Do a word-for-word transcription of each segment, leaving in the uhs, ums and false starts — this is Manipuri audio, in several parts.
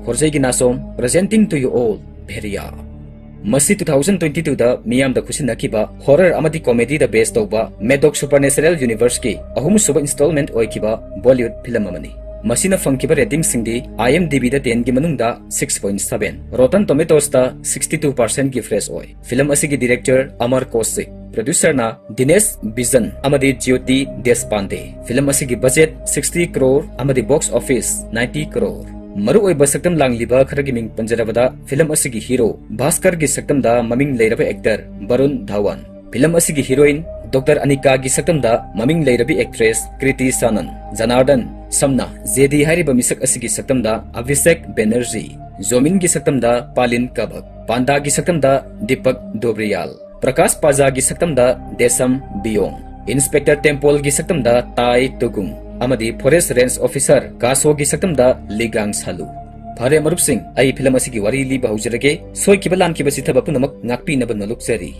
ꯈꯣꯔꯖꯩꯒꯤ Nachom, presenting to you all, ꯚꯦꯔꯤꯌꯥ꯫ ꯃꯁꯤ two thousand twenty-two ꯗ ꯃꯤꯌꯥꯝꯗ ꯈꯨꯠꯁꯤꯟꯅꯈꯤꯕ horror ꯑꯃꯗꯤ comedy ꯗ base ꯇꯧꯕ Madoc Supernatural Universe ꯀꯤ ꯑꯍꯨꯝꯁꯨꯕ installment ꯑꯣꯏꯈꯤꯕ Bollywood film ꯑꯃꯅꯤ꯫ ꯃꯁꯤꯅ ꯐꯪꯈꯤꯕ rating ꯁꯤꯡꯗꯤ IMDb ꯗ ten ꯒꯤ ꯃꯅꯨꯡꯗ six point seven, Rotten Tomatoes ꯇ sixty two percent ꯒꯤ fresh ꯑꯣꯏ꯫ Film ꯑꯁꯤꯒꯤ director ꯑꯃꯔ ꯀꯧꯁꯤꯛ, producer ꯅ ꯗꯤꯅꯦꯁ ꯕꯤꯖꯟ ꯑꯃꯗꯤ ꯖ꯭ꯌꯣꯇꯤ ꯗꯦꯁꯄꯥꯟꯗꯦ꯫ Film ꯑꯁꯤꯒꯤ budget sixty crore ꯑꯃꯗꯤ box office ninety crore꯫ ꯃꯔꯨꯑꯣꯏꯕ ꯁꯛꯇꯝ ꯂꯥꯡꯂꯤꯕ ꯈꯔꯒꯤ ꯃꯤꯡ ꯄꯟꯖꯔꯕꯗ, film ꯑꯁꯤꯒꯤ hero ꯚꯥꯁꯀꯔꯒꯤ ꯁꯛꯇꯝꯗ ꯃꯃꯤꯡ ꯂꯩꯔꯕ actor ꯕꯔꯨꯟ ꯙꯋꯟ, film ꯑꯁꯤꯒꯤ heroine Doctor ꯑꯅꯤꯀꯥꯒꯤ ꯁꯛꯇꯝꯗ ꯃꯃꯤꯡ ꯂꯩꯔꯕꯤ actress ꯀ꯭ꯔꯤꯇꯤ ꯁꯥꯅꯟ, ꯖꯅꯥꯔꯗꯟ ꯁꯝꯅ ꯖꯦꯗꯤ ꯍꯥꯏꯔꯤꯕ ꯃꯤꯁꯛ ꯑꯁꯤꯒꯤ ꯁꯛꯇꯝꯗ ꯑꯚꯤꯁꯦꯛ ꯕꯦꯅꯔꯖꯤ, ꯖꯣꯃꯤꯟꯒꯤ ꯁꯛꯇꯝꯗ ꯄꯥꯂꯤꯟ ꯀꯕꯛ, ꯄꯥꯟꯗꯥꯒꯤ ꯁꯛꯇꯝꯗ ꯗꯤꯄꯛ ꯗꯣꯕ꯭ꯔꯤꯌꯥꯜ, ꯄ꯭ꯔꯀꯥꯁ ꯄꯥꯖꯥꯒꯤ ꯁꯛꯇꯝꯗ ꯗꯦꯁꯝ ꯕꯤꯌꯣꯡ, Inspector ꯇꯦꯝꯄꯣꯜꯒꯤ ꯁꯛꯇꯝꯗ ꯇꯥꯏ ꯇꯨꯒꯨꯡ ꯑꯃꯗꯤ Forest Range Officer ꯀꯥꯁꯣꯒꯤ ꯁꯛꯇꯝꯗ ꯂꯤꯒꯥꯡ ꯁꯥꯂꯨ꯫ ꯐꯔꯦ ꯃꯔꯨꯞꯁꯤꯡ, ꯑꯩ film ꯑꯁꯤꯒꯤ ꯋꯥꯔꯤ ꯂꯤꯕ ꯍꯧꯖꯔꯒꯦ꯫ ꯁꯣꯏꯈꯤꯕ ꯂꯥꯟꯈꯤꯕ ꯆꯤꯊꯕ ꯄꯨꯝꯅꯃꯛ ꯉꯥꯛꯄꯤꯅꯕ ꯅꯣꯂꯨꯛꯆꯔꯤ꯫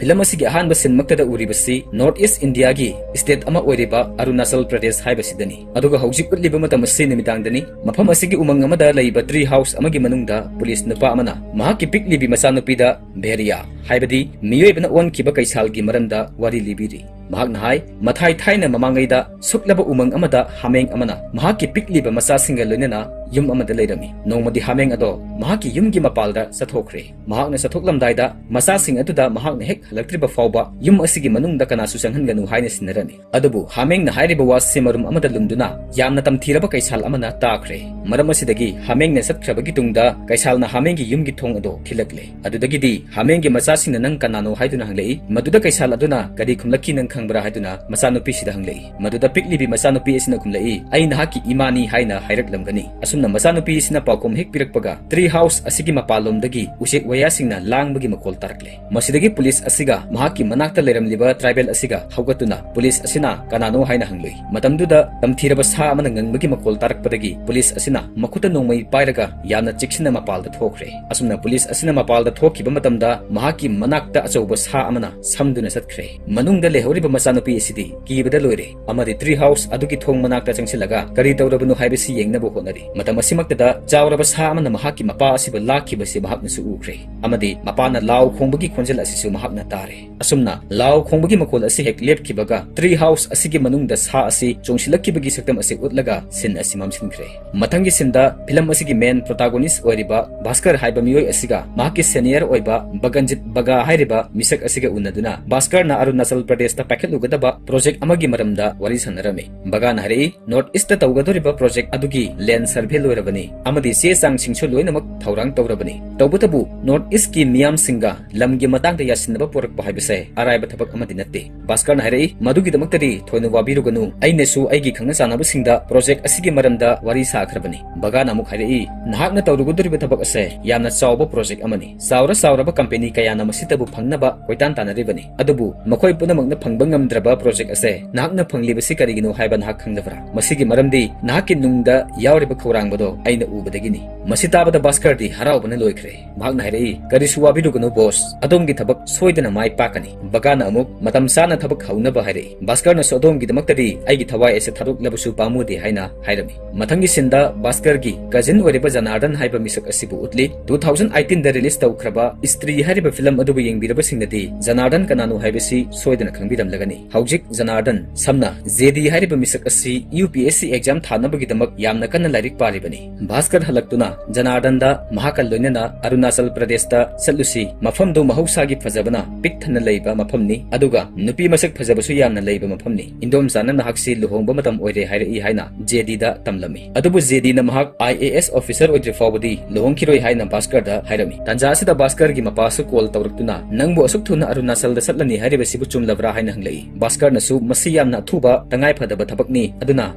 Film ꯑꯁꯤꯒꯤ ꯑꯍꯥꯟꯕ ꯁꯤꯟꯃꯛꯇꯗ ꯎꯔꯤꯕꯁꯤ North East India ꯒꯤ state ꯑꯃ ꯑꯣꯏꯔꯤꯕ ꯑꯔꯨꯅꯥꯆꯜ ꯄ꯭ꯔꯗꯦꯁ ꯍꯥꯏꯕꯁꯤꯗꯅꯤ꯫ ꯑꯗꯨꯒ ꯍꯧꯖꯤꯛ ꯎꯠꯂꯤꯕ ꯃꯇꯝ ꯑꯁꯤ ꯅꯨꯃꯤꯗꯥꯡꯗꯅꯤ꯫ ꯃꯐꯝ ꯑꯁꯤꯒꯤ ꯎꯃꯪ ꯑꯃꯗ ꯂꯩꯕ tree house ꯑꯃꯒꯤ ꯃꯅꯨꯡꯗ police ꯅꯨꯄꯥ ꯑꯃꯅ ꯃꯍꯥꯛꯀꯤ ꯄꯤꯛꯂꯤꯕꯤ ꯃꯆꯥꯅꯨꯄꯤꯗ ꯚꯦꯔꯤꯌꯥ, ꯍꯥꯏꯕꯗꯤ ꯃꯤꯑꯣꯏꯕꯅ ꯑꯣꯟꯈꯤꯕ ꯀꯩꯁꯥꯜꯒꯤ ꯃꯔꯝꯗ ꯋꯥꯔꯤ ꯂꯤꯕꯤꯔꯤ꯫ ꯃꯍꯥꯛꯅ ꯍꯥꯏ, ꯃꯊꯥꯏ ꯊꯥꯏꯅ ꯃꯃꯥꯡꯉꯩꯗ ꯁꯨꯛꯂꯕ ꯎꯃꯪ ꯑꯃꯗ ꯍꯥꯃꯦꯡ ꯑꯃꯅ ꯃꯍꯥꯛꯀꯤ ꯄꯤꯛꯂꯤꯕ ꯃꯆꯥꯁꯤꯡꯒ ꯂꯣꯏꯅꯅ ꯌꯨꯝ ꯑꯃꯗ ꯂꯩꯔꯝꯃꯤ꯫ ꯅꯣꯡꯃꯗꯤ ꯍꯥꯃꯦꯡ ꯑꯗꯣ ꯃꯍꯥꯛꯀꯤ ꯌꯨꯝꯒꯤ ꯃꯄꯥꯜꯗ ꯆꯠꯊꯣꯛꯈ꯭ꯔꯦ꯫ ꯃꯍꯥꯛꯅ ꯆꯠꯊꯣꯛꯂꯝꯗꯥꯏꯗ ꯃꯆꯥꯁꯤꯡ ꯑꯗꯨꯗ ꯃꯍꯥꯛꯅ ꯍꯦꯛ ꯍꯜꯂꯛꯇ꯭ꯔꯤꯕ ꯐꯥꯎꯕ ꯌꯨꯝ ꯑꯁꯤꯒꯤ ꯃꯅꯨꯡꯗ ꯀꯅꯥꯁꯨ ꯆꯪꯍꯟꯒꯅꯨ ꯍꯥꯏꯅ ꯁꯤꯟꯅꯔꯝꯃꯤ꯫ ꯑꯗꯨꯕꯨ ꯍꯥꯃꯦꯡꯅ ꯍꯥꯏꯔꯤꯕ ꯋꯥꯁꯤ ꯃꯔꯨꯝ ꯑꯃꯗ ꯂꯨꯝꯗꯨꯅ ꯌꯥꯝꯅ ꯇꯝꯊꯤꯔꯕ ꯀꯩꯁꯥꯜ ꯑꯃꯅ ꯇꯥꯈ꯭ꯔꯦ꯫ ꯃꯔꯝ ꯑꯁꯤꯗꯒꯤ ꯍꯥꯃꯦꯡꯅ ꯆꯠꯈ꯭ꯔꯕꯒꯤ ꯇꯨꯡꯗ ꯀꯩꯁꯥꯜꯅ ꯍꯥꯃꯦꯡꯒꯤ ꯌꯨꯝꯒꯤ ꯊꯣꯡ ꯑꯗꯨ ꯊꯤꯜꯂꯛꯂꯦ꯫ ꯑꯗꯨꯗꯒꯤꯗꯤ ꯍꯥꯃꯦꯡꯒꯤ ꯃꯆꯥꯁꯤꯡꯅ ꯅꯪ ꯀꯅꯥꯅꯣ ꯍꯥꯏꯗꯨꯅ ꯍꯪꯂꯛꯏ꯫ ꯃꯗꯨꯗ ꯀꯩꯁꯥꯜ ꯑꯗꯨꯅ ꯀꯔꯤ ꯈꯨꯝꯂꯛꯈꯤ ꯅꯪ ꯈꯪꯕ꯭ꯔꯥ ꯍꯥꯏꯗꯨꯅ ꯃꯆꯥꯅꯨꯄꯤꯁꯤꯗ ꯍꯪꯂꯛꯏ꯫ ꯃꯗꯨꯗ ꯄꯤꯛꯂꯤꯕꯤ ꯃꯆꯥꯅꯨꯄꯤ ꯑꯁꯤꯅ ꯈꯨꯝꯂꯛꯏ, "ꯑꯩ ꯅꯍꯥꯛꯀꯤ ꯏꯃꯥꯅꯤ" ꯍꯥꯏꯅ ꯍꯥꯏꯔꯛꯂꯝꯒꯅꯤ꯫ ꯑꯁꯨꯝꯅ ꯃꯆꯥꯅꯨꯄꯤ ꯑꯁꯤꯅ ꯄꯥꯎꯈꯨꯝ ꯍꯦꯛ ꯄꯤꯔꯛꯄꯒ tree house ꯑꯁꯤꯒꯤ ꯃꯄꯥꯟꯂꯣꯝꯗꯒꯤ ꯎꯆꯦꯛ ꯋꯥꯌꯥꯁꯤꯡꯅ ꯂꯥꯡꯕꯒꯤ ꯃꯈꯣꯜ ꯇꯥꯔꯛꯂꯦ꯫ ꯃꯁꯤꯗꯒꯤ police ꯑꯁꯤꯒ ꯃꯍꯥꯛꯀꯤ ꯃꯅꯥꯛꯇ ꯂꯩꯔꯝꯂꯤꯕ tribal ꯑꯁꯤꯒ ꯍꯧꯒꯠꯇꯨꯅ police ꯑꯁꯤꯅ ꯀꯅꯥꯅꯣ ꯍꯥꯏꯅ ꯍꯪꯂꯨꯏ꯫ ꯃꯇꯝꯗꯨꯗ ꯇꯝꯊꯤꯔꯕ ꯁꯥ ꯑꯃꯅ ꯉꯪꯕꯒꯤ ꯃꯈꯣꯜ ꯇꯥꯔꯛꯄꯗꯒꯤ police ꯑꯁꯤꯅ ꯃꯈꯨꯠꯇ ꯅꯣꯡꯃꯩ ꯄꯥꯏꯔꯒ ꯌꯥꯝꯅ ꯆꯦꯛꯁꯤꯟꯅ ꯃꯄꯥꯜꯗ ꯊꯣꯛꯈ꯭ꯔꯦ꯫ ꯑꯁꯨꯝꯅ police ꯑꯁꯤꯅ ꯃꯄꯥꯜꯗ ꯊꯣꯛꯈꯤꯕ ꯃꯇꯝꯗ ꯃꯍꯥꯛꯀꯤ ꯃꯅꯥꯛꯇ ꯑꯆꯧꯕ ꯁꯥ ꯑꯃꯅ ꯁꯝꯗꯨꯅ ꯆꯠꯈ꯭ꯔꯦ꯫ ꯃꯅꯨꯡꯗ ꯂꯩꯍꯧꯔꯤꯕ ꯃꯆꯥꯅꯨꯄꯤ ꯑꯁꯤꯗꯤ ꯀꯤꯕꯗ ꯂꯣꯏꯔꯦ ꯑꯃꯗꯤ ꯇ꯭ꯔꯤ ꯍꯥꯎꯁ ꯑꯗꯨꯒꯤ ꯊꯣꯡ ꯃꯅꯥꯛꯇ ꯆꯪꯁꯤꯜꯂꯒ ꯀꯔꯤ ꯇꯧꯔꯕꯅꯣ ꯍꯥꯏꯕꯁꯤ ꯌꯦꯡꯅꯕ ꯍꯣꯠꯅꯔꯤ꯫ ꯃꯇꯝ ꯑꯁꯤꯃꯛꯇꯗ ꯆꯥꯎꯔꯕ ꯁꯥ ꯑꯃꯅ ꯃꯍꯥꯛꯀꯤ ꯃꯄꯥ ꯑꯁꯤꯕꯨ ꯂꯥꯛꯈꯤꯕꯁꯤ ꯃꯍꯥꯛꯅꯁꯨ ꯎꯈ꯭ꯔꯦ ꯑꯃꯗꯤ ꯃꯄꯥꯅ ꯂꯥꯎ ꯈꯣꯡꯕꯒꯤ ꯈꯣꯟꯖꯦꯜ ꯑꯁꯤꯁꯨ ꯃꯍꯥꯛꯅ ꯇꯥꯔꯦ꯫ ꯑꯁꯨꯝꯅ ꯂꯥꯎ ꯈꯣꯡꯕꯒꯤ ꯃꯈꯣꯜ ꯑꯁꯤ ꯍꯦꯛ ꯂꯦꯞꯈꯤꯕꯒ ꯇ꯭ꯔꯤ ꯍꯥꯎꯁ ꯑꯁꯤꯒꯤ ꯃꯅꯨꯡꯗ ꯁꯥ ꯑꯁꯤ ꯆꯣꯡꯁꯤꯜꯂꯛꯈꯤꯕꯒꯤ ꯁꯛꯇꯝ ꯑꯁꯤ ꯎꯠꯂꯒ ꯁꯤꯟ ꯑꯁꯤ ꯃꯝꯁꯤꯟꯈ꯭ꯔꯦ꯫ ꯃꯊꯪꯒꯤ ꯁꯤꯟꯗ ꯐꯤꯂꯝ ꯑꯁꯤꯒꯤ ꯃꯦꯟ ꯄ꯭ꯔꯣꯇꯥꯒꯣꯅꯤꯁ ꯑꯣꯏꯔꯤꯕ ꯚꯥꯁꯀꯔ ꯍꯥꯏꯕ ꯃꯤꯑꯣꯏ ꯑꯁꯤꯒ ꯃꯍꯥꯛꯀꯤ ꯁꯦꯅꯤꯌꯔ ꯑꯣꯏꯕ ꯕꯒꯟꯖꯤꯠ ꯕꯒꯥ ꯍꯥꯏꯔꯤꯕ ꯃꯤꯁꯛ ꯑꯁꯤꯒ ꯎꯅꯗꯨꯅ ꯚꯥꯁꯀꯔꯅ ꯑꯔꯨꯅꯥꯆꯜ ꯄ꯭ꯔꯗꯦꯁꯇ ꯄꯥꯏꯈꯠꯂꯨꯒꯗꯕ ꯄ꯭ꯔꯣꯖꯦꯛ ꯑꯃꯒꯤ ꯃꯔꯝꯗ ꯋꯥꯔꯤ ꯁꯥꯟꯅꯔꯝꯃꯤ꯫ ꯕꯒꯥꯅ ꯍꯥꯏꯔꯛꯏ, ꯅꯣꯔꯠ ꯏꯁꯇ ꯇꯧꯒꯗꯧꯔꯤꯕ ꯄ꯭ꯔꯣꯖꯦꯛ ꯑꯗꯨꯒꯤ ꯂꯦꯟ ꯁꯔꯚꯦ ꯂꯣꯏꯔꯕꯅꯤ ꯑꯃꯗꯤ ꯆꯦ ꯆꯥꯡꯁꯤꯡꯁꯨ ꯂꯣꯏꯅꯃꯛ ꯊꯧꯔꯥꯡ ꯇꯧꯔꯕꯅꯤ꯫ ꯇꯧꯕꯇꯕꯨ ꯅꯣꯔꯠ ꯏꯁꯀꯤ ꯃꯤꯌꯥꯝꯁꯤꯡꯒ ꯂꯝꯒꯤ ꯃꯇꯥꯡꯗ ꯌꯥꯁꯤꯟꯅꯕ ꯄꯨꯔꯛꯄ ꯍꯥꯏꯕꯁꯦ ꯑꯔꯥꯏꯕ ꯊꯕꯛ ꯑꯃꯗꯤ ꯅꯠꯇꯦ꯫ ꯚꯥꯁꯀꯔꯅ ꯍꯥꯏꯔꯛꯏ, ꯃꯗꯨꯒꯤꯗꯃꯛꯇꯗꯤ ꯊꯣꯏꯅ ꯋꯥꯕꯤꯔꯨꯒꯅꯨ, ꯑꯩꯅꯁꯨ ꯑꯩꯒꯤ ꯈꯪꯅ ꯆꯥꯟꯅꯕꯁꯤꯡꯗ ꯄ꯭ꯔꯣꯖꯦꯛ ꯑꯁꯤꯒꯤ ꯃꯔꯝꯗ ꯋꯥꯔꯤ ꯁꯥꯈ꯭ꯔꯕꯅꯤ꯫ ꯕꯒꯥꯅ ꯑꯃꯨꯛ ꯍꯥꯏꯔꯛꯏ, ꯅꯍꯥꯛꯅ ꯇꯧꯔꯨꯒꯗꯧꯔꯤꯕ ꯊꯕꯛ ꯑꯁꯦ ꯌꯥꯝꯅ ꯆꯥꯎꯕ ꯄ꯭ꯔꯣꯖꯦꯛ ꯑꯃꯅꯤ꯫ ꯆꯥꯎꯔ ꯆꯥꯎꯔꯕ ꯀꯝꯄꯦꯅꯤ ꯀꯌꯥꯅ ꯃꯁꯤꯗꯕꯨ ꯐꯪꯅꯕ ꯀꯣꯏꯇꯥꯟ ꯇꯥꯟꯅꯔꯤꯕꯅꯤ꯫ ꯑꯗꯨꯕꯨ ꯃꯈꯣꯏ ꯄꯨꯝꯅꯃꯛꯅ ꯐꯪꯕ ꯉꯝꯗ꯭ꯔꯕ ꯄ꯭ꯔꯣꯖꯦꯛ ꯑꯁꯦ ꯅꯍꯥꯛꯅ ꯐꯪꯂꯤꯕꯁꯤ ꯀꯔꯤꯒꯤꯅꯣ ꯍꯥꯏꯕ ꯅꯍꯥꯛ ꯈꯪꯗꯕ꯭ꯔꯥ? ꯃꯁꯤꯒꯤ ꯃꯔꯝꯗꯤ ꯅꯍꯥꯛꯀꯤ ꯅꯨꯡꯗ ꯌꯥꯎꯔꯤꯕ ꯈꯧꯔꯥꯡꯕꯗꯣ ꯑꯩꯅ ꯎꯕꯗꯒꯤꯅꯤ꯫ ꯃꯁꯤ ꯇꯥꯕꯗ ꯚꯥꯁꯀꯔꯗꯤ ꯍꯔꯥꯎꯕꯅ ꯂꯣꯏꯈ꯭ꯔꯦ꯫ ꯃꯍꯥꯛꯅ ꯍꯥꯏꯔꯛꯏ, "ꯀꯔꯤꯁꯨ ꯋꯥꯕꯤꯔꯨꯒꯅꯨ ꯕꯣꯁ, ꯑꯗꯣꯝꯒꯤ ꯊꯕꯛ ꯁꯣꯏꯗꯅ ꯃꯥꯏ ꯄꯥꯛꯀꯅꯤ꯫" ꯕꯒꯥꯅ ꯑꯃꯨꯛ ꯃꯇꯝ ꯆꯥꯅ ꯊꯕꯛ ꯍꯧꯅꯕ ꯍꯥꯏꯔꯛꯏ꯫ ꯚꯥꯁꯀꯔꯅꯁꯨ ꯑꯗꯣꯝꯒꯤꯗꯃꯛꯇꯗꯤ ꯑꯩꯒꯤ ꯊꯋꯥꯏ ꯑꯁꯤ ꯊꯥꯗꯣꯛꯂꯕꯁꯨ ꯄꯥꯝꯃꯨꯗꯦ ꯍꯥꯏꯅ ꯍꯥꯏꯔꯝꯃꯤ꯫ ꯃꯊꯪꯒꯤ ꯁꯤꯟꯗ ꯚꯥꯁꯀꯔꯒꯤ ꯀꯖꯤꯟ ꯑꯣꯏꯔꯤꯕ ꯖꯅꯥꯔꯗꯟ ꯍꯥꯏꯕ ꯃꯤꯁꯛ ꯑꯁꯤꯕꯨ ꯎꯠꯂꯤ꯫ Two thousand eighteen ꯗ ꯔꯤꯂꯤꯁ ꯇꯧꯈ꯭ꯔꯕ ꯁ꯭ꯇꯔꯤ ꯍꯥꯏꯔꯤꯕ ꯐꯤꯂꯝ ꯑꯗꯨꯕꯨ ꯌꯦꯡꯕꯤꯔꯕꯁꯤꯡꯅꯗꯤ ꯖꯅꯥꯔꯗꯟ ꯀꯅꯥꯅꯣ ꯍꯥꯏꯕꯁꯤ ꯁꯣꯏꯗꯅ ꯈꯪꯕꯤꯔꯝꯂꯒꯅꯤ꯫ ꯍꯧꯖꯤꯛ ꯖꯅꯥꯔꯗꯟ ꯁꯝꯅ ꯖꯦꯗꯤ ꯍꯥꯏꯔꯤꯕ ꯃꯤꯁꯛ ꯑꯁꯤ U P S C exam ꯊꯥꯅꯕꯒꯤꯗꯃꯛ ꯌꯥꯝꯅ ꯀꯟꯅ ꯂꯥꯏꯔꯤꯛ ꯄꯥꯔꯤꯕꯅꯤ꯫ ꯚꯥꯁꯀꯔ ꯍꯜꯂꯛꯇꯨꯅ ꯖꯅꯥꯔꯗꯟꯗ ꯃꯍꯥꯛꯀ ꯂꯣꯏꯅꯅ ꯑꯔꯨꯅꯥꯆꯜ ꯄ꯭ꯔꯗꯦꯁꯇ ꯆꯠꯂꯨꯁꯤ, ꯃꯐꯝꯗꯨ ꯃꯍꯧꯁꯥꯒꯤ ꯐꯖꯕꯅ ꯄꯤꯛ ꯊꯟꯅ ꯂꯩꯕ ꯃꯐꯝꯅꯤ, ꯑꯗꯨꯒ ꯅꯨꯄꯤ ꯃꯁꯛ ꯐꯖꯕꯁꯨ ꯌꯥꯝꯅ ꯂꯩꯕ ꯃꯐꯝꯅꯤ꯫ ꯏꯟꯗꯣꯝꯆꯥꯅ ꯅꯍꯥꯛꯁꯤ ꯂꯨꯍꯣꯡꯕ ꯃꯇꯝ ꯑꯣꯏꯔꯦ ꯍꯥꯏꯔꯛꯏ ꯍꯥꯏꯅ ꯖꯦꯗꯤꯗ ꯇꯝꯂꯝꯃꯤ꯫ ꯑꯗꯨꯕꯨ ꯖꯦꯗꯤꯅ ꯃꯍꯥꯛ ꯑꯥꯏ ꯑꯦ ꯑꯦꯁ ꯑꯣꯐꯤꯁꯔ ꯑꯣꯏꯗ꯭ꯔꯤ ꯐꯥꯎꯕꯗꯤ ꯂꯨꯍꯣꯡꯈꯤꯔꯣꯏ ꯍꯥꯏꯅ ꯚꯥꯁꯀꯔꯗ ꯍꯥꯏꯔꯝꯃꯤ꯫ ꯇꯥꯟꯖꯥ ꯑꯁꯤꯗ ꯚꯥꯁꯀꯔꯒꯤ ꯃꯄꯥꯁꯨ ꯀꯣꯜ ꯇꯧꯔꯛꯇꯨꯅ, "ꯅꯪꯕꯨ ꯑꯁꯨꯛ ꯊꯨꯅ ꯑꯔꯨꯅꯥꯆꯜꯗ ꯆꯠꯂꯅꯤ ꯍꯥꯏꯔꯤꯕꯁꯤꯕꯨ ꯆꯨꯝꯂꯕ꯭ꯔꯥ?" ꯍꯥꯏꯅ ꯍꯪꯂꯛꯏ꯫ ꯚꯥꯁꯀꯔꯅꯁꯨ, "ꯃꯁꯤ ꯌꯥꯝꯅ ꯑꯊꯨꯕ, ꯇꯉꯥꯏ ꯐꯗꯕ ꯊꯕꯛꯅꯤ, ꯑꯗꯨꯅ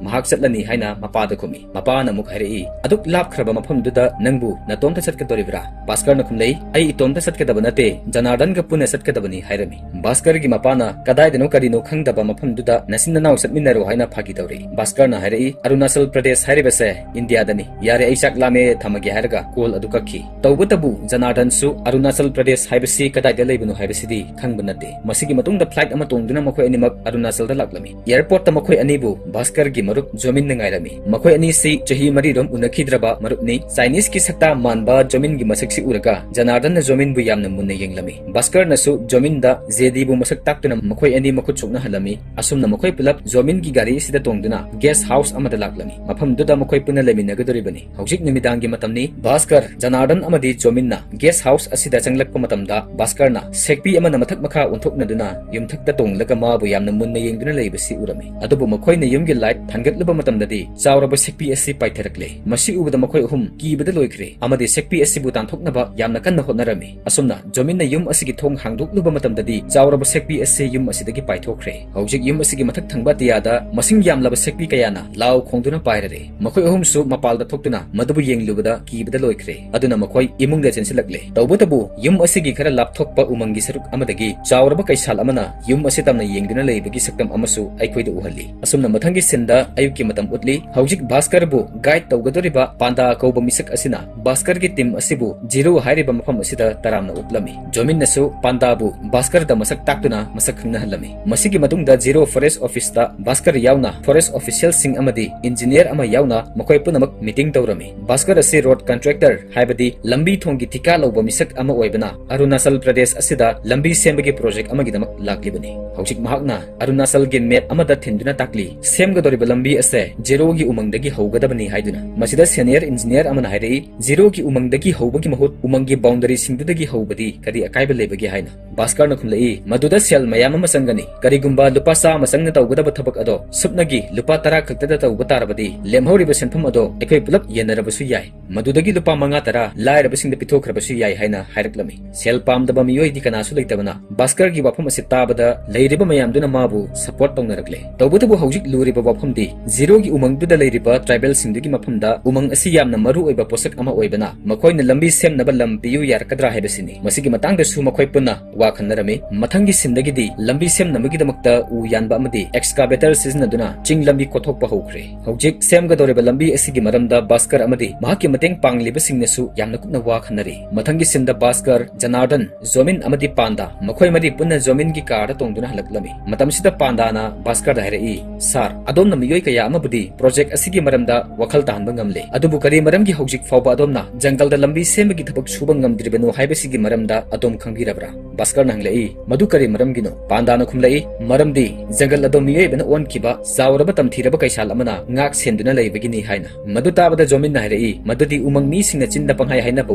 ꯃꯍꯥꯛ ꯆꯠꯂꯅꯤ" ꯍꯥꯏꯅ ꯃꯄꯥꯗ ꯈꯨꯝꯃꯤ꯫ ꯃꯄꯥꯅ ꯑꯃꯨꯛ ꯍꯥꯏꯔꯛꯏ, "ꯑꯗꯨꯛ ꯂꯥꯞꯈ꯭ꯔꯕ ꯃꯐꯝꯗꯨꯗ ꯅꯪꯕꯨ ꯅꯇꯣꯝꯇ ꯆꯠꯀꯗꯧꯔꯤꯕ꯭ꯔꯥ?" ꯚꯥꯁꯀꯔꯅ ꯈꯨꯝꯂꯛꯏ, "ꯑꯩ ꯏꯇꯣꯝꯇ ꯆꯠꯀꯗꯕ ꯅꯠꯇꯦ, ꯖꯅꯥꯔꯗꯟꯒ ꯄꯨꯟꯅ ꯆꯠꯀꯗꯕꯅꯤ" ꯍꯥꯏꯔꯝꯃꯤ꯫ ꯚꯥꯁꯀꯔꯒꯤ ꯃꯄꯥꯅ, "ꯀꯗꯥꯏꯗꯅꯣ ꯀꯔꯤꯅꯣ ꯈꯪꯗꯕ ꯃꯐꯝꯗꯨꯗ ꯅꯆꯤꯟ ꯅꯅꯥꯎ ꯆꯠꯃꯤꯟꯅꯔꯣ" ꯍꯥꯏꯅ ꯐꯥꯒꯤ ꯇꯧꯔꯛꯏ꯫ ꯚꯥꯁꯀꯔꯅ ꯍꯥꯏꯔꯛꯏ, "ꯑꯔꯨꯅꯥꯆꯜ ꯄ꯭ꯔꯗꯦꯁ ꯍꯥꯏꯔꯤꯕꯁꯦ ꯏꯟꯗꯤꯌꯥꯗꯅꯤ꯫ ꯌꯥꯔꯦ, ꯑꯩ ꯆꯥꯛ ꯂꯥꯝꯃꯦ, ꯊꯝꯃꯒꯦ" ꯍꯥꯏꯔꯒ ꯀꯣꯜ ꯑꯗꯨ ꯀꯛꯈꯤ꯫ ꯇꯧꯕꯇꯕꯨ ꯖꯅꯥꯔꯗꯟꯁꯨ ꯑꯔꯨꯅꯥꯆꯜ ꯄ꯭ꯔꯗꯦꯁ ꯍꯥꯏꯕꯁꯤ ꯀꯗꯥꯏꯗ ꯂꯩꯕꯅꯣ ꯍꯥꯏꯕꯁꯤꯗꯤ ꯈꯪꯕ ꯅꯠꯇꯦ꯫ ꯃꯁꯤꯒꯤ ꯃꯇꯨꯡꯗ ꯐ꯭ꯂꯥꯏꯠ ꯑꯃ ꯇꯣꯡꯗꯨꯅ ꯃꯈꯣꯏ ꯑꯅꯤꯃꯛ ꯑꯔꯨꯅꯥꯆꯜꯗ ꯂꯥꯛꯂꯝꯃꯤ꯫ Airportꯇ ꯃꯈꯣꯏ ꯑꯅꯤꯕꯨ ꯚꯥꯁꯀꯔꯒꯤ ꯃꯔꯨꯞ ꯖꯣꯃꯤꯟꯅ ꯉꯥꯏꯔꯝꯃꯤ꯫ ꯃꯈꯣꯏ ꯑꯅꯤꯁꯤ ꯆꯍꯤ ꯃꯔꯤꯔꯣꯝ ꯎꯅꯈꯤꯗ꯭ꯔꯕ ꯃꯔꯨꯞꯅꯤ꯫ Chineseꯀꯤ ꯁꯛꯇꯥ ꯃꯥꯟꯕ ꯖꯣꯃꯤꯟꯒꯤ ꯃꯁꯛꯁꯤ ꯎꯔꯒ ꯖꯅꯥꯔꯗꯟꯅ ꯖꯣꯃꯤꯟꯕꯨ ꯌꯥꯝꯅ ꯃꯨꯟꯅ ꯌꯦꯡꯂꯝꯃꯤ꯫ ꯚꯥꯁꯀꯔꯅꯁꯨ ꯖꯣꯃꯤꯟꯗ ꯖꯦꯗꯤꯕꯨ ꯃꯁꯛ ꯇꯥꯛꯇꯨꯅ ꯃꯈꯣꯏ ꯑꯅꯤ ꯃꯈꯨꯠ ꯁꯣꯛꯅꯍꯜꯂꯝꯃꯤ꯫ ꯑꯁꯨꯝꯅ ꯃꯈꯣꯏ ꯄꯨꯂꯞ ꯖꯣꯃꯤꯟꯒꯤ ꯒꯥꯔꯤ ꯑꯁꯤꯗ ꯇꯣꯡꯗꯨꯅ guest house ꯑꯃꯗ ꯂꯥꯛꯂꯝꯃꯤ꯫ ꯃꯐꯝꯗꯨꯗ ꯃꯈꯣꯏ ꯄꯨꯟꯅ ꯂꯩꯃꯤꯟꯅꯒꯗꯧꯔꯤꯕꯅꯤ꯫ ꯍꯧꯖꯤꯛ ꯅꯨꯃꯤꯗꯥꯡꯒꯤ ꯃꯇꯝꯅꯤ꯫ ꯚꯥꯁꯀꯔ, ꯖꯅꯥꯔꯗꯟ ꯑꯃꯗꯤ ꯖꯣꯃꯤꯟꯅ guest house ꯑꯁꯤꯗ ꯆꯪꯂꯛꯄ ꯃꯇꯝꯗ ꯚꯥꯁꯀꯔꯅ ꯁꯦꯛꯄꯤ ꯑꯃꯅ ꯃꯊꯛ ꯃꯈꯥ ꯑꯣꯟꯊꯣꯛꯅꯗꯨꯅ ꯌꯨꯝꯊꯛꯇ ꯇꯣꯡꯂꯒ ꯃꯥꯕꯨ ꯌꯥꯝꯅ ꯃꯨꯟꯅ ꯌꯦꯡꯗꯨꯅ ꯂꯩꯕꯁꯤ ꯎꯔꯝꯃꯤ꯫ ꯑꯗꯨꯕꯨ ꯃꯈꯣꯏꯅ ꯌꯨꯝꯒꯤ light ꯊꯥꯟꯒꯠꯂꯨꯕ ꯃꯇꯝꯗꯗꯤ ꯆꯥꯎꯔꯕ ꯁꯦꯛꯄꯤ ꯑꯁꯤ ꯄꯥꯏꯊꯔꯛꯂꯦ꯫ ꯃꯁꯤ ꯎꯕꯗ ꯃꯈꯣꯏ ꯑꯍꯨꯝ ꯀꯤꯕꯗ ꯂꯣꯏꯈ꯭ꯔꯦ ꯑꯃꯗꯤ ꯁꯦꯛꯄꯤ ꯑꯁꯤꯕꯨ ꯇꯥꯟꯊꯣꯛꯅꯕ ꯌꯥꯝꯅ ꯀꯟꯅ ꯍꯣꯠꯅꯔꯝꯃꯤ꯫ ꯑꯁꯨꯝꯅ ꯖꯣꯃꯤꯟꯅ ꯌꯨꯝ ꯑꯁꯤꯒꯤ ꯊꯣꯡ ꯍꯥꯡꯗꯣꯛꯂꯨꯕ ꯃꯇꯝꯗꯗꯤ ꯆꯥꯎꯔꯕ ꯁꯦꯛꯄꯤ ꯑꯁꯤ ꯌꯨꯝ ꯑꯁꯤꯗꯒꯤ ꯄꯥꯏꯊꯣꯛꯈ꯭ꯔꯦ꯫ ꯍꯧꯖꯤꯛ ꯌꯨꯝ ꯑꯁꯤꯒꯤ ꯃꯊꯛ ꯊꯪꯕ ꯑꯇꯤꯌꯥꯗ ꯃꯁꯤꯡ ꯌꯥꯝꯂꯕ ꯁꯦꯛꯄꯤ ꯀꯌꯥꯅ ꯂꯥꯎ ꯈꯣꯡꯗꯨꯅ ꯄꯥꯏꯔꯔꯦ꯫ ꯃꯈꯣꯏ ꯑꯍꯨꯝꯁꯨ ꯃꯄꯥꯜꯗ ꯊꯣꯛꯇꯨꯅ ꯃꯗꯨꯕꯨ ꯌꯦꯡꯂꯨꯕꯗ ꯀꯤꯕꯗ ꯂꯣꯏꯈ꯭ꯔꯦ꯫ ꯑꯗꯨꯅ ꯃꯈꯣꯏ ꯏꯃꯨꯡꯗ ꯆꯦꯟꯁꯤꯜꯂꯛꯂꯦ꯫ ꯇꯧꯕꯇꯕꯨ ꯌꯨꯝ ꯑꯁꯤꯒꯤ ꯈꯔ ꯂꯥꯞꯊꯣꯛꯄ ꯎꯃꯪꯒꯤ ꯁꯔꯨꯛ ꯑꯃꯗꯒꯤ ꯆꯥꯎꯔꯕ ꯀꯩꯁꯥꯜ ꯑꯃꯅ ꯌꯨꯝ ꯑꯁꯤ ꯇꯝꯅ ꯌꯦꯡꯗꯨꯅ ꯂꯩꯕꯒꯤ ꯁꯛꯇꯝ ꯑꯃꯁꯨ ꯑꯩꯈꯣꯏꯗ ꯎꯍꯜꯂꯤ꯫ ꯑꯁꯨꯝꯅ ꯃꯊꯪꯒꯤ sceneꯗ ꯑꯌꯨꯛꯀꯤ ꯃꯇꯝ ꯎꯠꯂꯤ꯫ ꯍꯧꯖꯤꯛ ꯚꯥꯁꯀꯔꯕꯨ guide ꯇꯧꯒꯗꯧꯔꯤꯕ ꯄꯥꯟꯗꯥ ꯀꯧꯕ ꯃꯤꯁꯛ ꯑꯁꯤꯅ ꯚꯥꯁꯀꯔꯒꯤ team ꯑꯁꯤꯕꯨ ꯖꯤꯔꯣ ꯍꯥꯏꯔꯤꯕ ꯃꯐꯝ ꯑꯁꯤꯗ ꯇꯔꯥꯝꯅ ꯑꯣꯛꯂꯝꯃꯤ꯫ ꯖꯣꯃꯤꯟꯅꯁꯨ ꯄꯥꯟꯗꯥꯕꯨ ꯚꯥꯁꯀꯔꯗ ꯃꯁꯛ ꯇꯥꯛꯇꯨꯅ ꯃꯁꯛ ꯈꯪꯅꯍꯜꯂꯝꯃꯤ꯫ ꯃꯁꯤꯒꯤ ꯃꯇꯨꯡꯗ ꯖꯤꯔꯣ forest officeꯇ ꯚꯥꯁꯀꯔ ꯌꯥꯎꯅ forest officialꯁꯤꯡ ꯑꯃꯗꯤ engineer ꯑꯃ ꯌꯥꯎꯅ ꯃꯈꯣꯏ ꯄꯨꯝꯅꯃꯛ meeting ꯇꯧꯔꯝꯃꯤ꯫ ꯚꯥꯁꯀꯔ ꯑꯁꯤ road contractor, ꯍꯥꯏꯕꯗꯤ ꯂꯝꯕꯤ ꯊꯣꯡꯒꯤ ꯊꯤꯀꯥ ꯂꯧꯕ ꯃꯤꯁꯛ ꯑꯃ ꯑꯣꯏꯕꯅ ꯑꯔꯨꯅꯥꯆꯜ ꯄ꯭ꯔꯗꯦꯁ ꯑꯁꯤꯗ ꯂꯝꯕꯤ ꯁꯦꯝꯕꯒꯤ project ꯑꯃꯒꯤꯗꯃꯛ ꯂꯥꯛꯂꯤꯕꯅꯤ꯫ ꯍꯧꯖꯤꯛ ꯃꯍꯥꯛꯅ ꯑꯔꯨꯅꯥꯆꯜꯒꯤ map ꯑꯃꯗ ꯊꯤꯟꯗꯨꯅ ꯇꯥꯛꯂꯤ, ꯁꯦꯝꯒꯗꯧꯔꯤꯕ ꯂꯝꯕꯤ ꯑꯁꯦ ꯖꯤꯔꯣꯒꯤ ꯎꯃꯪꯗꯒꯤ ꯍꯧꯒꯗꯕꯅꯤ ꯍꯥꯏꯗꯨꯅ꯫ ꯃꯁꯤꯗ senior engineer ꯑꯃꯅ ꯍꯥꯏꯔꯛꯏ, ꯖꯤꯔꯣꯒꯤ ꯎꯃꯪꯗꯒꯤ ꯍꯧꯕꯒꯤ ꯃꯍꯨꯠ ꯎꯃꯪꯒꯤ boundaryꯁꯤꯡꯗꯨꯗꯒꯤ ꯍꯧꯕꯗꯤ ꯀꯔꯤ ꯑꯀꯥꯏꯕ ꯂꯩꯕꯒꯦ ꯍꯥꯏꯅ꯫ ꯚꯥꯁꯀꯔꯅ ꯈꯨꯝꯂꯛꯏ, ꯃꯗꯨꯗ ꯁꯦꯜ ꯃꯌꯥꯝ ꯑꯃ ꯆꯪꯒꯅꯤ꯫ ꯀꯔꯤꯒꯨꯝꯕ ꯂꯨꯄꯥ ꯆꯥꯝꯃ ꯆꯪꯅ ꯇꯧꯒꯗꯕ ꯊꯕꯛ ꯑꯗꯣ ꯁꯨꯞꯅꯒꯤ ꯂꯨꯄꯥ ꯇꯔꯥ ꯈꯛꯇꯗ ꯇꯧꯕ ꯇꯥꯔꯕꯗꯤ ꯂꯦꯝꯍꯧꯔꯤꯕ ꯁꯦꯟꯐꯝ ꯑꯗꯣ ꯑꯩꯈꯣꯏ ꯄꯨꯂꯞ ꯌꯦꯟꯅꯔꯕꯁꯨ ꯌꯥꯏ꯫ ꯃꯗꯨꯗꯒꯤ ꯂꯨꯄꯥ ꯃꯉꯥ ꯇꯔꯥ ꯂꯥꯏꯔꯕꯁꯤꯡꯗ ꯄꯤꯊꯣꯛꯈ꯭ꯔꯕꯁꯨ ꯌꯥꯏ ꯍꯥꯏꯅ ꯍꯥꯏꯔꯛꯂꯝꯃꯤ꯫ ꯁꯦꯜ ꯄꯥꯝꯗꯕ ꯃꯤꯑꯣꯏꯗꯤ ꯀꯅꯥꯁꯨ ꯂꯩꯇꯕꯅ ꯚꯥꯁꯀꯔꯒꯤ ꯋꯥꯐꯝ ꯑꯁꯤ ꯇꯥꯕꯗ ꯂꯩꯔꯤꯕ ꯃꯌꯥꯝꯗꯨꯅ ꯃꯥꯕꯨ support ꯇꯧꯅꯔꯛꯂꯦ꯫ ꯇꯧꯕꯇꯕꯨ ꯍꯧꯖꯤꯛ ꯂꯨꯔꯤꯕ ꯋꯥꯐꯝꯗꯤ ꯖꯤꯔꯣꯒꯤ ꯎꯃꯪꯗꯨꯗ ꯂꯩꯔꯤꯕ tribalꯁꯤꯡꯗꯨꯒꯤ ꯃꯐꯝꯗ ꯎꯃꯪ ꯑꯁꯤ ꯌꯥꯝꯅ ꯃꯔꯨ ꯑꯣꯏꯕ ꯄꯣꯠꯁꯛ ꯑꯃ ꯑꯣꯏꯕꯅ ꯃꯈꯣꯏꯅ ꯂꯝꯕꯤ ꯁꯦꯝꯅꯕ ꯂꯝ ꯄꯤꯌꯨ ꯌꯥꯔꯛꯀꯗ꯭ꯔꯥ ꯍꯥꯏꯕꯁꯤꯅꯤ꯫ ꯃꯁꯤꯒꯤ ꯃꯇꯥꯡꯗꯁꯨ ꯃꯈꯣꯏ ꯄꯨꯟꯅ ꯋꯥ ꯈꯟꯅꯔꯝꯃꯤ꯫ ꯃꯊꯪꯒꯤ sceneꯗꯒꯤꯗꯤ ꯂꯝꯕꯤ ꯁꯦꯝꯅꯕꯒꯤꯗꯃꯛꯇ ꯎ ꯌꯥꯟꯕ ꯑꯃꯗꯤ excavator ꯁꯤꯖꯤꯟꯅꯗꯨꯅ ꯆꯤꯡ ꯂꯝꯕꯤ ꯀꯣꯊꯣꯛꯄ ꯍꯧꯈ꯭ꯔꯦ꯫ ꯍꯧꯖꯤꯛ ꯁꯦꯝꯒꯗꯧꯔꯤꯕ ꯂꯝꯕꯤ ꯑꯁꯤꯒꯤ ꯃꯔꯝꯗ ꯚꯥꯁꯀꯔ ꯑꯃꯗꯤ ꯃꯍꯥꯛꯀꯤ ꯃꯇꯦꯡ ꯄꯥꯡꯂꯤꯕꯁꯤꯡꯅꯁꯨ ꯌꯥꯝꯅ ꯀꯨꯞꯅ ꯋꯥ ꯈꯟꯅꯔꯤ꯫ ꯃꯊꯪꯒꯤ sceneꯗ ꯚꯥꯁꯀꯔ, ꯖꯅꯥꯔꯗꯟ, ꯖꯣꯃꯤꯟ ꯑꯃꯗꯤ ꯄꯥꯟꯗꯥ ꯃꯈꯣꯏ ꯃꯔꯤ ꯄꯨꯟꯅ ꯖꯣꯃꯤꯟꯒꯤ carꯗ ꯇꯣꯡꯗꯨꯅ ꯍꯜꯂꯛꯂꯤ꯫ ꯂꯝꯃꯤ꯫ ꯃꯇꯝꯁꯤꯗ ꯄꯥꯟꯗꯥꯅ ꯚꯥꯁꯀꯔꯗ ꯍꯥꯏꯔꯛꯏ, "ꯁꯥꯔ, ꯑꯗꯣꯝꯅ ꯃꯤꯑꯣꯏ ꯀꯌꯥ ꯑꯃꯕꯨꯗꯤ ꯄ꯭ꯔꯣꯖꯦꯛ ꯑꯁꯤꯒꯤ ꯃꯔꯝꯗ ꯋꯥꯈꯜ ꯇꯥꯍꯟꯕ ꯉꯝꯂꯦ, ꯑꯗꯨꯕꯨ ꯀꯔꯤ ꯃꯔꯝꯒꯤ ꯍꯧꯖꯤꯛ ꯐꯥꯎꯕ ꯑꯗꯣꯝꯅ ꯖꯪꯒꯜꯗ ꯂꯝꯕꯤ ꯁꯦꯝꯕꯒꯤ ꯊꯕꯛ ꯁꯨꯕ ꯉꯝꯗ꯭ꯔꯤꯕꯅꯣ ꯍꯥꯏꯕꯁꯤꯒꯤ ꯃꯔꯝꯗ ꯑꯗꯣꯝ ꯈꯪꯕꯤꯔꯕ꯭ꯔꯥ?" ꯚꯥꯁꯀꯔꯅ ꯍꯪꯂꯛꯏ, "ꯃꯗꯨ ꯀꯔꯤ ꯃꯔꯝꯒꯤꯅꯣ?" ꯄꯥꯟꯗꯥꯅ ꯈꯨꯝꯂꯛꯏ, "ꯃꯔꯝꯗꯤ ꯖꯪꯒꯜ ꯑꯗꯣ ꯃꯤꯑꯣꯏꯕꯅ ꯑꯣꯟꯈꯤꯕ ꯆꯥꯎꯔꯕ ꯇꯝꯊꯤꯔꯕ ꯀꯩꯁꯥꯜ ꯑꯃꯅ ꯉꯥꯛ ꯁꯦꯟꯗꯨꯅ ꯂꯩꯕꯒꯤꯅꯤ" ꯍꯥꯏꯅ꯫ ꯃꯗꯨ ꯇꯥꯕꯗ ꯖꯣꯃꯤꯟꯅ ꯍꯥꯏꯔꯛꯏ, "ꯃꯗꯨꯗꯤ ꯎꯃꯪ ꯃꯤꯁꯤꯡꯅ ꯆꯤꯟꯗ ꯄꯪꯍꯥꯏ ꯍꯥꯏꯅꯕ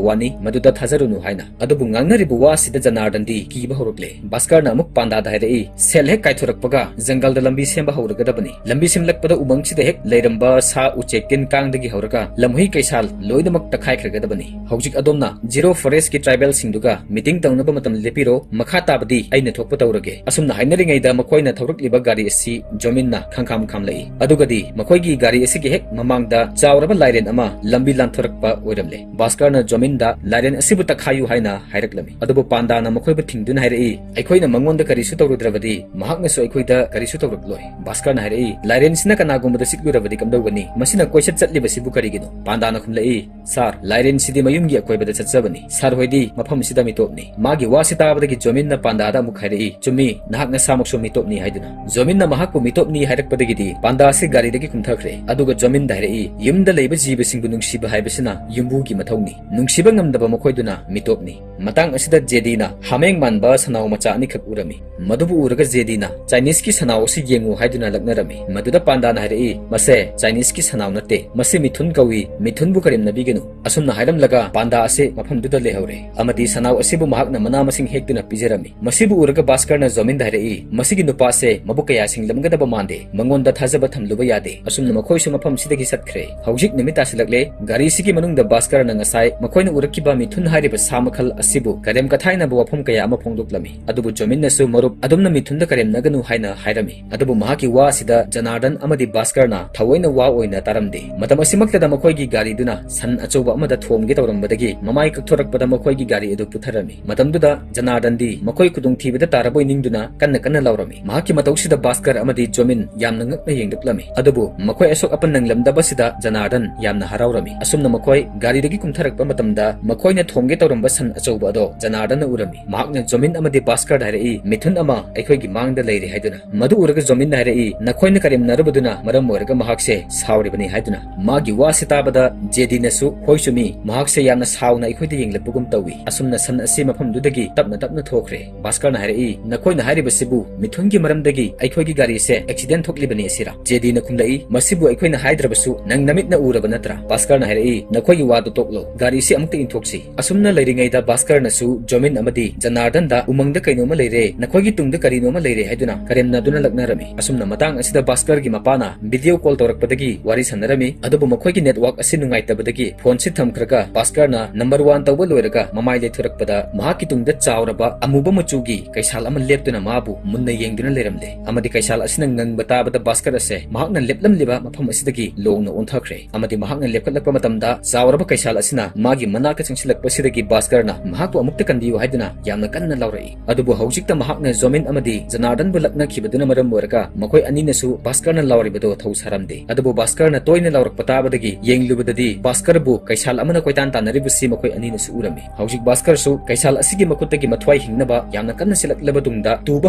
ꯋꯥꯅꯤ, ꯃꯗꯨꯗ ꯊꯥꯖꯔꯨꯅꯨ" ꯍꯥꯏꯅ꯫ ꯑꯗꯨꯕꯨ ꯉꯥꯡꯅꯔꯤꯕ ꯋꯥꯁꯤꯗ ꯖꯅꯥꯔꯗꯟꯗꯤ ꯀꯤꯕ ꯍꯧꯔꯛꯂꯦ꯫ ꯚꯥꯁꯀꯔꯅ ꯑꯃꯨꯛ ꯄꯥꯟꯗꯥꯗ ꯍꯥꯏꯔꯛꯏ, "ꯁꯦꯜ ꯍꯦꯛ ꯀꯥꯏꯊꯣꯔꯛꯄꯒ ꯖꯪꯒꯜꯗ ꯂꯝꯕꯤ ꯁꯦꯝꯕ ꯍꯧꯔꯒꯗꯕꯅꯤ꯫ ꯂꯝꯕꯤ ꯁꯦꯝꯂꯛꯄꯗ ꯎꯃꯪꯁꯤꯗ ꯍꯦꯛ ꯂꯩꯔꯝꯕ ꯁꯥ ꯎꯆꯦꯛ ꯇꯤꯟ ꯀꯥꯡꯗꯒꯤ ꯍꯧꯔꯒ ꯂꯝꯍꯨꯏ ꯀꯩꯁꯥꯜ ꯂꯣꯏꯅꯃꯛ ꯇꯛꯈꯥꯏꯈ꯭ꯔꯒꯗꯕꯅꯤ꯫ ꯍꯧꯖꯤꯛ ꯑꯗꯣꯝꯅ ꯖꯤꯔꯣ ꯐꯣꯔꯦꯁꯀꯤ ꯇ꯭ꯔꯥꯏꯕꯦꯜꯁꯤꯡꯗꯨꯒ ꯃꯤꯇꯤꯡ ꯇꯧꯅꯕ ꯃꯇꯝ ꯂꯦꯞꯄꯤꯔꯣ, ꯃꯈꯥ ꯇꯥꯕꯗꯤ ꯑꯩꯅ ꯊꯣꯛꯄ ꯇꯧꯔꯒꯦ"꯫ ꯑꯁꯨꯝꯅ ꯍꯥꯏꯅꯔꯤꯉꯩꯗ ꯃꯈꯣꯏꯅ ꯊꯧꯔꯛꯂꯤꯕ ꯒꯥꯔꯤ ꯑꯁꯤ ꯖꯣꯃꯤꯟꯅ ꯈꯪꯈꯥꯝ ꯈꯥꯝꯂꯛꯏ꯫ ꯑꯗꯨꯒꯗꯤ ꯃꯈꯣꯏꯒꯤ ꯒꯥꯔꯤ ꯑꯁꯤꯒꯤ ꯍꯦꯛ ꯃꯃꯥꯡꯗ ꯆꯥꯎꯔꯕ ꯂꯥꯏꯔꯦꯟ ꯑꯃ ꯂꯝꯕꯤ ꯂꯥꯟꯊꯣꯔꯛꯄ ꯑꯣꯏꯔꯝꯂꯦ꯫ ꯚꯥꯁꯀꯔꯅ ꯖꯣꯃꯤꯟꯗ ꯂꯥꯏꯔꯦꯟ ꯑꯁꯤꯕꯨ ꯇꯛꯈꯥꯏꯌꯨ ꯍꯥꯏꯅ ꯍꯥꯏꯔꯛꯂꯝꯃꯤ꯫ ꯑꯗꯨꯕꯨ ꯄꯥꯟꯗꯥꯅ ꯃꯈꯣꯏꯕꯨ ꯊꯤꯡꯗꯨꯅ ꯍꯥꯏꯔꯛꯏ, "ꯑꯩꯈꯣꯏꯅ ꯃꯉꯣꯟꯗ ꯀꯔꯤꯁꯨ ꯇꯧꯔꯨꯗ꯭ꯔꯕꯗꯤ ꯃꯍꯥꯛꯅꯁꯨ ꯑꯩꯈꯣꯏꯗ ꯀꯔꯤꯁꯨ ꯇꯧꯔꯛꯂꯣꯏ"꯫ ꯚꯥꯁꯀꯔꯅ ꯍꯥꯏꯔꯛꯏ, "ꯂꯥꯏꯔꯦꯟꯁꯤꯅ ꯀꯅꯥꯒꯨꯝꯕꯗ ꯆꯤꯛꯂꯨꯔꯕꯗꯤ ꯀꯝꯗꯧꯒꯅꯤ? ꯃꯁꯤꯅ ꯀꯣꯏꯆꯠ ꯆꯠꯂꯤꯕꯁꯤꯕꯨ ꯀꯔꯤꯒꯤꯅꯣ?" ꯄꯥꯟꯗꯥꯅ ꯈꯨꯝꯂꯛꯏ, "ꯁꯥꯔ, ꯂꯥꯏꯔꯦꯟꯁꯤꯗꯤ ꯃꯌꯨꯝꯒꯤ ꯑꯀꯣꯏꯕꯗ ꯆꯠꯆꯕꯅꯤ꯫ ꯁꯥꯔ ꯍꯣꯏꯗꯤ ꯃꯐꯝꯁꯤꯗ ꯃꯤꯇꯣꯞꯅꯤ"꯫ ꯃꯥꯒꯤ ꯋꯥꯁꯤ ꯇꯥꯕꯗꯒꯤ ꯖꯣꯃꯤꯟꯅ ꯄꯥꯟꯗꯥꯗ ꯑꯃꯨꯛ ꯍꯥꯏꯔꯛꯏ, "ꯆꯨꯝꯃꯤ, ꯅꯍꯥꯛ ꯅꯁꯥꯃꯛꯁꯨ ꯃꯤꯇꯣꯞꯅꯤ" ꯍꯥꯏꯗꯨꯅ꯫ ꯖꯣꯃꯤꯟꯅ ꯃꯍꯥꯛꯄꯨ ꯃꯤꯇꯣꯞꯅꯤ ꯍꯥꯏꯔꯛꯄꯗꯒꯤꯗꯤ ꯄꯥꯟꯗꯥ ꯑꯁꯤ ꯒꯥꯔꯤꯗꯒꯤ ꯀꯨꯝꯊꯈ꯭ꯔꯦ꯫ ꯑꯗꯨꯒ ꯖꯣꯃꯤꯟꯗ ꯍꯥꯏꯔꯛꯏ, "ꯌꯨꯝꯗ ꯂꯩꯕ ꯖꯤꯕꯁꯤꯡꯕꯨ ꯅꯨꯡꯁꯤꯕ ꯍꯥꯏꯕꯁꯤꯅ ꯌꯨꯝꯕꯨꯒꯤ ꯃꯊꯧꯅꯤ꯫ ꯅꯨꯡꯁꯤꯕ ꯉꯝꯗꯕ ꯃꯈꯣꯏꯗꯨꯅ ꯃꯤꯇꯣꯞꯅꯤ"꯫ ꯃꯇꯥꯡ ꯑꯁꯤꯗ ꯖꯦꯗꯤꯅ ꯍꯥꯃꯦꯡ ꯃꯥꯟꯕ ꯁꯟꯅꯥꯎ ꯃꯆꯥ ꯑꯅꯤꯈꯛ ꯎꯔꯝꯃꯤ꯫ ꯃꯗꯨꯕꯨ ꯎꯔꯒ ꯖꯦꯗꯤꯅ, "ꯆꯥꯏꯅꯤꯁꯀꯤ ꯁꯟꯅꯥꯎ ꯑꯁꯤ ꯌꯦꯡꯉꯨ" ꯍꯥꯏꯗꯨꯅ ꯂꯛꯅꯔꯝꯃꯤ꯫ ꯃꯗꯨꯗ ꯄꯥꯟꯗꯥꯅ ꯍꯥꯏꯔꯛꯏ, "ꯃꯁꯦ ꯆꯥꯏꯅꯤꯁꯀꯤ ꯁꯟꯅꯥꯎ ꯅꯠꯇꯦ, ꯃꯁꯤ ꯃꯤꯊꯨꯟ ꯀꯧꯏ, ꯃꯤꯊꯨꯟꯕꯨ ꯀꯔꯦꯝꯅꯕꯤꯒꯅꯨ"꯫ ꯑꯁꯨꯝꯅ ꯍꯥꯏꯔꯝꯂꯒ ꯄꯥꯟꯗꯥ ꯑꯁꯤ ꯃꯐꯝꯗꯨꯗ ꯂꯩꯍꯧꯔꯦ ꯑꯃꯗꯤ ꯁꯟꯅꯥꯎ ꯑꯁꯤꯕꯨ ꯃꯍꯥꯛꯅ ꯃꯅꯥ ꯃꯁꯤꯡ ꯍꯦꯛꯇꯨꯅ ꯄꯤꯖꯔꯝꯃꯤ꯫ ꯃꯁꯤꯕꯨ ꯎꯔꯒ ꯚꯥꯁꯀꯔꯅ ꯖꯣꯃꯤꯟꯗ ꯍꯥꯏꯔꯛꯏ, "ꯃꯁꯤꯒꯤ ꯅꯨꯄꯥꯁꯦ ꯃꯕꯨꯛ ꯀꯌꯥ ꯁꯦꯡꯂꯝꯒꯗꯕ ꯃꯥꯟꯗꯦ, ꯃꯉꯣꯟꯗ ꯊꯥꯖꯕ ꯊꯝꯂꯨꯕ ꯌꯥꯗꯦ"꯫ ꯑꯁꯨꯝꯅ ꯃꯈꯣꯏꯁꯨ ꯃꯐꯝꯁꯤꯗꯒꯤ ꯆꯠꯈ꯭ꯔꯦ꯫ ꯍꯧꯖꯤꯛ ꯅꯨꯃꯤꯠ ꯇꯥꯁꯤꯜꯂꯛꯂꯦ꯫ ꯒꯥꯔꯤꯁꯤꯒꯤ ꯃꯅꯨꯡꯗ ꯚꯥꯁꯀꯔꯅ ꯉꯁꯥꯏ ꯃꯈꯣꯏꯅ ꯎꯔꯛꯈꯤꯕ ꯃꯤꯊꯨꯟ ꯍꯥꯏꯔꯤꯕ ꯁꯥ ꯃꯈꯜ ꯑꯁꯤꯕꯨ ꯀꯔꯦꯝ ꯀꯊꯥꯏꯅꯕ ꯋꯥꯐꯝ ꯀꯌꯥ ꯑꯃ ꯐꯣꯡꯗꯣꯛꯂꯝꯃꯤ꯫ ꯑꯗꯨꯕꯨ ꯖꯣꯃꯤꯟꯅꯁꯨ, "ꯃꯔꯨꯞ, ꯑꯗꯣꯝꯅ ꯃꯤꯊꯨꯟꯗ ꯀꯔꯦꯝꯅꯒꯅꯨ" ꯍꯥꯏꯅ ꯍꯥꯏꯔꯝꯃꯤ꯫ ꯑꯗꯨꯕꯨ ꯃꯍꯥꯛꯀꯤ ꯋꯥ ꯑꯁꯤꯗ ꯖꯅꯥꯔꯗꯟ ꯑꯃꯗꯤ ꯚꯥꯁꯀꯔꯅ ꯊꯑꯣꯏꯅ ꯋꯥ ꯑꯣꯏꯅ ꯇꯥꯔꯝꯗꯦ꯫ ꯃꯇꯝ ꯑꯁꯤꯃꯛꯇꯗ ꯃꯈꯣꯏꯒꯤ ꯒꯥꯔꯤꯗꯨꯅ ꯁꯟ ꯑꯆꯧꯕ ꯑꯃꯗ ꯊꯣꯝꯒꯦ ꯇꯧꯔꯝꯕꯗꯒꯤ ꯃꯃꯥꯏ ꯀꯛꯊꯣꯔꯛꯄꯗ ꯃꯈꯣꯏꯒꯤ ꯒꯥꯔꯤ ꯑꯗꯨ ꯄꯨꯊꯔꯝꯃꯤ꯫ ꯃꯇꯝꯗꯨꯗ ꯖꯅꯥꯔꯗꯟꯗꯤ ꯃꯈꯣꯏ ꯈꯨꯗꯣꯡꯊꯤꯕꯗ ꯇꯥꯔꯕꯣꯏ ꯅꯤꯡꯗꯨꯅ ꯀꯟꯅ ꯀꯟꯅ ꯂꯥꯎꯔꯝꯃꯤ꯫ ꯃꯍꯥꯛꯀꯤ ꯃꯇꯧꯁꯤꯗ ꯚꯥꯁꯀꯔ ꯑꯃꯗꯤ ꯖꯣꯃꯤꯟ ꯌꯥꯝꯅ ꯉꯛꯅ ꯌꯦꯡꯂꯛꯂꯝꯃꯤ꯫ ꯑꯗꯨꯕꯨ ꯃꯈꯣꯏ ꯑꯁꯣꯛ ꯑꯄꯟ ꯅꯪꯂꯝꯗꯕꯁꯤꯗ ꯖꯅꯥꯔꯗꯟ ꯌꯥꯝꯅ ꯍꯔꯥꯎꯔꯝꯃꯤ꯫ ꯑꯁꯨꯝꯅ ꯃꯈꯣꯏ ꯒꯥꯔꯤꯗꯒꯤ ꯀꯨꯝꯊꯔꯛꯄ ꯃꯇꯝꯗ ꯃꯈꯣꯏꯅ ꯊꯣꯝꯒꯦ ꯇꯧꯔꯝꯕ ꯁꯟ ꯑꯆꯧꯕ ꯑꯗꯣ ꯖꯅꯥꯔꯗꯟꯅ ꯎꯔꯝꯃꯤ꯫ ꯃꯍꯥꯛꯅ ꯖꯣꯃꯤꯟ ꯑꯃꯗꯤ ꯚꯥꯁꯀꯔꯗ ꯍꯥꯏꯔꯛꯏ, "ꯃꯤꯊꯨꯟ ꯑꯃ ꯑꯩꯈꯣꯏꯒꯤ ꯃꯥꯡꯗ ꯂꯩꯔꯦ" ꯍꯥꯏꯗꯨꯅ꯫ ꯃꯗꯨ ꯎꯔꯒ ꯖꯣꯃꯤꯟꯅ ꯍꯥꯏꯔꯛꯏ, "ꯅꯈꯣꯏꯅ ꯀꯔꯦꯝꯅꯔꯨꯕꯗꯨꯅ ꯃꯔꯝ ꯑꯣꯏꯔꯒ ꯃꯍꯥꯛꯁꯦ ꯁꯥꯎꯔꯤꯕꯅꯤ" ꯍꯥꯏꯗꯨꯅ꯫ ꯃꯥꯒꯤ ꯋꯥꯁꯤ ꯇꯥꯕꯗ ꯖꯦꯗꯤꯅꯁꯨ, "ꯍꯣꯏ ꯆꯨꯝꯃꯤ, ꯃꯍꯥꯛꯁꯦ ꯌꯥꯝꯅ ꯁꯥꯎꯅ ꯑꯩꯈꯣꯏꯗ ꯌꯦꯡꯂꯛꯄꯒꯨꯝ ꯇꯧꯏ"꯫ ꯑꯁꯨꯝꯅ ꯁꯟ ꯑꯁꯤ ꯃꯐꯝꯗꯨꯗꯒꯤ ꯇꯞꯅ ꯇꯞꯅ ꯊꯣꯛꯈ꯭ꯔꯦ꯫ ꯚꯥꯁꯀꯔꯅ ꯍꯥꯏꯔꯛꯏ, "ꯅꯈꯣꯏꯅ ꯍꯥꯏꯔꯤꯕꯁꯤꯕꯨ ꯃꯤꯊꯨꯟꯒꯤ ꯃꯔꯝꯗꯒꯤ ꯑꯩꯈꯣꯏꯒꯤ ꯒꯥꯔꯤꯁꯦ ꯑꯦꯛꯁꯤꯗꯦꯟ ꯊꯣꯛꯂꯤꯕꯅꯤ ꯑꯁꯤꯔꯥ?" ꯖꯦꯗꯤꯅ ꯈꯨꯝꯂꯛꯏ, "ꯃꯁꯤꯕꯨ ꯑꯩꯈꯣꯏꯅ ꯍꯥꯏꯗ꯭ꯔꯕꯁꯨ ꯅꯪ ꯅꯃꯤꯠꯅ ꯎꯔꯕ ꯅꯠꯇ꯭ꯔꯥ?" ꯚꯥꯁꯀꯔꯅ ꯍꯥꯏꯔꯛꯏ, "ꯅꯈꯣꯏꯒꯤ ꯋꯥꯗꯨ ꯇꯣꯛꯂꯣ, ꯒꯥꯔꯤꯁꯤ ꯑꯃꯨꯛꯇ ꯏꯟꯊꯣꯛꯁꯤ"꯫ ꯑꯁꯨꯝꯅ ꯂꯩꯔꯤꯉꯩꯗ ꯚꯥꯁꯀꯔꯅꯁꯨ ꯖꯣꯃꯤꯟ ꯑꯃꯗꯤ ꯖꯅꯥꯔꯗꯟꯗ "ꯎꯃꯪꯗ ꯀꯩꯅꯣꯝꯃ ꯂꯩꯔꯦ, ꯅꯈꯣꯏꯒꯤ ꯇꯨꯡꯗ ꯀꯔꯤꯅꯣꯝꯃ ꯂꯩꯔꯦ" ꯍꯥꯏꯗꯨꯅ ꯀꯔꯦꯝꯅꯗꯨꯅ ꯂꯛꯅꯔꯝꯃꯤ꯫ ꯑꯁꯨꯝꯅ ꯃꯇꯥꯡ ꯑꯁꯤꯗ ꯚꯥꯁꯀꯔꯒꯤ ꯃꯄꯥꯅ ꯚꯤꯗꯤꯑꯣ ꯀꯣꯜ ꯇꯧꯔꯛꯄꯗꯒꯤ ꯋꯥꯔꯤ ꯁꯥꯟꯅꯔꯝꯃꯤ, ꯑꯗꯨꯕꯨ ꯃꯈꯣꯏꯒꯤ ꯅꯦꯠꯋꯥꯛ ꯑꯁꯤ ꯅꯨꯡꯉꯥꯏꯇꯕꯗꯒꯤ ꯐꯣꯟꯁꯤ ꯊꯝꯈ꯭ꯔꯒ ꯚꯥꯁꯀꯔꯅ ꯅꯝꯕꯔ ꯋꯥꯟ ꯇꯧꯕ ꯂꯣꯏꯔꯒ ꯃꯃꯥꯏ ꯂꯩꯊꯣꯔꯛꯄꯗ ꯃꯍꯥꯛꯀꯤ ꯇꯨꯡꯗ ꯆꯥꯎꯔꯕ ꯑꯃꯨꯕ ꯃꯆꯨꯒꯤ ꯀꯩꯁꯥꯜ ꯑꯃ ꯂꯦꯞꯇꯨꯅ ꯃꯥꯕꯨ ꯃꯨꯟꯅ ꯌꯦꯡꯗꯨꯅ ꯂꯩꯔꯝꯂꯦ꯫ ꯑꯃꯗꯤ ꯀꯩꯁꯥꯜ ꯑꯁꯤꯅ ꯉꯪꯕ ꯇꯥꯕꯗ ꯚꯥꯁꯀꯔ ꯑꯁꯦ ꯃꯍꯥꯛꯅ ꯂꯦꯞꯂꯝꯂꯤꯕ ꯃꯐꯝ ꯑꯁꯤꯗꯒꯤ ꯂꯣꯡꯅ ꯑꯣꯟꯊꯈ꯭ꯔꯦ꯫ ꯑꯃꯗꯤ ꯃꯍꯥꯛꯅ ꯂꯦꯞꯈꯠꯂꯛꯄ ꯃꯇꯝꯗ ꯆꯥꯎꯔꯕ ꯀꯩꯁꯥꯜ ꯑꯁꯤꯅ ꯃꯥꯒꯤ ꯃꯅꯥꯛꯇ ꯆꯪꯁꯤꯜꯂꯛꯄꯁꯤꯗꯒꯤ ꯚꯥꯁꯀꯔꯅ ꯃꯍꯥꯛꯄꯨ ꯑꯃꯨꯛꯇ ꯀꯟꯕꯤꯌꯨ ꯍꯥꯏꯗꯨꯅ ꯌꯥꯝꯅ ꯀꯟꯅ ꯂꯥꯎꯔꯛꯏ꯫ ꯑꯗꯨꯕꯨ ꯍꯧꯖꯤꯛꯇ ꯃꯍꯥꯛꯅ ꯖꯣꯃꯤꯟ ꯑꯃꯗꯤ ꯖꯅꯥꯔꯗꯟꯕꯨ ꯂꯛꯅꯈꯤꯕꯗꯨꯅ ꯃꯔꯝ ꯑꯣꯏꯔꯒ ꯃꯈꯣꯏ ꯑꯅꯤꯅꯁꯨ ꯚꯥꯁꯀꯔꯅ ꯂꯥꯎꯔꯤꯕꯗꯨ ꯊꯧ ꯁꯥꯔꯝꯗꯦ꯫ ꯑꯗꯨꯕꯨ ꯚꯥꯁꯀꯔꯅ ꯇꯣꯏꯅ ꯂꯥꯎꯔꯛꯄ ꯇꯥꯕꯗꯒꯤ ꯌꯦꯡꯂꯨꯕꯗꯗꯤ ꯚꯥꯁꯀꯔꯕꯨ ꯀꯩꯁꯥꯜ ꯑꯃꯅ ꯀꯣꯏꯇꯥꯟ ꯇꯥꯟꯅꯔꯤꯕꯁꯤ ꯃꯈꯣꯏ ꯑꯅꯤꯅꯁꯨ ꯎꯔꯝꯃꯤ꯫ ꯍꯧꯖꯤꯛ ꯚꯥꯁꯀꯔꯁꯨ ꯀꯩꯁꯥꯜ ꯑꯁꯤꯒꯤ ꯃꯈꯨꯠꯇꯒꯤ ꯃꯊ꯭ꯋꯥꯏ ꯍꯤꯡꯅꯕ ꯌꯥꯝꯅ ꯀꯟꯅ ꯆꯦꯜꯂꯛꯂꯕ ꯇꯨꯡꯗ ꯇꯨꯕ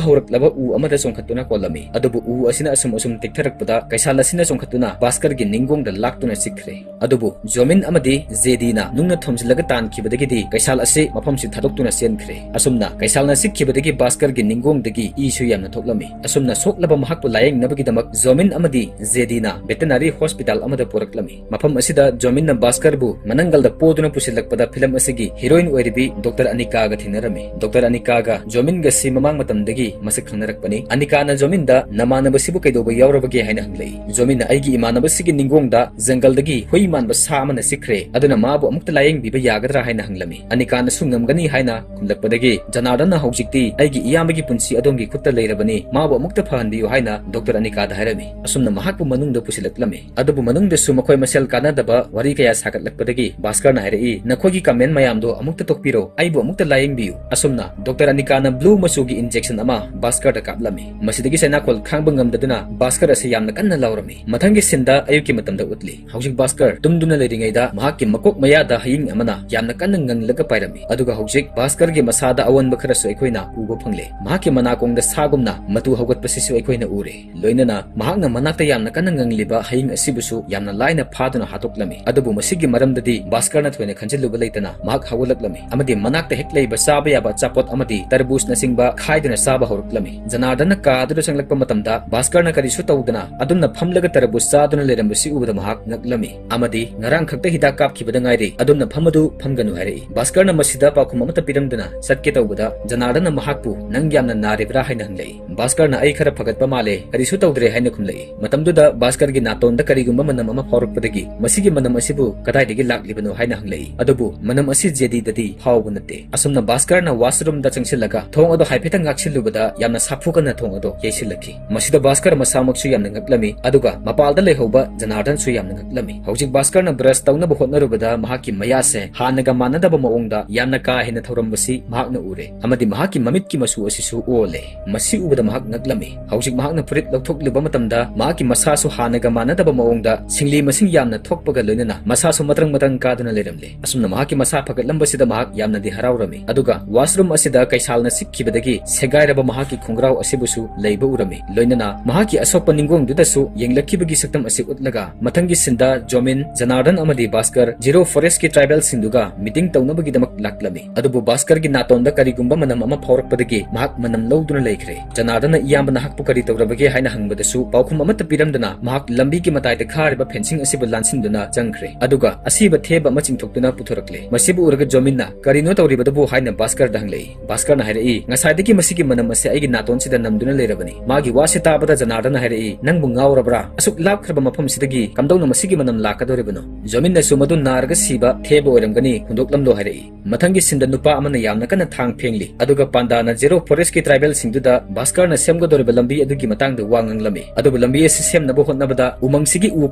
ꯍꯧꯔꯛꯂꯕ ꯎ ꯑꯃꯗ ꯆꯣꯡꯈꯠꯇꯨꯅ ꯀꯣꯜꯂꯝꯃꯤ꯫ ꯑꯗꯨꯕꯨ ꯎ ꯑꯁꯤꯅ ꯑꯁꯨꯝ ꯑꯁꯨꯝ ꯇꯦꯛꯊꯔꯛꯄꯗ ꯀꯩꯁꯥꯜ ꯑꯁꯤꯅ ꯆꯣꯡꯈꯠꯇꯨꯅ ꯚꯥꯁꯀꯔꯒꯤ ꯅꯤꯡꯒꯣꯡꯗ ꯂꯥꯛꯇꯨꯅ ꯆꯤꯛꯈ꯭ꯔꯦ꯫ ꯑꯗꯨꯕꯨ ꯖꯣꯃꯤꯟ ꯑꯃꯗꯤ ꯖꯦꯗꯤꯅ ꯅꯨꯡꯅ ꯊꯣꯝꯖꯤꯜꯂꯒ ꯇꯥꯟꯈꯤꯕꯗꯒꯤꯗꯤ ꯀꯩꯁꯥꯜ ꯑꯁꯤ ꯃꯐꯝꯁꯤ ꯊꯥꯗꯣꯛꯇꯨꯅ ꯆꯦꯟꯈ꯭ꯔꯦ꯫ ꯑꯁꯨꯝꯅ ꯀꯩꯁꯥꯜꯅ ꯆꯤꯛꯈꯤꯕꯗꯒꯤ ꯚꯥꯁꯀꯔꯒꯤ ꯅꯤꯡꯒꯣꯡꯗꯒꯤ ꯏꯁꯨ ꯌꯥꯝꯅ ꯊꯣꯛꯂꯝꯃꯤ꯫ ꯑꯁꯨꯝꯅ ꯁꯣꯛꯂꯕ ꯃꯍꯥꯛꯄꯨ ꯂꯥꯌꯦꯡꯅꯕꯒꯤꯗꯃꯛ ꯖꯣꯃꯤꯟ ꯑꯃꯗꯤ ꯖꯦꯗꯤꯅ ꯚꯦꯇꯅꯔꯤ ꯍꯣꯁꯄꯤꯇꯥꯜ ꯑꯃꯗ ꯄꯨꯔꯛꯂꯝꯃꯤ꯫ ꯃꯐꯝ ꯑꯁꯤꯗ ꯖꯣꯃꯤꯟꯅ ꯚꯥꯁꯀꯔꯕꯨ ꯃꯅꯪꯒꯜꯗ ꯄꯣꯗꯨꯅ ꯄꯨꯁꯤꯜꯂꯛꯄꯗ ꯐꯤꯂꯝ ꯑꯁꯤꯒꯤ ꯍꯤꯔꯣꯏꯟ ꯑꯣꯏꯔꯤꯕꯤ ꯗꯣꯛꯇꯔ ꯑꯅꯤꯀꯥꯒ ꯊꯦꯡꯅꯔꯝꯃꯤ꯫ ꯗꯣꯛꯇꯔ ꯑꯅꯤꯀꯥꯒ ꯖꯣꯃꯤꯟꯒꯁꯤ ꯃꯃꯥꯡ ꯃꯇꯝꯗꯒꯤ ꯃꯁꯛ ꯈꯪꯅꯔꯛꯄꯅꯤ꯫ ꯑꯅꯤꯀꯥꯅ ꯖꯣꯃꯤꯟꯗ "ꯅꯃꯥꯟꯅꯕꯁꯤꯕꯨ ꯀꯩꯗꯧꯕ ꯌꯥꯎꯔꯕꯒꯦ?" ꯍꯥꯏꯅ ꯍꯪꯂꯛꯏ꯫ ꯖꯣꯃꯤꯟꯅ "ꯑꯩꯒꯤ ꯏꯃꯥꯟꯅꯕꯁꯤꯒꯤ ꯅꯤꯡꯒꯣꯡꯗ ꯖꯪꯒꯜꯗꯒꯤ ꯍꯨꯏ ꯃꯥꯟꯕ ꯁꯥ ꯑꯃꯅ ꯆꯤꯛꯈ꯭ꯔꯦ, ꯑꯗꯨꯅ ꯃꯥꯕꯨ ꯑꯃꯨꯛꯇ ꯂꯥꯌꯦꯡꯕꯤꯕ ꯌꯥꯒꯗ꯭ꯔꯥ?" ꯍꯥꯏꯅ ꯍꯪꯂꯝꯃꯤ꯫ ꯑꯅꯤꯀꯥꯅꯁꯨ "ꯉꯝꯒꯅꯤ" ꯍꯥꯏꯅ ꯈꯨꯝꯂꯛꯄꯗꯒꯤ ꯖꯅꯥꯔꯗꯟꯅ "ꯍꯧꯖꯤꯛꯇꯤ ꯑꯩꯒꯤ ꯏꯌꯥꯝꯕꯒꯤ ꯄꯨꯟꯁꯤ ꯑꯗꯣꯝꯒꯤ ꯈꯨꯠꯇ ꯂꯩꯔꯕꯅꯤ, ꯃꯥꯕꯨ ꯑꯃꯨꯛꯇ ꯐꯍꯟꯕꯤꯌꯨ" ꯍꯥꯏꯅ ꯗꯣꯛꯇꯔ ꯑꯅꯤꯀꯥꯗ ꯍꯥꯏꯔꯝꯃꯤ꯫ ꯑꯁꯨꯝꯅ ꯃꯍꯥꯛꯄꯨ ꯃꯅꯨꯡꯗ ꯄꯨꯁꯤꯜꯂꯛꯂꯝꯃꯤ꯫ ꯑꯗꯨꯕꯨ ꯃꯅꯨꯡꯗꯁꯨ ꯃꯈꯣꯏ ꯃꯁꯦꯜ ꯀꯥꯟꯅꯗꯕ ꯋꯥꯔꯤ ꯀꯌꯥ ꯁꯥꯒꯠ ꯂꯥꯛꯄꯗꯒꯤ ꯚꯥꯁꯀꯔꯅ ꯍꯥꯏꯔꯛꯏ, "ꯅꯈꯣꯏꯒꯤ comment ꯃꯌꯥꯝꯗꯣ ꯑꯃꯨꯛꯇ ꯇꯣꯛꯄꯤꯔꯣ, ꯑꯩꯕꯨ ꯑꯃꯨꯛꯇ ꯂꯥꯌꯦꯡꯕꯤꯌꯨ꯫" ꯑꯁꯨꯝꯅ ꯗꯣꯛꯇꯔ ꯑꯅꯤꯀꯥꯅ blue ꯃꯆꯨꯒꯤ injection ꯑꯃ ꯚꯥꯁꯀꯔꯗ ꯀꯥꯞꯂꯝꯃꯤ꯫ ꯃꯁꯤꯗꯒꯤ ꯆꯩꯅꯥꯈꯣꯜ ꯈꯥꯡꯕ ꯉꯝꯗꯗꯨꯅ ꯚꯥꯁꯀꯔ ꯑꯁꯤ ꯌꯥꯝꯅ ꯀꯟꯅ ꯂꯥꯎꯔꯝꯃꯤ꯫ ꯃꯊꯪꯒꯤ sceneꯗ ꯑꯌꯨꯛꯀꯤ ꯃꯇꯝꯗ ꯎꯠꯂꯤ꯫ ꯍꯧꯖꯤꯛ ꯚꯥꯁꯀꯔ ꯇꯨꯝꯗꯨꯅ ꯂꯩꯔꯤꯉꯩꯗ ꯃꯍꯥꯛꯀꯤ ꯃꯀꯣꯛ ꯃꯌꯥꯗ ꯍꯌꯤꯡ ꯑꯃꯅ ꯌꯥꯝꯅ ꯀꯟꯅ ꯉꯪꯂꯒ ꯄꯥꯏꯔꯝꯃꯤ꯫ ꯑꯗꯨꯒ ꯍꯧꯖꯤꯛ ꯚꯥꯁꯀꯔꯒꯤ ꯃꯁꯥꯗ ꯑꯑꯣꯟꯕ ꯈꯔꯁꯨ ꯑꯩꯈꯣꯏꯅ ꯎꯕ ꯐꯪꯂꯦ꯫ ꯃꯍꯥꯛꯀꯤ ꯃꯅꯥꯀꯣꯡꯗ ꯁꯥꯒꯨꯝꯅ ꯃꯇꯨ ꯍꯧꯒꯠꯄꯁꯤꯁꯨ ꯑꯩꯈꯣꯏꯅ ꯎꯔꯦ꯫ ꯂꯣꯏꯅꯅ ꯃꯍꯥꯛꯅ ꯃꯅꯥꯛꯇ ꯌꯥꯝꯅ ꯀꯟꯅ ꯉꯪꯂꯤꯕ ꯍꯌꯤꯡ ꯑꯁꯤꯕꯨꯁꯨ ꯌꯥꯝꯅ ꯂꯥꯏꯅ ꯐꯥꯗꯨꯅ ꯍꯥꯠꯇꯣꯛꯂꯝꯃꯤ꯫ ꯑꯗꯨꯕꯨ ꯃꯁꯤꯒꯤ ꯃꯔꯝꯗꯗꯤ ꯚꯥꯁꯀꯔꯅ ꯊꯣꯏꯅ ꯈꯟꯖꯤꯜꯂꯨꯕ ꯂꯩꯇꯅ ꯃꯍꯥꯛ ꯍꯧꯒꯠꯂꯛꯂꯝꯃꯤ ꯑꯃꯗꯤ ꯃꯅꯥꯛꯇ ꯍꯦꯛ ꯂꯩꯕ ꯆꯥꯕ ꯌꯥꯕ ꯑꯆꯥꯄꯣꯠ ꯑꯃꯗꯤ ꯇꯔꯕꯨꯖꯅꯆꯤꯡꯕ ꯈꯥꯏꯗꯨꯅ ꯆꯥꯕ ꯍꯧꯔꯛꯂꯝꯃꯤ꯫ ꯖꯅꯥꯔꯗꯟꯅ ꯀꯥꯗꯨꯗ ꯆꯪꯂꯛꯄ ꯃꯇꯝꯗ ꯚꯥꯁꯀꯔꯅ ꯀꯔꯤꯁꯨ ꯇꯧꯗꯅ ꯑꯗꯨꯝꯅ ꯐꯝꯂꯒ ꯇꯔꯕꯨꯖ ꯆꯥꯗꯨꯅ ꯂꯩꯔꯝꯕꯁꯤ ꯎꯕꯗ ꯃꯍꯥꯛ ꯉꯛꯂꯝꯃꯤ ꯑꯃꯗꯤ "ꯉꯔꯥꯡ ꯈꯛꯇ ꯍꯤꯗꯥꯛ ꯀꯥꯞꯈꯤꯕꯗ ꯉꯥꯏꯔꯤ, ꯑꯗꯨꯝꯅ ꯐꯝ ꯑꯗꯨ ꯐꯝꯒꯅꯨ" ꯍꯥꯏꯔꯛꯏ꯫ ꯚꯥꯁꯀꯔꯅ ꯃꯁꯤꯗ ꯄꯥꯎꯈꯨꯝ ꯑꯃꯠꯇ ꯄꯤꯔꯝꯗꯅ ꯆꯠꯀꯦ ꯇꯧꯕꯗ ꯖꯅꯥꯔꯗꯟꯅ ꯃꯍꯥꯛꯄꯨ, "ꯅꯪ ꯌꯥꯝꯅ ꯅꯥꯔꯤꯕ꯭ꯔꯥ?" ꯍꯥꯏꯅ ꯍꯪꯂꯛꯏ꯫ ꯚꯥꯁꯀꯔꯅ "ꯑꯩ ꯈꯔ ꯐꯒꯠꯄ ꯃꯥꯜꯂꯦ, ꯀꯔꯤꯁꯨ ꯇꯧꯗ꯭ꯔꯦ" ꯍꯥꯏꯅ ꯈꯨꯝꯂꯛꯏ꯫ ꯃꯇꯝꯗꯨꯗ ꯚꯥꯁꯀꯔꯒꯤ ꯅꯥꯇꯣꯟꯗ ꯀꯔꯤꯒꯨꯝꯕ ꯃꯅꯝ ꯑꯃ ꯐꯥꯎꯔꯛꯄꯗꯒꯤ, "ꯃꯁꯤꯒꯤ ꯃꯅꯝ ꯑꯁꯤꯕꯨ ꯀꯗꯥꯏꯗꯒꯤ ꯂꯥꯛꯂꯤꯕꯅꯣ?" ꯍꯥꯏꯅ ꯍꯪꯂꯛꯏ꯫ ꯑꯗꯨꯕꯨ ꯃꯅꯝ ꯑꯁꯤ ꯖꯦꯗꯤꯗꯗꯤ ꯐꯥꯎꯕ ꯅꯠꯇꯦ꯫ ꯑꯁꯨꯝꯅ ꯚꯥꯁꯀꯔꯅ washroomꯗ ꯆꯪꯁꯤꯜꯂꯒ ꯊꯣꯡ ꯑꯗꯨ ꯍꯥꯏꯐꯦꯠꯇꯪ ꯉꯥꯛꯁꯤꯜꯂꯨꯕꯗ ꯌꯥꯝꯅ ꯁꯥꯐꯨ ꯀꯟꯅ ꯊꯣꯡ ꯑꯗꯨ ꯌꯩꯁꯤꯜꯂꯛꯈꯤ꯫ ꯃꯁꯤꯗ ꯚꯥꯁꯀꯔ ꯃꯁꯥꯃꯛꯁꯨ ꯌꯥꯝꯅ ꯉꯛꯂꯝꯃꯤ, ꯑꯗꯨꯒ ꯃꯄꯥꯜꯗ ꯂꯩꯍꯧꯕ ꯖꯅꯥꯔꯗꯟꯁꯨ ꯌꯥꯝꯅ ꯉꯛꯂꯝꯃꯤ꯫ ꯍꯧꯖꯤꯛ ꯚꯥꯁꯀꯔꯅ brush ꯇꯧꯅꯕ ꯍꯣꯠꯅꯔꯨꯕꯗ ꯃꯍꯥꯛꯀꯤ ꯃꯌꯥꯁꯦ ꯍꯥꯟꯅꯒ ꯃꯥꯟꯅꯗꯕ ꯃꯑꯣꯡꯗ ꯌꯥꯝꯅ ꯀꯥ ꯍꯦꯟꯅ ꯊꯧꯔꯝꯕꯁꯤ ꯃꯍꯥꯛꯅ ꯎꯔꯦ, ꯑꯃꯗꯤ ꯃꯍꯥꯛꯀꯤ ꯃꯃꯤꯠꯀꯤ ꯃꯆꯨ ꯑꯁꯤꯁꯨ ꯑꯣꯜꯂꯦ꯫ ꯃꯁꯤ ꯎꯕꯗ ꯃꯍꯥꯛ ꯉꯛꯂꯝꯃꯤ꯫ ꯍꯧꯖꯤꯛ ꯃꯍꯥꯛꯅ ꯐꯨꯔꯤꯠ ꯂꯧꯊꯣꯛꯂꯨꯕ ꯃꯇꯝꯗ ꯃꯍꯥꯛꯀꯤ ꯃꯁꯥꯁꯨ ꯍꯥꯟꯅꯒ ꯃꯥꯟꯅꯗꯕ ꯃꯑꯣꯡꯗ ꯁꯤꯡꯂꯤ ꯃꯁꯤꯡ ꯌꯥꯝꯅ ꯊꯣꯛꯄꯒ ꯂꯣꯏꯅꯅ ꯃꯁꯥꯁꯨ ꯃꯇ꯭ꯔꯪ ꯃꯇ꯭ꯔꯪ ꯀꯥꯗꯨꯅ ꯂꯩꯔꯝꯂꯦ꯫ ꯑꯁꯨꯝꯅ ꯃꯍꯥꯛꯀꯤ ꯃꯁꯥ ꯐꯒꯠꯂꯝꯕꯁꯤꯗ ꯃꯍꯥꯛ ꯌꯥꯝꯅꯗꯤ ꯍꯔꯥꯎꯔꯝꯃꯤ꯫ ꯑꯗꯨꯒ washroom ꯑꯁꯤꯗ ꯀꯩꯁꯥꯜꯅ ꯆꯤꯛꯈꯤꯕꯗꯒꯤ ꯁꯦꯒꯥꯏꯔꯕ ꯃꯍꯥꯛꯀꯤ ꯈꯣꯡꯒ꯭ꯔꯥꯎ ꯑꯁꯤꯕꯨꯁꯨ ꯂꯩꯕ ꯎꯔꯝꯃꯤ꯫ ꯂꯣꯏꯅꯅ ꯃꯍꯥꯛꯀꯤ ꯑꯁꯣꯛꯄ ꯅꯤꯡꯒꯣꯡꯗꯨꯗꯁꯨ ꯌꯦꯡꯂꯛꯈꯤꯕꯒꯤ ꯁꯛꯇꯝ ꯑꯁꯤ ꯎꯠꯂꯒ ꯃꯊꯪꯒꯤ sceneꯗ ꯖꯣꯃꯤꯟ, ꯖꯅꯥꯔꯗꯟ ꯑꯃꯗꯤ ꯚꯥꯁꯀꯔ ꯖꯤꯔꯣ forestꯀꯤ tribalꯁꯤꯡꯗꯨꯒ meeting ꯇꯧꯅꯕꯒꯤꯗꯃꯛ ꯂꯥꯛꯂꯝꯃꯤ꯫ ꯑꯗꯨꯕꯨ ꯚꯥꯁꯀꯔꯒꯤ ꯅꯥꯇꯣꯟꯗ ꯀꯔꯤꯒꯨꯝꯕ ꯃꯅꯝ ꯑꯃ ꯐꯥꯎꯔꯛꯄꯗꯒꯤ ꯃꯍꯥꯛ ꯃꯅꯝ ꯂꯧꯗꯨꯅ ꯂꯩꯈ꯭ꯔꯦ꯫ ꯖꯅꯥꯔꯗꯟꯅ "ꯏꯌꯥꯝꯕ, ꯅꯍꯥꯛꯄꯨ ꯀꯔꯤ ꯇꯧꯔꯕꯒꯦ?" ꯍꯥꯏꯅ ꯍꯪꯕꯗꯁꯨ ꯄꯥꯎꯈꯨꯝ ꯑꯃꯠꯇ ꯄꯤꯔꯝꯗꯅ ꯃꯍꯥꯛ ꯂꯝꯕꯤꯒꯤ ꯃꯇꯥꯏꯗ ꯈꯥꯔꯤꯕ fencing ꯑꯁꯤꯕꯨ ꯂꯥꯟꯁꯤꯟꯗꯨꯅ ꯆꯪꯈ꯭ꯔꯦ꯫ ꯑꯗꯨꯒ ꯑꯁꯤꯕ ꯊꯦꯕ ꯑꯃ ꯆꯤꯡꯊꯣꯛꯇꯨꯅ ꯄꯨꯊꯣꯔꯛꯂꯦ꯫ ꯃꯁꯤꯕꯨ ꯎꯔꯒ ꯖꯣꯃꯤꯟꯅ "ꯀꯔꯤꯅꯣ ꯇꯧꯔꯤꯕꯗꯨꯕꯨ?" ꯍꯥꯏꯅ ꯚꯥꯁꯀꯔꯗ ꯍꯪꯂꯛꯏ꯫ ꯚꯥꯁꯀꯔꯅ ꯍꯥꯏꯔꯛꯏ, "ꯉꯁꯥꯏꯗꯒꯤ ꯃꯁꯤꯒꯤ ꯃꯅꯝ ꯑꯁꯤ ꯑꯩꯒꯤ ꯅꯥꯇꯣꯟꯁꯤꯗ ꯅꯝꯗꯨꯅ ꯂꯩꯔꯕꯅꯤ꯫" ꯃꯥꯒꯤ ꯋꯥꯁꯤ ꯇꯥꯕꯗ ꯖꯅꯥꯔꯗꯟꯅ ꯍꯥꯏꯔꯛꯏ, "ꯅꯪꯕꯨ ꯉꯥꯎꯔꯕ꯭ꯔꯥ? ꯑꯁꯨꯛ ꯂꯥꯞꯈ꯭ꯔꯕ ꯃꯐꯝꯁꯤꯗꯒꯤ ꯀꯝꯗꯧꯅ ꯃꯁꯤꯒꯤ ꯃꯅꯝ ꯂꯥꯛꯀꯗꯧꯔꯤꯕꯅꯣ?" ꯖꯣꯃꯤꯟꯅꯁꯨ "ꯃꯗꯨ ꯅꯥꯔꯒ ꯁꯤꯕ ꯊꯦꯕ ꯑꯣꯏꯔꯝꯒꯅꯤ, ꯍꯨꯟꯗꯣꯛꯂꯝꯂꯣ" ꯍꯥꯏꯔꯛꯏ꯫ ꯃꯊꯪꯒꯤ sceneꯗ ꯅꯨꯄꯥ ꯑꯃꯅ ꯌꯥꯝꯅ ꯀꯟꯅ ꯊꯥꯡ ꯐꯦꯡꯂꯤ, ꯑꯗꯨꯒ ꯄꯥꯟꯗꯥꯅ ꯖꯤꯔꯣ forestꯀꯤ tribalꯁꯤꯡꯗꯨꯗ ꯚꯥꯁꯀꯔꯅ ꯁꯦꯝꯒꯗꯧꯔꯤꯕ ꯂꯝꯕꯤ ꯑꯗꯨꯒꯤ ꯃꯇꯥꯡꯗ ꯋꯥ ꯉꯥꯡꯂꯝꯃꯤ꯫ ꯑꯗꯨꯕꯨ ꯂꯝꯕꯤ ꯑꯁꯤ ꯁꯦꯝꯅꯕ ꯍꯣꯠꯅꯕꯗ ꯎꯃꯪꯁꯤꯒꯤ ꯎ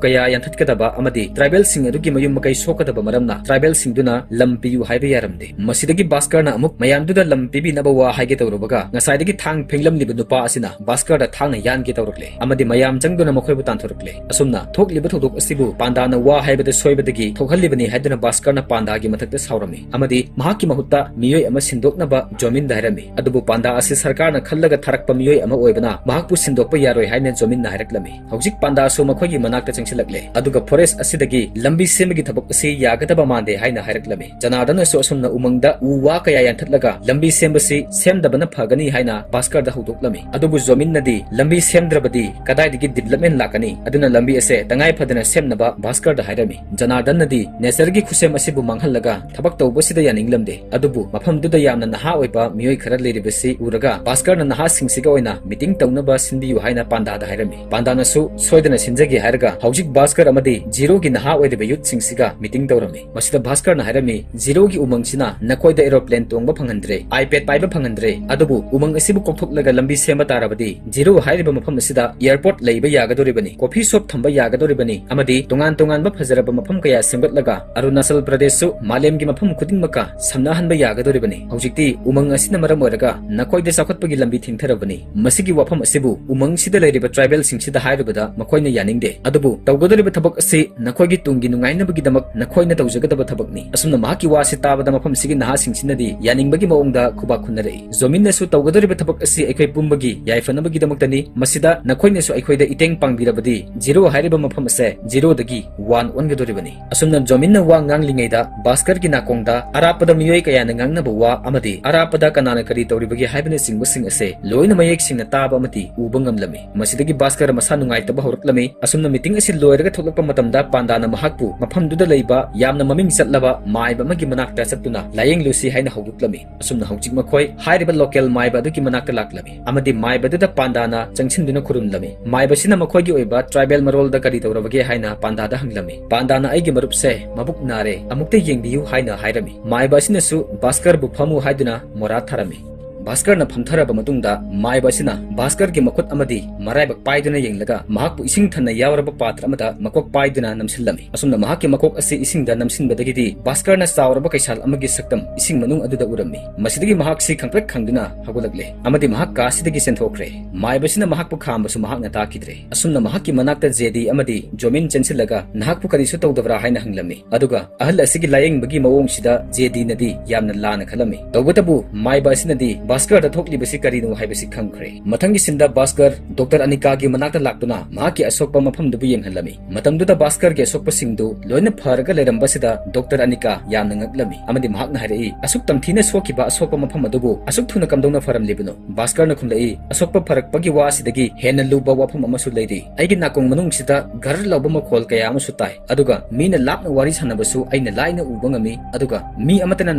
ꯀꯌꯥ ꯌꯥꯟꯊꯠꯀꯗꯕ ꯑꯃꯗꯤ tribalꯁꯤꯡ ꯑꯗꯨꯒꯤ ꯃꯌꯨꯝ ꯃꯀꯩ ꯁꯣꯛꯀꯗꯕ ꯃꯔꯝꯅ tribal ꯁꯤꯡꯗꯨꯅ ꯂꯝ ꯄꯤꯌꯨ ꯍꯥꯏꯕ ꯌꯥꯔꯝꯗꯦ꯫ ꯃꯁꯤꯗꯒꯤ ꯚꯥꯁꯀꯔꯅ ꯑꯃꯨꯛ ꯃꯌꯥꯝꯗꯨꯗ ꯂꯝ ꯄꯤꯕꯤꯅꯕ ꯋꯥ ꯍꯥꯏꯒꯦ ꯇꯧꯔꯨꯕꯒ ꯉꯁꯥꯏꯗꯒꯤ ꯊꯥꯡ ꯐꯦꯡꯂꯝꯂꯤꯕ ꯅꯨꯄꯥ ꯑꯁꯤꯅ ꯚꯥꯁꯀꯔꯗ ꯊꯥꯡꯅ ꯌꯥꯟꯒꯦ ꯇꯧꯔꯛꯂꯦ ꯑꯃꯗꯤ ꯃꯌꯥꯝ ꯆꯪꯗꯨꯅ ꯃꯈꯣꯏꯕꯨ ꯇꯥꯟꯊꯣꯔꯛꯂꯦ꯫ ꯑꯁꯨꯝꯅ ꯊꯣꯛꯂꯤꯕ ꯊꯧꯗꯣꯛ ꯑꯁꯤꯕꯨ ꯄꯥꯟꯗꯥꯅ ꯋꯥ ꯍꯥꯏꯕꯗ ꯁꯣꯏꯕꯗꯒꯤ ꯊꯣꯛꯍꯜꯂꯤꯕꯅꯤ ꯍꯥꯏꯗꯨꯅ ꯚꯥꯁꯀꯔꯅ ꯄꯥꯟꯗꯥꯒꯤ ꯃꯊꯛꯇ ꯁꯥꯎꯔꯝꯃꯤ ꯑꯃꯗꯤ ꯃꯍꯥꯛꯀꯤ ꯃꯍꯨꯠꯇ ꯃꯤꯑꯣꯏ ꯑꯃ ꯁꯤꯟꯗꯣꯛꯅꯕ ꯖꯣꯃꯤꯟꯗ ꯍꯥꯏꯔꯝꯃꯤ꯫ ꯑꯗꯨꯕꯨ ꯄꯥꯟꯗꯥ ꯑꯁꯤ ꯁꯔꯀꯥꯔꯅ ꯈꯜꯂꯒ ꯊꯥꯔꯛꯄ ꯃꯤꯑꯣꯏ ꯑꯃ ꯑꯣꯏꯕꯅ ꯃꯍꯥꯛꯄꯨ ꯁꯤꯟꯗꯣꯛꯄ ꯌꯥꯔꯣꯏ ꯍꯥꯏꯅ ꯖꯣꯃꯤꯟꯅ ꯍꯥꯏꯔꯛꯂꯝꯃꯤ꯫ ꯍꯧꯖꯤꯛ ꯄꯥꯟꯗꯥꯁꯨ ꯃꯈꯣꯏꯒꯤ ꯃꯅꯥꯛꯇ ꯆꯪꯁꯤꯜꯂꯛꯂꯦ꯫ ꯑꯗꯨꯒ forest ꯑꯁꯤꯗꯒꯤ ꯂꯝꯕꯤ ꯁꯦꯝꯕꯒꯤ ꯊꯕꯛ ꯑꯁꯤ ꯌꯥꯒꯗꯕ ꯃꯥꯟꯗꯦ ꯍꯥꯏꯅ ꯍꯥꯏꯔꯛꯂꯝꯃꯤ꯫ ꯖꯅꯥꯔꯗꯟꯅꯁꯨ ꯑꯁꯨꯝꯅ ꯎꯃꯪꯗ ꯎ ꯋꯥ ꯀꯌꯥ ꯌꯥꯟꯊꯠꯂꯒ ꯂꯝꯕꯤ ꯁꯦꯝꯕꯁꯤ ꯁꯦꯝꯗꯕꯅ ꯐꯒꯅꯤ ꯍꯥꯏꯅ ꯚꯥꯁꯀꯔꯗ ꯍꯧꯗꯣꯛꯂꯝꯃꯤ꯫ ꯑꯗꯨꯕꯨ ꯖꯣꯃꯤꯟꯅꯗꯤ ꯂꯝꯕꯤ ꯁꯦꯝꯗ꯭ꯔꯕꯗꯤ ꯀꯗꯥꯏꯗꯒꯤ development ꯂꯥꯛꯀꯅꯤ? ꯑꯗꯨꯅ ꯂꯝꯕꯤ ꯑꯁꯦ ꯇꯉꯥꯏ ꯐꯗꯅ ꯁꯦꯝꯅꯕ ꯚꯥꯁꯀꯔꯗ ꯍꯥꯏꯔꯝꯃꯤ꯫ ꯖꯅꯥꯔꯗꯟꯅꯗꯤ natureꯒꯤ ꯈꯨꯠꯁꯦꯝ ꯑꯁꯤꯕꯨ ꯃꯥꯡꯍꯜꯂꯒ ꯊꯕꯛ ꯇꯧꯕꯁꯤꯗ ꯌꯥꯅꯤꯡꯂꯝꯗꯦ꯫ ꯑꯗꯨꯕꯨ ꯃꯐꯝꯗꯨꯗ ꯌꯥꯝꯅ ꯅꯍꯥ ꯑꯣꯏꯕ ꯃꯤꯑꯣꯏ ꯈꯔ ꯂꯩꯔꯤꯕꯁꯤ ꯎꯔꯒ ꯚꯥꯁꯀꯔꯅ ꯅꯍꯥꯁꯤꯡꯁꯤꯒ ꯑꯣꯏꯅ meeting ꯇꯧꯅꯕ ꯁꯤꯟꯕꯤꯌꯨ ꯍꯥꯏꯅ ꯄꯥꯟꯗꯥꯗ ꯍꯥꯏꯔꯝꯃꯤ꯫ ꯄꯥꯟꯗꯥꯅꯁꯨ ꯁꯣꯏꯗꯅ ꯁꯤꯟꯖꯒꯦ ꯍꯥꯏꯔꯒ ꯍꯧꯖꯤꯛ ꯚꯥꯁꯀꯔ ꯑꯃꯗꯤ ꯖꯤꯔꯣꯒꯤ ꯅꯍꯥ ꯑꯣꯏꯔꯤꯕ youthꯁꯤꯡꯁꯤꯒ meeting ꯇꯧꯔꯝꯃꯤ꯫ ꯃꯁꯤꯗ ꯚꯥꯁꯀꯔꯅ ꯍꯥꯏꯔꯝꯃꯤ, "ꯖꯤꯔꯣꯒꯤ ꯎꯃꯪꯁꯤꯅ ꯅꯈꯣꯏꯗ aeroplane ꯇꯣꯡꯕ ꯐꯪꯍꯟꯗ꯭ꯔꯦ, iPad ꯄꯥꯏꯕ ꯐꯪꯍꯟꯗ꯭ꯔꯦ, ꯑꯗꯨꯕꯨ ꯎꯃꯪ ꯑꯁꯤꯕꯨ ꯀꯣꯛꯊꯣꯛꯂꯒ ꯂꯝꯕꯤ ꯁꯦꯝꯕ ꯇꯥꯔꯕꯗꯤ ꯖꯤꯔꯣ ꯍꯥꯏꯔꯤꯕ ꯃꯐꯝ ꯑꯁꯤꯗ airport ꯂꯩꯕ ꯌꯥꯒꯗꯧꯔꯤꯕꯅꯤ, coffee shop ꯊꯝꯕ ꯌꯥꯒꯗꯧꯔꯤꯕꯅꯤ ꯑꯃꯗꯤ ꯇꯣꯉꯥꯟ ꯇꯣꯉꯥꯟꯕ ꯐꯖꯔꯕ ꯃꯐꯝ ꯀꯌꯥ ꯁꯦꯝꯒꯠꯂꯒ ꯑꯔꯨꯅꯥꯆꯜ ꯄ꯭ꯔꯗꯦꯁꯁꯨ ꯃꯥꯂꯦꯝꯒꯤ ꯃꯐꯝ ꯈꯨꯗꯤꯡꯃꯛꯀ ꯁꯝꯅꯍꯟꯕ ꯌꯥꯒꯗꯧꯔꯤꯕꯅꯤ꯫ ꯍꯧꯖꯤꯛꯇꯤ ꯎꯃꯪ ꯑꯁꯤꯅ ꯃꯔꯝ ꯑꯣꯏꯔꯒ ꯅꯈꯣꯏꯗ ꯆꯥꯎꯈꯠꯄꯒꯤ ꯂꯝꯕꯤ ꯊꯤꯡꯊꯔꯕꯅꯤ꯫ ꯃꯁꯤꯒꯤ ꯋꯥꯐꯝ ꯑꯁꯤꯕꯨ ꯎꯃꯪꯁꯤꯗ ꯂꯩꯔꯤꯕ tribalꯁꯤꯡꯁꯤꯗ ꯍꯥꯏꯔꯨꯕꯗ ꯃꯈꯣꯏꯅ ꯌꯥꯅꯤꯡꯗꯦ꯫ ꯑꯗꯨꯕꯨ ꯇꯧꯒꯗꯧꯔꯤꯕ ꯊꯕꯛ ꯑꯁꯤ ꯅꯈꯣꯏꯒꯤ ꯇꯨꯡꯒꯤ ꯅꯨꯡꯉꯥꯏꯅꯕꯒꯤꯗꯃꯛ ꯅꯈꯣꯏꯅ ꯇꯧꯖꯒꯗꯕ ꯊꯕꯛꯅꯤ꯫" ꯑꯁꯨꯝꯅ ꯃꯍꯥꯛꯀꯤ ꯋꯥꯁꯤ ꯇꯥꯕꯗ ꯃꯐꯝꯁꯤꯒꯤ ꯅꯍꯥꯁꯤꯡꯁꯤꯅꯗꯤ ꯌꯥꯅꯤꯡꯕꯒꯤ ꯃꯑꯣꯡꯗ ꯈꯨꯕꯥꯛ ꯈꯨꯅꯔꯛꯏ꯫ ꯖꯣꯃꯤꯟꯅꯁꯨ, "ꯇꯧꯒꯗꯧꯔꯤꯕ ꯊꯕꯛ ꯑꯁꯤ ꯑꯩꯈꯣꯏ ꯄꯨꯝꯕꯒꯤ ꯌꯥꯏꯐꯅꯕꯒꯤꯗꯃꯛꯇꯅꯤ꯫ ꯃꯁꯤꯗ ꯅꯈꯣꯏꯅꯁꯨ ꯑꯩꯈꯣꯏꯗ ꯏꯇꯦꯡ ꯄꯥꯡꯕꯤꯔꯕꯗꯤ ꯖꯤꯔꯣ ꯍꯥꯏꯔꯤꯕ ꯃꯐꯝ ꯑꯁꯦ ꯖꯤꯔꯣꯗꯒꯤ ꯋꯥꯟ ꯑꯣꯟꯒꯗꯧꯔꯤꯕꯅꯤ꯫" ꯑꯁꯨꯝꯅ ꯖꯣꯃꯤꯟꯅ ꯋꯥ ꯉꯥꯡꯂꯤꯉꯩꯗ ꯚꯥꯁꯀꯔꯒꯤ ꯅꯥꯀꯣꯡꯗ ꯑꯔꯥꯞꯄꯗ ꯃꯤꯑꯣꯏ ꯀꯌꯥꯅ ꯉꯥꯡꯅꯕ ꯋꯥ ꯑꯃꯗꯤ ꯑꯔꯥꯞꯄꯗ ꯀꯅꯥꯅ ꯀꯔꯤ ꯇꯧꯔꯤꯕꯒꯦ ꯍꯥꯏꯕꯅꯆꯤꯡꯕꯁꯤꯡ ꯑꯁꯦ ꯂꯣꯏꯅ ꯃꯌꯦꯛ ꯁꯦꯡꯅ ꯇꯥꯕ ꯑꯃꯗꯤ ꯎꯕ ꯉꯝꯂꯝꯃꯤ꯫ ꯃꯁꯤꯗꯒꯤ ꯚꯥꯁꯀꯔ ꯃꯁꯥ ꯅꯨꯡꯉꯥꯏꯇꯕ ꯍꯧꯔꯛꯂꯝꯃꯤ꯫ ꯑꯁꯨꯝꯅ meeting ꯑꯁꯤ ꯂꯣꯏꯔꯒ ꯊꯣꯛꯂꯛꯄ ꯃꯇꯝꯗ ꯄꯥꯟꯗꯥꯅ ꯃꯍꯥꯛꯄꯨ ꯃꯐꯝꯗꯨꯗ ꯂꯩꯕ ꯌꯥꯝꯅ ꯃꯃꯤꯡ ꯆꯠꯂꯕ ꯃꯥꯏꯕ ꯑꯃꯒꯤ ꯃꯅꯥꯛꯇ ꯆꯠꯇꯨꯅ ꯂꯥꯌꯦꯡꯂꯨꯁꯤ ꯍꯥꯏꯅ ꯍꯧꯗꯣꯛꯂꯝꯃꯤ꯫ ꯑꯁꯨꯝꯅ ꯍꯧꯖꯤꯛ ꯃꯈꯣꯏ ꯍꯥꯏꯔꯤꯕ local ꯃꯥꯏꯕ ꯑꯗꯨꯒꯤ ꯃꯅꯥꯛꯇ ꯂꯥꯛꯂꯝꯃꯤ ꯑꯃꯗꯤ ꯃꯥꯏꯕ ꯑꯗꯨꯗ ꯄꯥꯟꯗꯥꯅ ꯆꯪꯁꯤꯟꯗꯨꯅ ꯈꯨꯔꯨꯝꯂꯝꯃꯤ꯫ ꯃꯥꯏꯕꯁꯤꯅ ꯃꯈꯣꯏꯒꯤ ꯑꯣꯏꯕ tribal ꯃꯔꯣꯜꯗ ꯀꯔꯤ ꯇꯧꯔꯕꯒꯦ ꯍꯥꯏꯅ ꯄꯥꯟꯗꯥꯗ ꯍꯪꯂꯝꯃꯤ꯫ ꯄꯥꯟꯗꯥꯅ "ꯑꯩꯒꯤ ꯃꯔꯨꯞꯁꯦ ꯃꯕꯨꯛ ꯅꯥꯔꯦ, ꯑꯃꯨꯛꯇ ꯌꯦꯡꯕꯤꯌꯨ" ꯍꯥꯏꯅ ꯍꯥꯏꯔꯝꯃꯤ꯫ ꯃꯥꯏꯕ ꯑꯁꯤꯅꯁꯨ "ꯚꯥꯁꯀꯔꯕꯨ ꯐꯝꯃꯨ" ꯍꯥꯏꯗꯨꯅ ꯃꯣꯔꯥ ꯊꯥꯔꯝꯃꯤ꯫ ꯚꯥꯁꯀꯔꯅ ꯐꯝꯊꯔꯕ ꯃꯇꯨꯡꯗ ꯃꯥꯏꯕ ꯑꯁꯤꯅ ꯚꯥꯁꯀꯔꯒꯤ ꯃꯈꯨꯠ ꯑꯃꯗꯤ ꯃꯔꯥꯏꯕꯛ ꯄꯥꯏꯗꯨꯅ ꯌꯦꯡꯂꯒ ꯃꯍꯥꯛꯄꯨ ꯏꯁꯤꯡ ꯊꯟꯅ ꯌꯥꯎꯔꯕ ꯄꯥꯇ꯭ꯔ ꯑꯃꯗ ꯃꯀꯣꯛ ꯄꯥꯏꯗꯨꯅ ꯅꯝꯁꯤꯜꯂꯝꯃꯤ꯫ ꯑꯁꯨꯝꯅ ꯃꯍꯥꯛꯀꯤ ꯃꯀꯣꯛ ꯑꯁꯤ ꯏꯁꯤꯡꯗ ꯅꯝꯁꯤꯟꯕꯗꯒꯤꯗꯤ ꯚꯥꯁꯀꯔꯅ ꯆꯥꯎꯔꯕ ꯀꯩꯁꯥꯜ ꯑꯃꯒꯤ ꯁꯛꯇꯝ ꯏꯁꯤꯡ ꯃꯅꯨꯡ ꯑꯗꯨꯗ ꯎꯔꯝꯃꯤ꯫ ꯃꯁꯤꯗꯒꯤ ꯃꯍꯥꯛꯁꯤ ꯈꯪꯄ꯭ꯔꯦꯛ ꯈꯪꯗꯨꯅ ꯍꯧꯒꯠꯂꯛꯂꯦ ꯑꯃꯗꯤ ꯃꯍꯥꯛ ꯀꯥꯁꯤꯗꯒꯤ ꯆꯦꯟꯊꯣꯛꯈ꯭ꯔꯦ꯫ ꯃꯥꯏꯕꯁꯤꯅ ꯃꯍꯥꯛꯄꯨ ꯈꯥꯝꯕꯁꯨ ꯃꯍꯥꯛꯅ ꯇꯥꯈꯤꯗ꯭ꯔꯦ꯫ ꯑꯁꯨꯝꯅ ꯃꯍꯥꯛꯀꯤ ꯃꯅꯥꯛꯇ ꯖꯦꯗꯤ ꯑꯃꯗꯤ ꯖꯣꯃꯤꯟ ꯆꯦꯟꯁꯤꯜꯂꯒ ꯅꯍꯥꯛꯄꯨ ꯀꯔꯤꯁꯨ ꯇꯧꯗꯕ꯭ꯔꯥ ꯍꯥꯏꯅ ꯍꯪꯂꯝꯃꯤ꯫ ꯑꯗꯨꯒ ꯑꯍꯜ ꯑꯁꯤꯒꯤ ꯂꯥꯌꯦꯡꯕꯒꯤ ꯃꯑꯣꯡꯁꯤꯗ ꯖꯦꯗꯤꯅꯗꯤ ꯌꯥꯝꯅ ꯂꯥꯟꯅ ꯈꯜꯂꯝꯃꯤ꯫ ꯇꯧꯕꯇꯕꯨ ꯃꯥꯏꯕ ꯑꯁꯤꯅꯗꯤ ꯚꯥꯁꯀꯔꯗ ꯊꯣꯛꯂꯤꯕꯁꯤ ꯀꯔꯤꯅꯣ ꯍꯥꯏꯕꯁꯤ ꯈꯪꯈ꯭ꯔꯦ꯫ ꯃꯊꯪꯒꯤ ꯁꯤꯟꯗ ꯚꯥꯁꯀꯔ ꯗꯣꯛꯇꯔ ꯑꯅꯤꯀꯥꯒꯤ ꯃꯅꯥꯛꯇ ꯂꯥꯛꯇꯨꯅ ꯃꯍꯥꯛꯀꯤ ꯑꯁꯣꯛꯄ ꯃꯐꯝꯗꯨꯕꯨ ꯌꯦꯡꯍꯜꯂꯝꯃꯤ꯫ ꯃꯇꯝꯗꯨꯗ ꯚꯥꯁꯀꯔꯒꯤ ꯑꯁꯣꯛꯄꯁꯤꯡꯗꯨ ꯂꯣꯏꯅ ꯐꯔꯒ ꯂꯩꯔꯝꯕꯁꯤꯗ ꯗꯣꯛꯇꯔ ꯑꯅꯤꯀꯥ ꯌꯥꯝꯅ ꯉꯛꯂꯝꯃꯤ ꯑꯃꯗꯤ ꯃꯍꯥꯛꯅ ꯍꯥꯏꯔꯛꯏ, "ꯑꯁꯨꯛ ꯇꯝꯊꯤꯅ ꯁꯣꯛꯈꯤꯕ ꯑꯁꯣꯛꯄ ꯃꯐꯝ ꯑꯗꯨꯕꯨ ꯑꯁꯨꯛ ꯊꯨꯅ ꯀꯝꯗꯧꯅ ꯐꯔꯝꯂꯤꯕꯅꯣ?" ꯚꯥꯁꯀꯔꯅ ꯈꯨꯝꯂꯛꯏ, "ꯑꯁꯣꯛꯄ ꯐꯔꯛꯄꯒꯤ ꯋꯥ ꯑꯁꯤꯗꯒꯤ ꯍꯦꯟꯅ ꯂꯨꯕ ꯋꯥꯐꯝ ꯑꯃꯁꯨ ꯂꯩꯔꯤ꯫ ꯑꯩꯒꯤ ꯅꯥꯀꯣꯡ ꯃꯅꯨꯡꯁꯤꯗ ꯘꯔ ꯂꯥꯎꯕ ꯃꯈꯣꯜ ꯀꯌꯥ ꯑꯃꯁꯨ ꯇꯥꯏ, ꯑꯗꯨꯒ ꯃꯤꯅ ꯂꯥꯞꯅ ꯋꯥꯔꯤ ꯁꯥꯟꯅꯕꯁꯨ ꯑꯩꯅ ꯂꯥꯏꯅ ꯎꯕ ꯉꯝꯃꯤ, ꯑꯗꯨꯒ ꯃꯤ ꯑꯃꯠꯇꯅ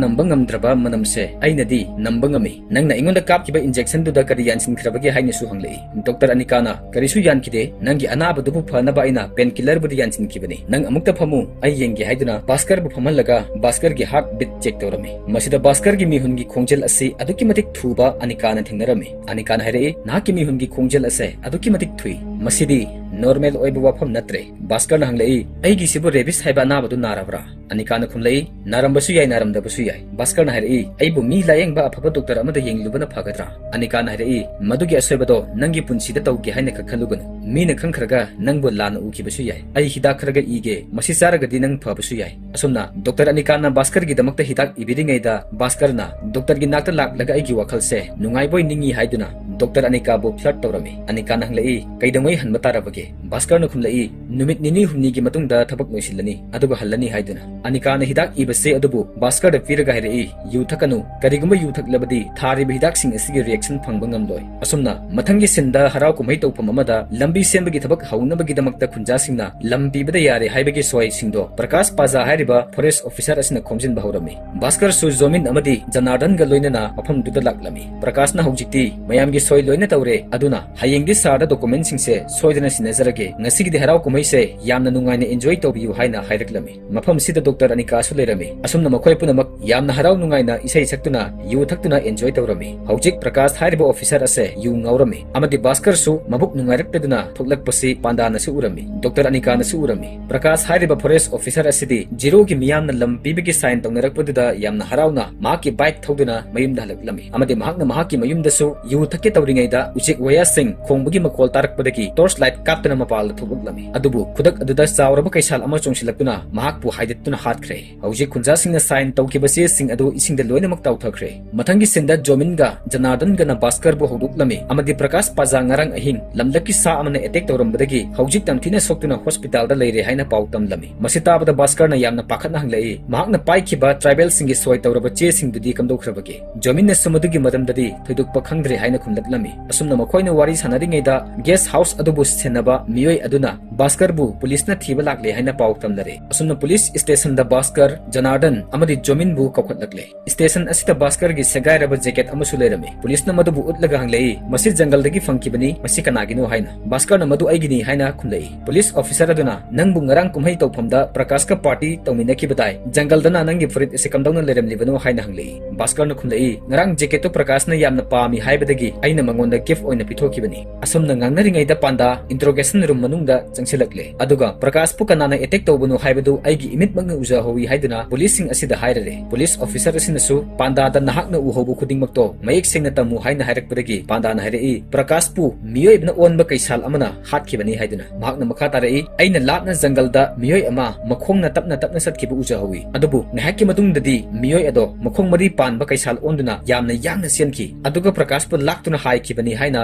ꯅꯝꯕ ꯉꯝꯗ꯭ꯔꯕ ꯃꯅꯝꯁꯦ ꯑꯩꯅꯗꯤ ꯅꯝꯕ ꯉꯝꯃꯤ꯫ ꯅꯪꯅ ꯑꯩꯉꯣꯟꯗ ꯀꯥꯞꯈꯤꯕ ꯏꯟꯖꯦꯛꯁꯟꯗꯨꯗ ꯀꯔꯤ ꯌꯥꯟꯁꯤꯟꯈ꯭ꯔꯕꯒꯦ?" ꯍꯥꯏꯅꯁꯨ ꯍꯪꯂꯛꯏ꯫ ꯗꯣꯛꯇꯔ ꯑꯅꯤꯀꯥꯅ, "ꯀꯔꯤꯁꯨ ꯌꯥꯟꯈꯤꯗꯦ, ꯅꯪꯒꯤ ꯑꯅꯥꯕꯗꯨꯕꯨ ꯐꯅꯕ ꯑꯩꯅ ꯄꯦꯟꯀꯤꯂꯔꯕꯨꯗꯤ ꯌꯥꯟꯁꯤꯟꯈꯤꯕꯅꯤ꯫ ꯅꯪ ꯑꯃꯨꯛꯇ ꯐꯝꯃꯨ, ꯑꯩ ꯌꯦꯡꯒꯦ" ꯍꯥꯏꯗꯨꯅ ꯚꯥꯁꯀꯔꯕꯨ ꯐꯝꯍꯜꯂꯒ ꯚꯥꯁꯀꯔꯒꯤ ꯍꯥꯔꯠ ꯕꯤꯠ ꯆꯦꯛ ꯇꯧꯔꯝꯃꯤ꯫ ꯃꯁꯤꯗ ꯚꯥꯁꯀꯔꯒꯤ ꯃꯤꯍꯨꯟꯒꯤ ꯈꯣꯡꯖꯦꯜ ꯑꯁꯤ ꯑꯗꯨꯛꯀꯤ ꯃꯇꯤꯛ ꯊꯨꯕ ꯑꯅꯤꯀꯥꯅ ꯊꯦꯡꯅꯔꯝꯃꯤ꯫ ꯑꯅꯤꯀꯥꯅ ꯍꯥꯏꯔꯛꯏ, "ꯅꯍꯥꯛꯀꯤ ꯃꯤꯍꯨꯟꯒꯤ ꯈꯣꯡꯖꯦꯜ ꯑꯁꯦ ꯑꯗꯨꯛꯀꯤ ꯃꯇꯤꯛ ꯊꯨꯏ꯫ ꯃꯁꯤꯗꯤ ꯅꯣꯔꯃꯦꯜ ꯑꯣꯏꯕ ꯋꯥꯐꯝ ꯅꯠꯇ꯭ꯔꯦ꯫" ꯚꯥꯁꯀꯔꯅ ꯍꯪꯂꯛꯏ, "ꯑꯩꯒꯤꯁꯤꯕꯨ ꯔꯦꯕꯤꯁ ꯍꯥꯏꯕ ꯑꯅꯥꯕꯗꯨ ꯅꯥꯔꯕ꯭ꯔꯥ?" ꯑꯅꯤꯀꯥꯅ ꯈꯨꯝꯂꯛꯏ, "ꯅꯥꯔꯝꯕꯁꯨ ꯌꯥꯏ, ꯅꯥꯔꯝꯗꯕꯁꯨ ꯌꯥꯏ꯫" ꯚꯥꯁꯀꯔꯅ ꯍꯥꯏꯔꯛꯏ, "ꯑꯩꯕꯨ ꯃꯤ ꯂꯥꯌꯦꯡꯕ ꯑꯐꯕ ꯗꯣꯛꯇꯔ ꯑꯃꯗ ꯌꯦꯡꯂꯨꯕꯅ ꯐꯒꯗ꯭ꯔꯥ?" ꯑꯅꯤꯀꯥꯅ ꯍꯥꯏꯔꯛꯏ, "ꯃꯗꯨꯒꯤ ꯑꯁꯣꯏꯕꯗꯣ ꯅꯪꯒꯤ ꯄꯨꯟꯁꯤꯗ ꯇꯧꯒꯦ ꯍꯥꯏꯅ ꯈꯛ ꯈꯜꯂꯨꯒꯅꯨ꯫ ꯃꯤꯅ ꯈꯪꯈ꯭ꯔꯒ ꯅꯪꯕꯨ ꯂꯥꯟꯅ ꯎꯈꯤꯕꯁꯨ ꯌꯥꯏ꯫ ꯑꯩ ꯍꯤꯗꯥꯛ ꯈꯔꯒ ꯏꯒꯦ, ꯃꯁꯤ ꯆꯥꯔꯒꯗꯤ ꯅꯪ ꯐꯕꯁꯨ ꯌꯥꯏ꯫" ꯑꯁꯨꯝꯅ ꯗꯣꯛꯇꯔ ꯑꯅꯤꯀꯥꯅ ꯚꯥꯁꯀꯔꯒꯤꯗꯃꯛꯇ ꯍꯤꯗꯥꯛ ꯏꯕꯤꯔꯤꯉꯩꯗ ꯚꯥꯁꯀꯔꯅ ꯗꯣꯛꯇꯔꯒꯤ ꯅꯥꯛꯇ ꯂꯥꯛꯂꯒ ꯑꯩꯒꯤ ꯋꯥꯈꯜꯁꯦ ꯅꯨꯡꯉꯥꯏꯕꯣꯏ ꯅꯤꯡꯉꯤ ꯍꯥꯏꯗꯨꯅ ꯗꯣꯛꯇꯔ ꯑꯅꯤꯀꯥꯕꯨ ꯐ꯭ꯂꯔꯠ ꯇꯧꯔꯝꯃꯤ꯫ ꯑꯅꯤꯀꯥꯅ ꯍꯪꯂꯛꯏ, "ꯀꯩꯗꯧꯉꯩ ꯍꯟꯕ ꯇꯥꯔꯕꯒꯦ?" ꯚꯥꯁꯀꯔꯅ ꯈꯨꯝꯂꯛꯏ, "ꯅꯨꯃꯤꯠ ꯅꯤꯅꯤ ꯍꯨꯝꯅꯤꯒꯤ ꯃꯇꯨꯡꯗ ꯊꯕꯛ ꯂꯣꯏꯁꯤꯜꯂꯅꯤ, ꯑꯗꯨꯒ ꯍꯜꯂꯅꯤ" ꯍꯥꯏꯗꯨꯅ꯫ ꯑꯅꯤꯀꯥꯅ ꯍꯤꯗꯥꯛ ꯏꯕꯁꯦ ꯑꯗꯨꯕꯨ ꯚꯥꯁꯀꯔꯗ ꯄꯤꯔꯒ ꯍꯥꯏꯔꯛꯏ, "ꯌꯨ ꯊꯛꯀꯅꯨ꯫ ꯀꯔꯤꯒꯨꯝꯕ ꯌꯨ ꯊꯛꯂꯕꯗꯤ ꯊꯥꯔꯤꯕ ꯍꯤꯗꯥꯛꯁꯤꯡ ꯑꯁꯤꯒꯤ ꯔꯤꯌꯦꯛꯁꯟ ꯐꯪꯕ ꯉꯝꯂꯣꯏ꯫" ꯑꯁꯨꯝꯅ ꯃꯊꯪꯒꯤ ꯁꯤꯟꯗ ꯍꯔꯥꯎ ꯀꯨꯝꯍꯩ ꯇꯧꯐꯝ ꯑꯃꯗ ꯂꯝꯕꯤ ꯁꯦꯝꯕꯒꯤ ꯊꯕꯛ ꯍꯧꯅꯕꯒꯤꯗꯃꯛꯇ ꯈꯨꯟꯖꯥꯁꯤꯡꯅ ꯂꯝ ꯄꯤꯕꯗ ꯌꯥꯔꯦ ꯍꯥꯏꯕꯒꯤ ꯁꯣꯏꯁꯤꯡꯗꯣ ꯄ꯭ꯔꯀꯥꯁ ꯄꯥꯖꯥ ꯍꯥꯏꯔꯤꯕ ꯐꯣꯔꯦꯁ ꯑꯣꯐꯤꯁꯥꯔ ꯑꯁꯤꯅ ꯈꯣꯝꯖꯤꯟꯕ ꯍꯧꯔꯝꯃꯤ꯫ ꯚꯥꯁꯀꯔꯁꯨ ꯖꯣꯃꯤꯟ ꯑꯃꯗꯤ ꯖꯅꯥꯔꯗꯟꯒ ꯂꯣꯏꯅꯅ ꯃꯐꯝꯗꯨꯗ ꯂꯥꯛꯂꯝꯃꯤ꯫ ꯄ꯭ꯔꯀꯥꯁꯅ ꯍꯧꯖꯤꯛꯇꯤ ꯃꯌꯥꯝꯒꯤ ꯁꯣꯏ ꯂꯣꯏꯅ ꯇꯧꯔꯦ, ꯑꯗꯨꯅ ꯍꯌꯦꯡꯗꯤ ꯁꯥꯔꯗ ꯗꯣꯀꯨꯃꯦꯟꯁꯤꯡꯁꯦ ꯁꯣꯏꯗꯅ ꯁꯤꯟꯅꯖꯔꯒꯦ, ꯉꯁꯤꯒꯤꯗꯤ ꯍꯔꯥꯎ ꯀꯨꯝꯍꯩꯁꯦ ꯌꯥꯝꯅ ꯅꯨꯡꯉꯥꯏꯅ ꯑꯦꯟꯖꯣꯏ ꯇꯧꯕꯤꯌꯨ ꯍꯥꯏꯅ ꯍꯥꯏꯔꯛꯂꯝꯃꯤ꯫ ꯃꯐꯝꯁꯤꯗ ꯗꯣꯛꯇꯔ ꯑꯅꯤꯀꯥꯁꯨ ꯂꯩꯔꯝꯃꯤ꯫ ꯑꯁꯨꯝꯅ ꯃꯈꯣꯏ ꯄꯨꯝꯅꯃꯛ ꯌꯥꯝꯅ ꯍꯔꯥꯎ ꯅꯨꯡꯉꯥꯏꯅ ꯏꯁꯩ ꯁꯛꯇꯨꯅ, ꯌꯨ ꯊꯛꯇꯨꯅ ꯑꯦꯟꯖꯣꯏ ꯇꯧꯔꯝꯃꯤ꯫ ꯍꯧꯖꯤꯛ ꯄ꯭ꯔꯀꯥꯁ ꯍꯥꯏꯔꯤꯕ ꯑꯣꯐꯤꯁꯥꯔ ꯑꯁꯦ ꯌꯨ ꯉꯥꯎꯔꯝꯃꯤ, ꯑꯃꯗꯤ ꯚꯥꯁꯀꯔꯁꯨ ꯃꯕꯨꯛ ꯅꯨꯡꯉꯥꯏꯔꯛꯇꯗꯨꯅ ꯊꯣꯛꯂꯛꯄꯁꯤ ꯄꯥꯟꯗꯥꯅꯁꯨ ꯎꯔꯝꯃꯤ, ꯗꯣꯛꯇꯔ ꯑꯅꯤꯀꯥꯅꯁꯨ ꯎꯔꯝꯃꯤ꯫ ꯄ꯭ꯔꯀꯥꯁ ꯍꯥꯏꯔꯤꯕ ꯐꯣꯔꯦꯁ ꯑꯣꯐꯤꯁꯥꯔ ꯑꯁꯤꯗꯤ ꯖꯤꯔꯣꯒꯤ ꯃꯤꯌꯥꯝꯅ ꯂꯝ ꯄꯤꯕꯒꯤ ꯁꯥꯏꯟ ꯇꯧꯅꯔꯛꯄꯗꯨꯗ ꯌꯥꯝꯅ ꯍꯔꯥꯎꯅ ꯃꯍꯥꯛꯀꯤ ꯕꯥꯏꯛ ꯊꯧꯗꯨꯅ ꯃꯌꯨꯝꯗ ꯍꯜꯂꯛꯂꯝꯃꯤ, ꯑꯃꯗꯤ ꯃꯍꯥꯛꯅ ꯃꯍꯥꯛꯀꯤ ꯃꯌꯨꯝꯗꯁꯨ ꯌꯨ ꯊꯛꯀꯦ ꯇꯧꯔꯤꯉꯩꯗ ꯎꯆꯦꯛ ꯋꯥꯌꯥꯁꯤꯡ ꯈꯣꯡꯕꯒꯤ ꯃꯈꯣꯜ ꯇꯥꯔꯛꯄꯗꯒꯤ ꯇꯣꯔꯆ ꯂꯥꯏꯠ ꯀꯥꯞꯇꯨꯅ ꯃꯄꯥꯟꯗ ꯊꯣꯛꯂꯛꯂꯝꯃꯤ꯫ ꯑꯗꯨꯕꯨ ꯈꯨꯗꯛ ꯑꯗꯨꯗ ꯆꯥꯎꯔꯕ ꯀꯩꯁꯥꯜ ꯑꯃ ꯆꯣꯡꯁꯤꯜꯂꯛꯇꯨꯅ ꯃꯍꯥꯛꯄꯨ ꯍꯥꯏꯗꯠꯇꯨꯅ ꯍꯥꯠꯈ꯭ꯔꯦ꯫ ꯍꯧꯖꯤꯛ ꯈꯨꯟꯖꯥꯁꯤꯡꯅ ꯁꯥꯏꯟ ꯇꯧꯈꯤꯕ ꯆꯦꯁꯤꯡ ꯑꯗꯨ ꯏꯁꯤꯡꯗ ꯂꯣꯏꯅꯃꯛ ꯇꯥꯎꯊꯈ꯭ꯔꯦ꯫ ꯃꯊꯪꯒꯤ ꯁꯤꯟꯗ ꯖꯣꯃꯤꯟꯒ ꯖꯅꯥꯔꯗꯟꯒꯅ ꯚꯥꯁꯀꯔꯕꯨ ꯍꯧꯗꯣꯛꯂꯝꯃꯤ, ꯑꯃꯗꯤ ꯄ꯭ꯔꯀꯥꯁ ꯄꯥꯖꯥ ꯉꯔꯥꯡ ꯑꯍꯤꯡ ꯂꯝꯂꯛꯀꯤ ꯁꯥ ꯑꯃꯅ ꯑꯦꯇꯦꯛ ꯇꯧꯔꯝꯕꯗꯒꯤ ꯍꯧꯖꯤꯛ ꯇꯝꯊꯤꯅ ꯁꯣꯛꯇꯨꯅ ꯍꯣꯁꯄꯤꯇꯥꯜꯗ ꯂꯩꯔꯦ ꯍꯥꯏꯅ ꯄꯥꯎ ꯇꯝꯂꯝꯃꯤ꯫ ꯃꯁꯤ ꯇꯥꯕꯗ ꯚꯥꯁꯀꯔꯅ ꯌꯥꯝꯅ ꯄꯥꯈꯠꯅ ꯍꯪꯂꯛꯏ, ꯃꯍꯥꯛꯅ ꯄꯥꯏꯈꯤꯕ ꯇ꯭ꯔꯥꯏꯕꯦꯜꯁꯤꯡꯒꯤ ꯁꯣꯏ ꯇꯧꯔꯕ ꯆꯦꯁꯤꯡꯗꯨꯗꯤ ꯀꯝꯗꯧꯈ꯭ꯔꯕꯒꯦ? ꯖꯣꯃꯤꯟꯅꯁꯨ ꯃꯗꯨꯒꯤ ꯃꯔꯝꯗꯗꯤ ꯊꯣꯏꯗꯣꯛꯄ ꯈꯪꯗ꯭ꯔꯦ ꯍꯥꯏꯅ ꯈꯨꯝꯂꯛꯂꯝꯃꯤ꯫ ꯑꯁꯨꯝꯅ ꯃꯈꯣꯏꯅ ꯋꯥꯔꯤ ꯁꯥꯟꯅꯔꯤꯉꯩꯗ ꯒꯦꯁ ꯍꯥꯎꯁ ꯑꯗꯨꯕꯨ ꯁꯦꯟꯅꯕ ꯃꯤꯑꯣꯏ ꯑꯗꯨꯅ ꯚꯥꯁꯀꯔꯕꯨ ꯄꯨꯂꯤꯁꯅ ꯊꯤꯕ ꯂꯥꯛꯂꯦ ꯍꯥꯏꯅ ꯄꯥꯎ ꯇꯝꯅꯔꯦ꯫ ꯑꯁꯨꯝꯅ ꯄꯨꯂꯤꯁ ꯁ꯭ꯇꯦꯁꯟꯗ ꯚꯥꯁꯀꯔ, ꯖꯅꯥꯔꯗꯟ ꯑꯃꯗꯤ ꯖꯣꯃꯤꯟꯕꯨ ꯀꯧꯈꯠꯂꯛꯂꯦ꯫ ꯁ꯭ꯇꯦꯁꯟ ꯑꯁꯤꯗ ꯚꯥꯁꯀꯔꯒꯤ ꯁꯦꯒꯥꯏꯔꯕ ꯖꯦꯀꯦꯠ ꯑꯃꯁꯨ ꯂꯩꯔꯝꯃꯤ꯫ ꯄꯨꯂꯤꯁꯅ ꯃꯗꯨꯕꯨ ꯎꯠꯂꯒ ꯍꯪꯂꯛꯏ, "ꯃꯁꯤ ꯖꯪꯒꯜꯗꯒꯤ ꯐꯪꯈꯤꯕꯅꯤ, ꯃꯁꯤ ꯀꯅꯥꯒꯤꯅꯣ?" ꯍꯥꯏꯅ꯫ ꯚꯥꯁꯀꯔꯅ ꯃꯗꯨ ꯑꯩꯒꯤꯅꯤ ꯍꯥꯏꯅ ꯈꯨꯝꯂꯛꯏ꯫ ꯄꯨꯂꯤꯁ ꯑꯣꯐꯤꯁꯥꯔ ꯑꯗꯨꯅ, "ꯅꯪꯕꯨ ꯉꯔꯥꯡ ꯀꯨꯝꯍꯩ ꯇꯧꯐꯝꯗ ꯄ꯭ꯔꯀꯥꯁꯀ ꯄꯥꯔꯇꯤ ꯇꯧꯃꯤꯟꯅꯈꯤꯕꯗꯥꯏ? ꯖꯪꯒꯜꯗꯅ ꯅꯪꯒꯤ ꯐꯨꯔꯤꯠ ꯑꯁꯤ ꯀꯝꯗꯧꯅ ꯂꯩꯔꯝꯂꯤꯕꯅꯣ?" ꯍꯥꯏꯅ ꯍꯪꯂꯛꯏ꯫ ꯚꯥꯁꯀꯔꯅ ꯈꯨꯝꯂꯛꯏ, "ꯉꯔꯥꯡ ꯖꯦꯀꯦꯠꯇꯨ ꯄ꯭ꯔꯀꯥꯁꯅ ꯌꯥꯝꯅ ꯄꯥꯝꯃꯤ ꯍꯥꯏꯕꯗꯒꯤ ꯑꯩꯅ ꯃꯉꯣꯟꯗ ꯒꯤꯐ ꯑꯣꯏꯅ ꯄꯤꯊꯣꯛꯈꯤꯕꯅꯤ꯫" ꯑꯁꯨꯝꯅ ꯉꯥꯡꯅꯔꯤꯉꯩꯗ ꯄꯥꯟꯗꯥ ꯏꯟꯇꯔꯣꯒꯦꯁꯟ ꯔꯨꯝ ꯃꯅꯨꯡꯗ ꯆꯪꯁꯤꯜꯂꯛꯂꯦ꯫ ꯑꯗꯨꯒ ꯄ꯭ꯔꯀꯥꯁꯄꯨ ꯀꯅꯥꯅ ꯑꯦꯇꯦꯛ ꯇꯧꯕꯅꯣ ꯍꯥꯏꯕꯗꯨ ꯑꯩꯒꯤ ꯏꯃꯤꯠꯃꯛꯅ ꯎꯖꯍꯧꯏ ꯍꯥꯏꯗꯨꯅ ꯄꯨꯂꯤꯁꯁꯤꯡ ꯑꯁꯤꯗ ꯍꯥꯏꯔꯔꯦ꯫ ꯄꯨꯂꯤꯁ ꯑꯣꯐꯤꯁꯥꯔ ꯑꯁꯤꯅꯁꯨ ꯄꯥꯟꯗꯥꯗ ꯅꯍꯥꯛꯅ ꯎꯍꯧꯕ ꯈꯨꯗꯤꯡꯃꯛꯇꯣ ꯃꯌꯦꯛ ꯁꯦꯡꯅ ꯇꯝꯃꯨ ꯍꯥꯏꯅ ꯍꯥꯏꯔꯛꯄꯗꯒꯤ ꯄꯥꯟꯗꯥꯅ ꯍꯥꯏꯔꯛꯏ, "ꯄ꯭ꯔꯀꯥꯁꯄꯨ ꯃꯤꯑꯣꯏꯕꯅ ꯑꯣꯟꯕ ꯀꯩꯁꯥꯜ ꯑꯃꯅ ꯍꯥꯠꯈꯤꯕꯅꯤ" ꯍꯥꯏꯗꯨꯅ꯫ ꯃꯍꯥꯛꯅ ꯃꯈꯥ ꯇꯥꯔꯛꯏ, "ꯑꯩꯅ ꯂꯥꯞꯅ ꯖꯪꯒꯜꯗ ꯃꯤꯑꯣꯏ ꯑꯃ ꯃꯈꯣꯡꯅ ꯇꯞꯅ ꯇꯞꯅ ꯆꯠꯈꯤꯕ ꯎꯖꯍꯧꯏ꯫ ꯑꯗꯨꯕꯨ ꯉꯥꯏꯍꯥꯛꯀꯤ ꯃꯇꯨꯡꯗꯗꯤ ꯃꯤꯑꯣꯏ ꯑꯗꯣ ꯃꯈꯣꯡ ꯃꯔꯤ ꯄꯥꯟꯕ ꯀꯩꯁꯥꯜ ꯑꯣꯟꯗꯨꯅ ꯌꯥꯝꯅ ꯌꯥꯡꯅ ꯆꯦꯟꯈꯤ꯫ ꯑꯗꯨꯒ ꯄ꯭ꯔꯀꯥꯁꯄꯨ ꯂꯥꯛꯇꯨꯅ ꯍꯥꯏꯈꯤꯕꯅꯤ" ꯍꯥꯏꯅ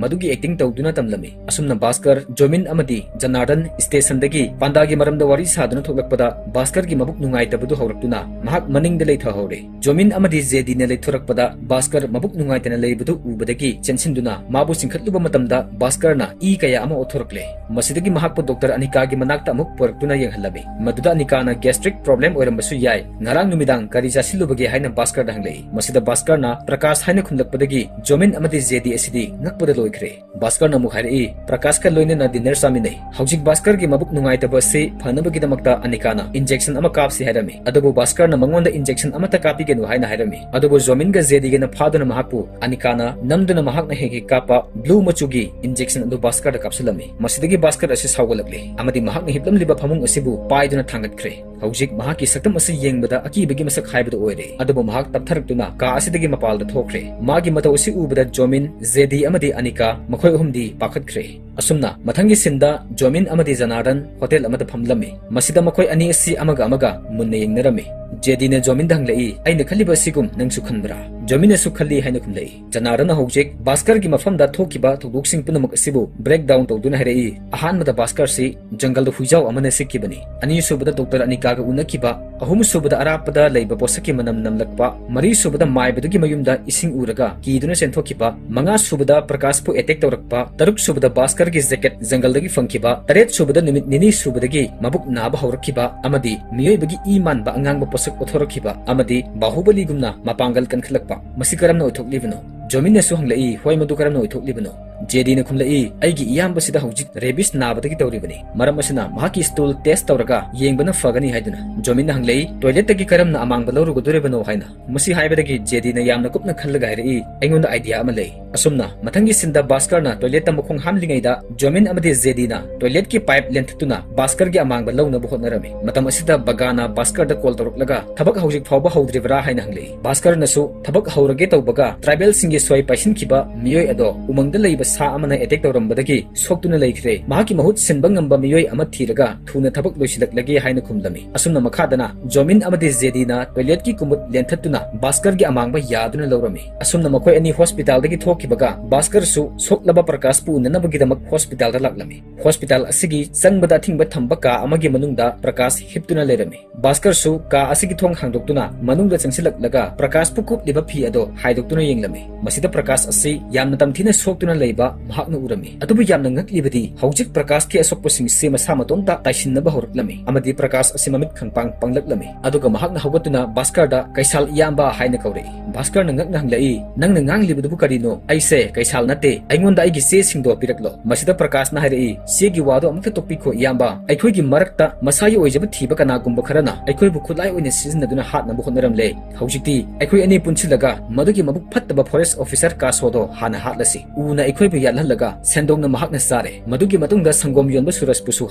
ꯃꯗꯨꯒꯤ ꯑꯦꯛꯇꯤꯡ ꯇꯧꯗꯨꯅ ꯇꯝꯂꯝꯃꯤ꯫ ꯑꯁꯨꯝꯅ ꯚꯥꯁꯀꯔ, ꯖꯣꯃꯤꯟ ꯑꯃꯗꯤ ꯖꯅꯥꯔꯗꯟ ꯁ꯭ꯇꯦꯁꯟꯗꯒꯤ ꯄꯥꯟꯗꯥꯒꯤ ꯃꯔꯝꯗ ꯋꯥꯔꯤ ꯁꯥꯗꯨꯅ ꯊꯣꯛꯂꯛꯄꯗ ꯚꯥꯁꯀꯔꯒꯤ ꯃꯕꯨꯛ ꯅꯨꯡꯉꯥꯏꯇꯕꯗꯨ ꯍꯧꯔꯛꯇꯨꯅ ꯃꯍꯥꯛ ꯃꯅꯤꯡꯗ ꯂꯩꯊꯍꯧꯔꯦ꯫ ꯖꯣꯃꯤꯟ ꯑꯃꯗꯤ ꯖꯦꯗꯤꯅ ꯂꯩꯊꯣꯔꯛꯄꯗ ꯚꯥꯁꯀꯔ ꯃꯕꯨꯛ ꯅꯨꯡꯉꯥꯏꯇꯅ ꯂꯩꯕꯗꯨ ꯎꯕꯗꯒꯤ ꯆꯦꯟꯁꯤꯟꯗꯨꯅ ꯃꯥꯕꯨ ꯆꯤꯡꯈꯠꯂꯨꯕ ꯃꯇꯝꯗ ꯚꯥꯁꯀꯔꯅ ꯏ ꯀꯌꯥ ꯑꯃ ꯑꯣꯠꯊꯣꯔꯛꯂꯦ꯫ ꯃꯁꯤꯗꯒꯤ ꯃꯍꯥꯛꯄꯨ ꯗꯣꯛꯇꯔ ꯑꯅꯤꯀꯥꯒꯤ ꯃꯅꯥꯛꯇ ꯑꯃꯨꯛ ꯄꯨꯔꯛꯇꯨꯅ ꯌꯦꯡꯍꯜꯂꯝꯃꯤ꯫ ꯃꯗꯨꯗ ꯑꯅꯤꯀꯥꯅ gastric problem ꯑꯣꯏꯔꯝꯕꯁꯨ ꯌꯥꯏ, ꯉꯔꯥꯡ ꯅꯨꯃꯤꯗꯥꯡ ꯀꯔꯤ ꯆꯥꯁꯤꯜꯂꯨꯕꯒꯦ ꯍꯥꯏꯅ ꯚꯥꯁꯀꯔꯗ ꯍꯪꯂꯛꯏ꯫ ꯃꯁꯤꯗ ꯚꯥꯁꯀꯔꯅ ꯄ꯭ꯔꯀꯥꯁ ꯍꯥꯏꯅ ꯈꯨꯝꯂꯛꯄꯗꯒꯤ ꯖꯣꯃꯤꯟ ꯑꯃꯗꯤ ꯖꯦꯗꯤ ꯑꯁꯤꯗꯤ ꯉꯛꯄꯗ ꯂꯣꯏꯈ꯭ꯔꯦ꯫ ꯚꯥꯁꯀꯔꯅ ꯑꯃꯨꯛ ꯍꯥꯏꯔꯛꯏ, ꯄ꯭ꯔꯀꯥꯁꯀ ꯂꯣꯏꯅꯅ dinner ꯆꯥꯃꯤꯟꯅꯩ꯫ ꯍꯧꯖꯤꯛ ꯚꯥꯁꯀꯔꯒꯤ ꯃꯕꯨꯛ ꯅꯨꯡꯉꯥꯏꯇꯕ ꯑꯁꯤ ꯐꯅꯕꯒꯤꯗꯃꯛꯇ ꯑꯅꯤꯀꯥꯅ injection ꯑꯃ ꯀꯥꯞꯁꯤ ꯍꯥꯏꯔꯝꯃꯤ꯫ ꯑꯗꯨꯕꯨ ꯚꯥꯁꯀꯔꯅ ꯃꯉꯣꯟꯗ injection ꯑꯃꯠꯇ ꯀꯥꯞꯄꯤꯒꯅꯨ ꯍꯥꯏꯅ ꯍꯥꯏꯔꯝꯃꯤ꯫ ꯑꯗꯨꯕꯨ ꯖꯣꯃꯤꯟꯒ ꯖꯦꯗꯤꯒꯅ ꯐꯥꯗꯨꯅ ꯃꯍꯥꯛꯄꯨ ꯑꯅꯤꯀꯥꯅ ꯅꯝꯗꯨꯅ ꯃꯍꯥꯛꯅ ꯍꯦꯛ ꯍꯦꯛ ꯀꯥꯞꯄ blue ꯃꯆꯨꯒꯤ injection ꯑꯗꯨ ꯚꯥꯁꯀꯔꯗ ꯀꯥꯞꯁꯤꯜꯂꯝꯃꯤ꯫ ꯃꯁꯤꯗꯒꯤ ꯚꯥꯁꯀꯔ ꯑꯁꯤ ꯁꯥꯎꯒꯠꯂꯛꯂꯦ ꯑꯃꯗꯤ ꯃꯍꯥꯛꯅ ꯍꯤꯞꯂꯝꯂꯤꯕ ꯐꯃꯨꯡ ꯑꯁꯤꯕꯨ ꯄꯥꯏꯗꯨꯅ ꯊꯥꯡꯒꯠꯈ꯭ꯔꯦ꯫ ꯍꯧꯖꯤꯛ ꯃꯍꯥꯛꯀꯤ ꯁꯛꯇꯝ ꯑꯁꯤ ꯌꯦꯡꯕꯗ ꯑꯀꯤꯕꯒꯤ ꯃꯁꯛ ꯍꯥꯏꯕꯗꯨ ꯑꯣꯏꯔꯦ꯫ ꯑꯗꯨꯕꯨ ꯃꯍꯥꯛ ꯇꯞꯊꯔꯛꯇꯨꯅ ꯀꯥ ꯑꯁꯤꯗꯒꯤ ꯃꯄꯥꯜꯗ ꯊꯣꯛꯈ꯭ꯔꯦ꯫ ꯃꯥꯒꯤ ꯃꯇꯧ ꯑꯁꯤ ꯎꯕꯗ ꯖꯣꯃꯤꯟ, ꯖꯦꯗꯤ ꯑꯃꯗꯤ ꯑꯅꯤꯀꯥ ꯃꯈꯣꯏ ꯑꯍꯨꯝꯗꯤ ꯄꯥꯈꯠꯈ꯭ꯔꯦ꯫ ꯑꯁꯨꯝꯅ ꯃꯊꯪꯒꯤ ꯁꯤꯟꯗ ꯖꯣꯃꯤꯟ ꯑꯃꯗꯤ ꯖꯅꯥꯔꯗꯟ ꯍꯣꯇꯦꯜ ꯑꯃꯗ ꯐꯝꯂꯝꯃꯤ꯫ ꯃꯁꯤꯗ ꯃꯈꯣꯏ ꯑꯅꯤ ꯑꯁꯤ ꯑꯃꯒ ꯑꯃꯒ ꯃꯨꯟꯅ ꯌꯦꯡꯅꯔꯝꯃꯤ꯫ ꯖꯦꯗꯤꯅ ꯖꯣꯃꯤꯟꯗ ꯍꯪꯂꯛꯏ, "ꯑꯩꯅ ꯈꯜꯂꯤꯕ ꯑꯁꯤꯒꯨꯝ ꯅꯪꯁꯨ ꯈꯟꯕ꯭ꯔꯥ?" ꯖꯣꯃꯤꯟꯅꯁꯨ ꯈꯜꯂꯤ ꯍꯥꯏꯅ ꯈꯨꯝꯂꯛꯏ꯫ ꯖꯅꯥꯔꯗꯟꯅ ꯍꯧꯖꯤꯛ ꯚꯥꯁꯀꯔꯒꯤ ꯃꯐꯝꯗ ꯊꯣꯛꯈꯤꯕ ꯊꯧꯗꯣꯛꯁꯤꯡ ꯄꯨꯝꯅꯃꯛ ꯑꯁꯤꯕꯨ break down ꯇꯧꯗꯨꯅ ꯍꯥꯏꯔꯛꯏ, "ꯑꯍꯥꯟꯕꯗ ꯚꯥꯁꯀꯔꯁꯤ ꯖꯪꯒꯜꯗ ꯍꯨꯏꯖꯥꯎ ꯑꯃꯅ ꯆꯤꯛꯈꯤꯕꯅꯤ꯫ ꯑꯅꯤꯁꯨꯕꯗ ꯗꯣꯛꯇꯔ ꯑꯅꯤꯀꯥꯒ ꯎꯅꯈꯤꯕ, ꯑꯍꯨꯝꯁꯨꯕꯗ ꯑꯔꯥꯞꯄꯗ ꯂꯩꯕ ꯄꯣꯠꯁꯛꯀꯤ ꯃꯅꯝ ꯅꯝꯂꯛꯄ, ꯃꯔꯤꯁꯨꯕꯗ ꯃꯥꯏꯕꯗꯨꯒꯤ ꯃꯌꯨꯝꯗ ꯏꯁꯤꯡ ꯎꯔꯒ ꯀꯤꯗꯨꯅ ꯆꯦꯟꯊꯣꯛꯈꯤꯕ, ꯃꯉꯥꯁꯨꯕꯗ ꯄ꯭ꯔꯀꯥꯁꯄꯨ attack ꯇꯧꯔꯛꯄ, ꯇꯔꯨꯛꯁꯨꯕꯗ ꯚꯥꯁꯀꯔꯒꯤ jacket ꯖꯪꯒꯜꯗꯒꯤ ꯐꯪꯈꯤꯕ, ꯇꯔꯦꯠꯁꯨꯕꯗ ꯅꯨꯃꯤꯠ ꯅꯤꯅꯤ ꯁꯨꯕꯗꯒꯤ ꯃꯕꯨꯛ ꯅꯥꯕ ꯍꯧꯔꯛꯈꯤꯕ ꯑꯃꯗꯤ ꯃꯤꯑꯣꯏꯕꯒꯤ ꯏ ꯃꯥꯟꯕ ꯑꯉꯥꯡꯕ ꯄꯣꯠꯁꯛ ꯎꯠꯊꯣꯔꯛꯈꯤꯕ ꯑꯃꯗꯤ ꯕꯥꯍꯨꯕꯂꯤꯒꯨꯝꯅ ꯃꯄꯥꯡꯒꯜ ꯀꯟꯈꯠꯂꯛꯄ꯫ ꯃꯁꯤ ꯀꯔꯝꯅ ꯑꯣꯏꯊꯣꯛꯂꯤꯕꯅꯣ?" ꯖꯣꯃꯤꯟꯅꯁꯨ ꯍꯪꯂꯛꯏ, "ꯍꯣꯏ, ꯃꯗꯨ ꯀꯔꯝꯅ ꯑꯣꯏꯊꯣꯛꯂꯤꯕꯅꯣ?" ꯖꯦꯗꯤꯅ ꯈꯨꯝꯂꯛꯏ, "ꯑꯩꯒꯤ ꯏꯌꯥꯝꯕꯁꯤꯗ ꯍꯧꯖꯤꯛ rabies ꯅꯥꯕꯗꯒꯤ ꯇꯧꯔꯤꯕꯅꯤ꯫ ꯃꯔꯝ ꯑꯁꯤꯅ ꯃꯍꯥꯛꯀꯤ stool test ꯇꯧꯔꯒ ꯌꯦꯡꯕꯅ ꯐꯒꯅꯤ" ꯍꯥꯏꯗꯨꯅ꯫ ꯖꯣꯃꯤꯟꯅ ꯍꯪꯂꯛꯏ, "ꯇꯣꯏꯂꯦꯠꯇꯒꯤ ꯀꯔꯝꯅ ꯑꯃꯥꯡꯕ ꯂꯧꯔꯨꯒꯗꯣꯔꯤꯕꯅꯣ?" ꯍꯥꯏꯅ꯫ ꯃꯁꯤ ꯍꯥꯏꯕꯗꯒꯤ ꯖꯦꯗꯤꯅ ꯌꯥꯝꯅ ꯀꯨꯞꯅ ꯈꯜꯂꯒ ꯍꯥꯏꯔꯛꯏ, "ꯑꯩꯉꯣꯟꯗ idea ꯑꯃ ꯂꯩ꯫" ꯑꯁꯨꯝꯅ ꯃꯊꯪꯒꯤ ꯁꯤꯟꯗ ꯚꯥꯁꯀꯔꯅ ꯇꯣꯏꯂꯦꯠꯇ ꯃꯈꯣꯡ ꯍꯥꯝꯂꯤꯉꯩꯗ ꯖꯣꯃꯤꯟ ꯑꯃꯗꯤ ꯖꯦꯗꯤꯅ ꯇꯣꯏꯂꯦꯠꯀꯤ pipe ꯂꯦꯟꯊꯠꯇꯨꯅ ꯚꯥꯁꯀꯔꯒꯤ ꯑꯃꯥꯡꯕ ꯂꯧꯅꯕ ꯍꯣꯠꯅꯔꯝꯃꯤ꯫ ꯃꯇꯝ ꯑꯁꯤꯗ ꯕꯒꯥꯅ ꯚꯥꯁꯀꯔꯗ call ꯇꯧꯔꯛꯂꯒ, "ꯊꯕꯛ ꯍꯧꯖꯤꯛ ꯐꯥꯎꯕ ꯍꯧꯗ꯭ꯔꯤꯕ꯭ꯔꯥ?" ꯍꯥꯏꯅ ꯍꯪꯂꯛꯏ꯫ ꯚꯥꯁꯀꯔꯅꯁꯨ ꯊꯕꯛ ꯍꯧꯔꯒꯦ ꯇꯧꯕꯒ tribalꯁꯤꯡꯒꯤ ꯁꯣꯏ ꯄꯥꯏꯁꯤꯟꯈꯤꯕ ꯃꯤꯑꯣꯏ ꯑꯗꯣ ꯎꯃꯪꯗ ꯂꯩꯕ ꯁꯥ ꯑꯃꯅ ꯑꯦꯇꯦꯛ ꯇꯧꯔꯝꯕꯗꯒꯤ ꯁꯣꯛꯇꯨꯅ ꯂꯩꯈ꯭ꯔꯦ꯫ ꯃꯍꯥꯛꯀꯤ ꯃꯍꯨꯠ ꯁꯤꯟꯕ ꯉꯝꯕ ꯃꯤꯑꯣꯏ ꯑꯃ ꯊꯤꯔꯒ ꯊꯨꯅ ꯊꯕꯛ ꯂꯣꯏꯁꯤꯜꯂꯛꯂꯒꯦ ꯍꯥꯏꯅ ꯈꯨꯝꯂꯝꯃꯤ꯫ ꯑꯁꯨꯝꯅ ꯃꯈꯥꯗꯅ ꯖꯣꯃꯤꯟ ꯑꯃꯗꯤ ꯖꯦꯗꯤꯅ ꯇꯣꯏꯂꯦꯠꯀꯤ ꯀꯨꯃꯨꯠ ꯂꯦꯟꯊꯠꯇꯨꯅ ꯚꯥꯁꯀꯔꯒꯤ ꯑꯃꯥꯡꯕ ꯌꯥꯗꯨꯅ ꯂꯧꯔꯝꯃꯤ꯫ ꯑꯁꯨꯝꯅ ꯃꯈꯣꯏ ꯑꯅꯤ ꯍꯣꯁꯄꯤꯇꯥꯜꯗꯒꯤ ꯊꯣꯛꯈꯤꯕꯒ ꯚꯥꯁꯀꯔꯁꯨ ꯁꯣꯛꯂꯕ ꯄ꯭ꯔꯀꯥꯁꯄꯨ ꯎꯅꯅꯕꯒꯤꯗꯃꯛ ꯍꯣꯁꯄꯤꯇꯥꯜꯗ ꯂꯥꯛꯂꯝꯃꯤ꯫ ꯍꯣꯁꯄꯤꯇꯥꯜ ꯑꯁꯤꯒꯤ ꯆꯪꯕꯗ ꯑꯊꯤꯡꯕ ꯊꯝꯕ ꯀꯥ ꯑꯃꯒꯤ ꯃꯅꯨꯡꯗ ꯄ꯭ꯔꯀꯥꯁ ꯍꯤꯞꯇꯨꯅ ꯂꯩꯔꯝꯃꯤ꯫ ꯚꯥꯁꯀꯔꯁꯨ ꯀꯥ ꯑꯁꯤꯒꯤ ꯊꯣꯡ ꯍꯥꯡꯗꯣꯛꯇꯨꯅ ꯃꯅꯨꯡꯗ ꯆꯪꯁꯤꯜꯂꯛꯂꯒ ꯄ꯭ꯔꯀꯥꯁꯄꯨ ꯀꯨꯞꯂꯤꯕ ꯐꯤ ꯑꯗꯨ ꯍꯥꯏꯗꯣꯛꯇꯨꯅ ꯌꯦꯡꯂꯝꯃꯤ꯫ ꯃꯁꯤꯗ ꯄ꯭ꯔꯀꯥꯁ ꯑꯁꯤ ꯌꯥꯝꯅ ꯇꯝꯊꯤꯅ ꯁꯣꯛꯇꯨꯅ ꯂꯩꯕ ꯃꯍꯥꯛꯅ ꯎꯔꯝꯃꯤ꯫ ꯑꯗꯨꯕꯨ ꯌꯥꯝꯅ ꯉꯛꯂꯤꯕꯗꯤ ꯍꯧꯖꯤꯛ ꯄ꯭ꯔꯀꯥꯁꯀꯤ ꯑꯁꯣꯛꯄꯁꯤꯡꯁꯤ ꯃꯁꯥ ꯃꯇꯣꯝꯇ ꯇꯥꯏꯁꯤꯟꯅꯕ ꯍꯧꯔꯛꯂꯝꯃꯤ ꯑꯃꯗꯤ ꯄ꯭ꯔꯀꯥꯁ ꯑꯁꯤ ꯃꯃꯤꯠ ꯈꯪꯄꯥꯡ ꯄꯥꯡꯂꯛꯂꯝꯃꯤ꯫ ꯑꯗꯨꯒ ꯃꯍꯥꯛꯅ ꯍꯧꯒꯠꯇꯨꯅ ꯚꯥꯁꯀꯔꯗ "ꯀꯩꯁꯥꯜ ꯏꯌꯥꯝꯕ" ꯍꯥꯏꯅ ꯀꯧꯔꯛꯏ꯫ ꯚꯥꯁꯀꯔꯅ ꯉꯛꯅ ꯍꯪꯂꯛꯏ, "ꯅꯪꯅ ꯉꯥꯡꯂꯤꯕꯗꯨꯕꯨ ꯀꯔꯤꯅꯣ? ꯑꯩꯁꯦ ꯀꯩꯁꯥꯜ ꯅꯠꯇꯦ, ꯑꯩꯉꯣꯟꯗ ꯑꯩꯒꯤ ꯆꯦꯁꯤꯡꯗꯣ ꯄꯤꯔꯛꯂꯣ꯫" ꯃꯁꯤꯗ ꯄ꯭ꯔꯀꯥꯁꯅ ꯍꯥꯏꯔꯛꯏ, "ꯆꯦꯒꯤ ꯋꯥꯗꯣ ꯑꯃꯨꯛꯇ ꯇꯣꯛꯄꯤꯈꯣ ꯏꯌꯥꯝꯕ, ꯑꯩꯈꯣꯏꯒꯤ ꯃꯔꯛꯇ ꯃꯁꯥꯒꯤ ꯑꯣꯏꯖꯕ ꯊꯤꯕ ꯀꯅꯥꯒꯨꯝꯕ ꯈꯔꯅ ꯑꯩꯈꯣꯏꯕꯨ ꯈꯨꯠꯂꯥꯏ ꯑꯣꯏꯅ ꯁꯤꯖꯤꯟꯅꯗꯨꯅ ꯍꯥꯠꯅꯕ ꯍꯣꯠꯅꯔꯝꯂꯦ꯫ ꯍꯧꯖꯤꯛꯇꯤ ꯑꯩꯈꯣꯏ ꯑꯅꯤ ꯄꯨꯟꯁꯤꯜꯂꯒ ꯃꯗꯨꯒꯤ ꯃꯕꯨꯛ ꯐꯠꯇꯕ ꯐꯣꯔꯦꯁ ꯑꯣꯐꯤꯁꯔ ꯀꯥꯁꯣꯗꯣ ꯍꯥꯟꯅ ꯍꯥꯠꯂꯁꯤ꯫ ꯎꯅ ꯑꯩꯈꯣꯏꯕꯨ ꯌꯥꯠꯍꯜꯂꯒ ꯁꯦꯟꯗꯣꯡꯅ ꯃꯍꯥꯛꯅ ꯆꯥꯔꯦ꯫ ꯃꯗꯨꯒꯤ ꯃꯇꯨꯡꯗ ꯁꯪꯒꯣꯝ ꯌꯣꯟꯕ ꯁꯨꯔꯖꯄꯨꯁꯨ